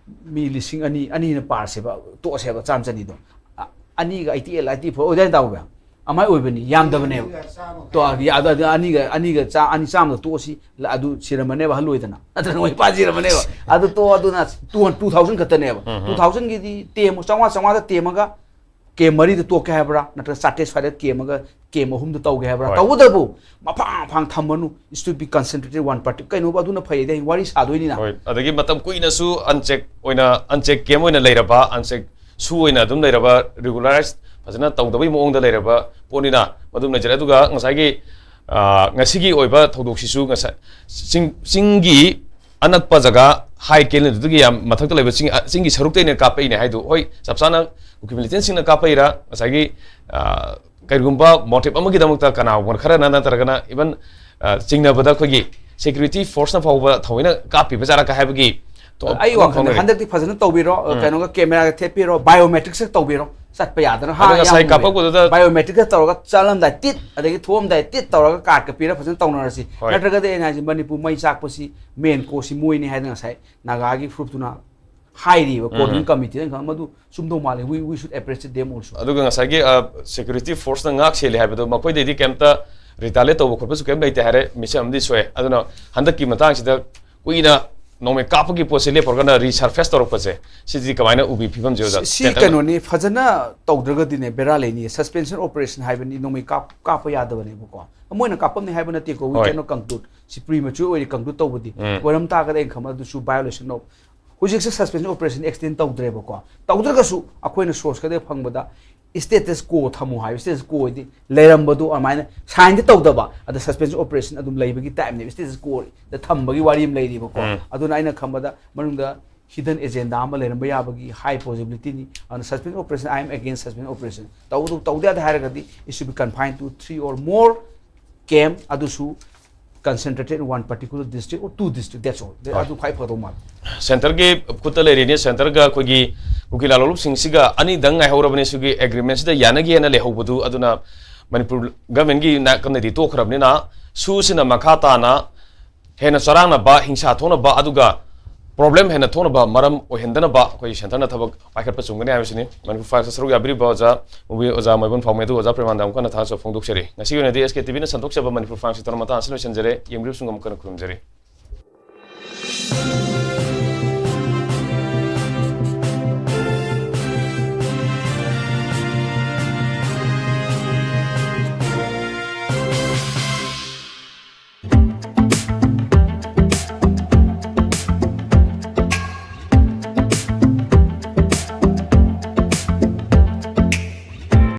ꯃꯤ ꯂꯤꯁꯤꯡ ꯑꯅꯤ, ꯑꯅꯤꯅ ꯄꯥꯔꯁꯦꯕ, ꯇꯣꯛꯑꯁꯦꯕ, ꯆꯥꯝꯃ ꯆꯅꯤꯗꯣ꯫ ꯑ, ꯑꯅꯤꯒ eighty eight, eighty four ꯑꯣꯏꯗꯥꯏꯅꯦ, ꯇꯥꯎꯕ? ꯑꯃꯥꯏ ꯑꯣꯏꯕꯅꯤ, ꯌꯥꯝꯗꯕꯅꯦꯕ꯫ ꯇꯣ, ꯑꯗꯨ, ꯑꯗꯨ, ꯑꯗꯨ ꯑꯅꯤꯒ, ꯑꯅꯤꯒ ꯆꯥ-, ꯑꯅꯤ ꯆꯥꯝꯃꯗ ꯇꯣꯛꯑꯁꯤ, ꯂ-, ꯑꯗꯨ ꯁꯤꯔꯝꯃꯅꯦꯕ, ꯑꯍꯜ ꯑꯣꯏꯗꯅ꯫ ꯅꯠꯇ꯭ꯔꯒ ꯃꯣꯏ ꯄꯥ ꯁꯤꯔꯝꯃꯅꯦꯕ꯫ ꯑꯗꯨ ꯇꯣꯛꯑꯣ, ꯑꯗꯨꯅ two, two thousand ꯈꯛꯇꯅꯦꯕ꯫ Two thousandꯒꯤꯗꯤ ꯇꯦꯝꯃꯨ, ꯆꯥꯝꯃꯉꯥ, ꯆꯥꯝꯃꯉꯥꯗ ꯇꯦꯝꯃꯒ camp ꯃꯔꯤꯗ ꯇꯣꯛꯀꯦ ꯍꯥꯏꯕ꯭ꯔꯥ, ꯅꯠꯇ꯭ꯔꯒ ꯆꯥꯇ꯭ꯔꯦꯠ ꯁ꯭ꯋꯥꯏꯗ ꯇꯦꯝꯃꯒ camp ꯑꯍꯨꯝꯗ ꯇꯧꯒꯦ ꯍꯥꯏꯕ꯭ꯔꯥ? ꯍꯣꯏ꯫ ꯇꯧꯕꯇꯕꯨ ꯃꯐꯥꯡ ꯃꯐꯥꯡ ꯊꯝꯃꯅꯨ, it should be concentrated one party꯫ ꯀꯩꯅꯣꯕ, ꯑꯗꯨꯅ ꯐꯩ, ꯑꯗꯩ ꯋꯥꯔꯤ ꯁꯥꯗꯣꯏꯅꯤꯅ꯫ ꯍꯣꯏ, ꯑꯗꯒꯤ ꯃꯇꯝ ꯀꯨꯏꯅꯁꯨ uncheck ꯑꯣꯏꯅ, uncheck camp ꯑꯣꯏꯅ ꯂꯩꯔꯕ, uncheck ꯁꯨ ꯑꯣꯏꯅ ꯑꯗꯨꯝ ꯂꯩꯔꯕ, regularized ꯐꯖꯅ ꯇꯧꯗꯕꯒꯤ ꯃꯑꯣꯡꯗ ꯂꯩꯔꯕ ꯄꯣꯠꯅꯤꯅ ꯃꯗꯨꯝ ꯂꯩꯖꯔꯦ꯫ ꯑꯗꯨꯒ ꯉꯁꯥꯏꯒꯤ, ꯑ, ꯉꯁꯤꯒꯤ ꯑꯣꯏꯕ ꯊꯧꯗꯣꯛꯁꯤꯁꯨ ꯉꯁꯥꯏ ꯆꯤꯡ, ꯆꯤꯡꯒꯤ ꯑꯅꯛꯄ ꯖꯒꯥ, high ꯀꯦꯅꯦꯜꯗꯨꯗꯒꯤ ꯌꯥꯝ ꯃꯊꯛꯇ ꯂꯩꯕ ꯆꯤꯡ, ꯑ, ꯆꯤꯡꯒꯤ ꯁꯔꯨꯛꯇꯩꯅ ꯀꯥꯞꯄꯛꯏꯅꯦ ꯍꯥꯏꯗꯣ꯫ ꯍꯣꯏ, ꯆꯞ ꯆꯥꯅ ꯀꯨꯀꯤ militantꯁꯤꯡꯅ ꯀꯥꯞꯄꯛꯏꯔꯥ, ꯉꯁꯥꯏꯒꯤ, ꯑ, ꯀꯔꯤꯒꯨꯝꯕ motive ꯑꯃꯒꯤꯗꯃꯛꯇ ꯀꯅꯥꯒꯨꯝꯕ ꯈꯔꯅ ꯅꯠꯇ꯭ꯔꯒꯅ even, ꯑ, ꯆꯤꯡꯅꯕꯗ ꯑꯩꯈꯣꯏꯒꯤ security forceꯅ ꯐꯥꯎꯕ ꯊꯑꯣꯏꯅ ꯀꯥꯞꯄꯤꯕ ꯖꯥꯠꯂ ꯀꯥ ꯍꯥꯏꯕꯒꯤ ꯇꯣ-, ꯑꯩ ꯑꯗꯨꯝ ꯋꯥꯈꯜꯗ ꯐꯥꯎꯅꯔꯤ꯫ ꯍꯟꯗꯛꯇꯤ ꯐꯖꯅ ꯇꯧꯕꯤꯔꯣ, ꯀꯩꯅꯣꯒ cameraꯒ ꯊꯦꯠꯄꯤꯔꯣ, biometricsꯀ ꯇꯧꯕꯤꯔꯣ, ꯆꯠꯄ ꯌꯥꯗꯅ꯫ ꯑꯗꯣ ꯉꯁꯥꯏ ꯀꯥꯞꯄꯛꯄꯗꯨꯗ Biometricꯀ ꯇꯧꯔꯒ ꯆꯠꯂꯝꯗꯥꯏ ꯇꯤꯠ, ꯑꯗꯒꯤ ꯊꯣꯛꯑꯝꯗꯥꯏ ꯇꯤꯠ ꯇꯧꯔꯒ cardꯀ ꯄꯤꯔ ꯐꯖꯅ ꯇꯧꯅꯔꯁꯤ꯫ ꯍꯣꯏ꯫ ꯅꯠꯇ꯭ꯔꯒꯗꯤ ꯑꯩꯅ ꯍꯥꯏꯁꯦ, ꯃꯅꯤꯄꯨꯔ ꯃꯩ ꯆꯥꯛꯄꯁꯤ main causeꯁꯤ ꯃꯣꯏꯅꯤ ꯍꯥꯏꯗꯅ ꯉꯁꯥꯏ ꯅꯥꯒꯥꯒꯤ ꯐꯨꯔꯨꯞꯇꯨꯅ ꯍꯥꯏꯔꯤꯕ, coordination committeeꯗ ꯈꯪ-, ꯃꯗꯨ ꯆꯨꯝꯗꯧ ꯃꯥꯜꯂꯦ꯫ We, we should appreciate them also꯫ ꯑꯗꯨꯒ ꯉꯁꯥꯏꯒꯤ, ꯑ, security forceꯅ ꯉꯥꯛ ꯁꯦꯜꯂꯤ ꯍꯥꯏꯕꯗꯣ, ꯃꯈꯣꯏꯗꯩꯗꯤ ꯀꯩꯝꯇ retaliate ꯇꯧꯕ ꯈꯣꯠꯄꯁꯨ ꯀꯩꯝ ꯂꯩꯇꯦ ꯍꯥꯏꯔꯦ, ꯃꯤꯁꯛ ꯑꯃꯗꯤ ꯁꯣꯛꯑꯦ꯫ ꯑꯗꯨꯅ ꯍꯟꯗꯛꯀꯤ ꯃꯇꯥꯡꯁꯤꯗ ꯀꯨꯏꯅ ꯅꯣꯡꯃꯩ ꯀꯥꯞꯄꯒꯤ ꯄꯣꯠꯁꯦ ꯂꯦꯞꯄꯨꯔꯒꯅ ꯔꯤꯁꯔꯐꯦꯁ ꯇꯧꯔꯛꯄꯁꯦ, ꯁꯤꯗꯤ ꯀꯃꯥꯏꯅ ꯎꯕꯤ ꯐꯤꯕꯝꯁꯦ ꯑꯣꯖꯥ? ꯁꯤ Centreꯅ- ꯀꯩꯅꯣꯅꯤ, ꯐꯖꯅ ꯇꯧꯗ꯭ꯔꯒꯗꯤꯅꯦ ꯕꯦꯔꯥ ꯂꯩꯅꯤ꯫ Suspension operation ꯍꯥꯏꯕꯅꯤ, ꯅꯣꯡꯃꯩ ꯀꯥꯞ ꯀꯥꯞꯄ ꯌꯥꯗꯕꯅꯦꯕꯀꯣ꯫ ꯃꯣꯏꯅ ꯀꯥꯞꯄꯝꯅꯤ ꯍꯥꯏꯕ ꯅꯠꯇꯦꯀꯣ, we ꯍꯣꯏ. cannot conclude꯫ ꯁꯤ premature ꯑꯣꯏꯔꯤ conclude ꯇꯧꯕꯗꯤ꯫ ꯎꯝ. ꯑꯣꯏꯔꯝ ꯇꯥꯔꯒꯗꯤ ꯑꯩꯅ ꯈꯟꯕ ꯑꯗꯨꯁꯨ violation of, ꯍꯧꯖꯤꯛꯁꯦ suspension operation extend ꯇꯧꯗ꯭ꯔꯦꯕꯀꯣ꯫ ꯇꯧꯗ꯭ꯔꯒꯁꯨ ꯑꯩꯈꯣꯏꯅ source ꯈꯔꯗꯒꯤ ꯐꯪꯕꯗ status quo ꯊꯝꯃꯨ ꯍꯥꯏꯕ, status quo ꯗꯤ ꯂꯩꯔꯝꯕꯗꯣ ꯑꯗꯨꯃꯥꯏꯅ signꯗꯤ ꯇꯧꯗꯕ, ꯑꯗ suspension operation ꯑꯗꯨꯝ ꯂꯩꯕꯒꯤ typeꯅꯦꯕ, status quo ꯗ ꯊꯝꯕꯒꯤ ꯋꯥꯔꯤ ꯑꯃ ꯂꯩꯔꯤꯕꯀꯣ꯫ ꯎꯝ. ꯑꯗꯨꯅ ꯑꯩꯅ ꯈꯟꯕꯗ ꯃꯅꯨꯡꯗ hidden agenda ꯑꯃ ꯂꯩꯔꯝꯕ ꯌꯥꯕꯒꯤ high possibility ꯅꯤ꯫ ꯑꯗꯨꯅ suspension operation, I am against suspension operation꯫ ꯇꯧꯗ ꯇꯧꯗ ꯌꯥꯗꯦ ꯍꯥꯏꯔꯒꯗꯤ it should be confined to three or more camp, ꯑꯗꯨꯁꯨ concentrated in one particular district or two district, that's all꯫ ꯍꯣꯏ. ꯑꯗꯨ ꯈ꯭ꯋꯥꯏ ꯐꯗꯧ ꯃꯥꯜꯂꯦ꯫ Centreꯒꯤ ꯈꯨꯠꯇ ꯂꯩꯔꯤꯅꯤ꯫ Centreꯒ ꯑꯩꯈꯣꯏꯒꯤ ꯀꯨꯀꯤ ꯂꯥꯂꯣꯡꯂꯨꯞꯁꯤꯡꯁꯤꯒ ꯑꯅꯤꯗꯪ ꯉꯥꯏꯍꯧꯔꯕꯅꯤ꯫ ꯁꯤꯒꯤ agreementꯁꯤꯗ ꯌꯥꯅꯈꯤꯅ ꯂꯩꯍꯧꯕꯗꯨ, ꯑꯗꯨꯅ ꯃꯅꯤꯄꯨꯔ governmentꯀꯤ ꯅꯥꯀꯟꯗꯗꯤ ꯇꯣꯛꯈ꯭ꯔꯕꯅꯤꯅ, ꯁꯨꯁꯤꯅ ꯃꯈꯥ ꯇꯥꯅ ꯍꯦꯟꯅ ꯆꯔꯥꯡꯅꯕ, ꯍꯤꯡꯁꯥ ꯊꯣꯛꯅꯕ, ꯑꯗꯨꯒ problem ꯍꯦꯟꯅ ꯊꯣꯛꯅꯕ ꯃꯔꯝ ꯑꯣꯏꯍꯟꯗꯅꯕ ꯑꯩꯈꯣꯏ Centreꯅ ꯊꯕꯛ ꯄꯥꯏꯈꯠꯄ ꯆꯨꯝꯒꯅꯤ ꯍꯥꯏꯕꯁꯤꯅꯤ꯫ ꯃꯅꯤꯄꯨꯔ Files ꯁꯔꯨꯛ ꯌꯥꯕꯤꯔꯤꯕ ꯑꯣꯖꯥ ꯃꯨꯕꯤ, ꯑꯣꯖꯥ ꯃꯣꯏꯕꯨꯟ ꯐꯥꯎꯃꯩ ꯑꯗꯨ ꯑꯣꯖꯥ ꯄ꯭ꯔꯦꯃꯥꯅꯟꯗ ꯑꯃꯨꯛ ꯍꯟꯅ ꯊꯥꯒꯠꯆꯕ ꯐꯣꯡꯗꯣꯛꯆꯔꯤ꯫ ꯉꯁꯤꯒꯤ ꯑꯣꯏꯅꯗꯤ S K TVꯅ ꯁꯟꯗꯣꯛꯆꯕ ꯃꯅꯤꯄꯨꯔ Files ꯇꯧꯔ ꯃꯇꯥꯡ ꯑꯁꯤ ꯂꯣꯏꯁꯤꯟꯖꯔꯦ꯫ ꯌꯦꯡꯕꯤꯔꯤꯕꯁꯤꯡ ꯑꯃꯨꯛ ꯍꯟꯅ ꯈꯨꯔꯨꯝꯖꯔꯤ꯫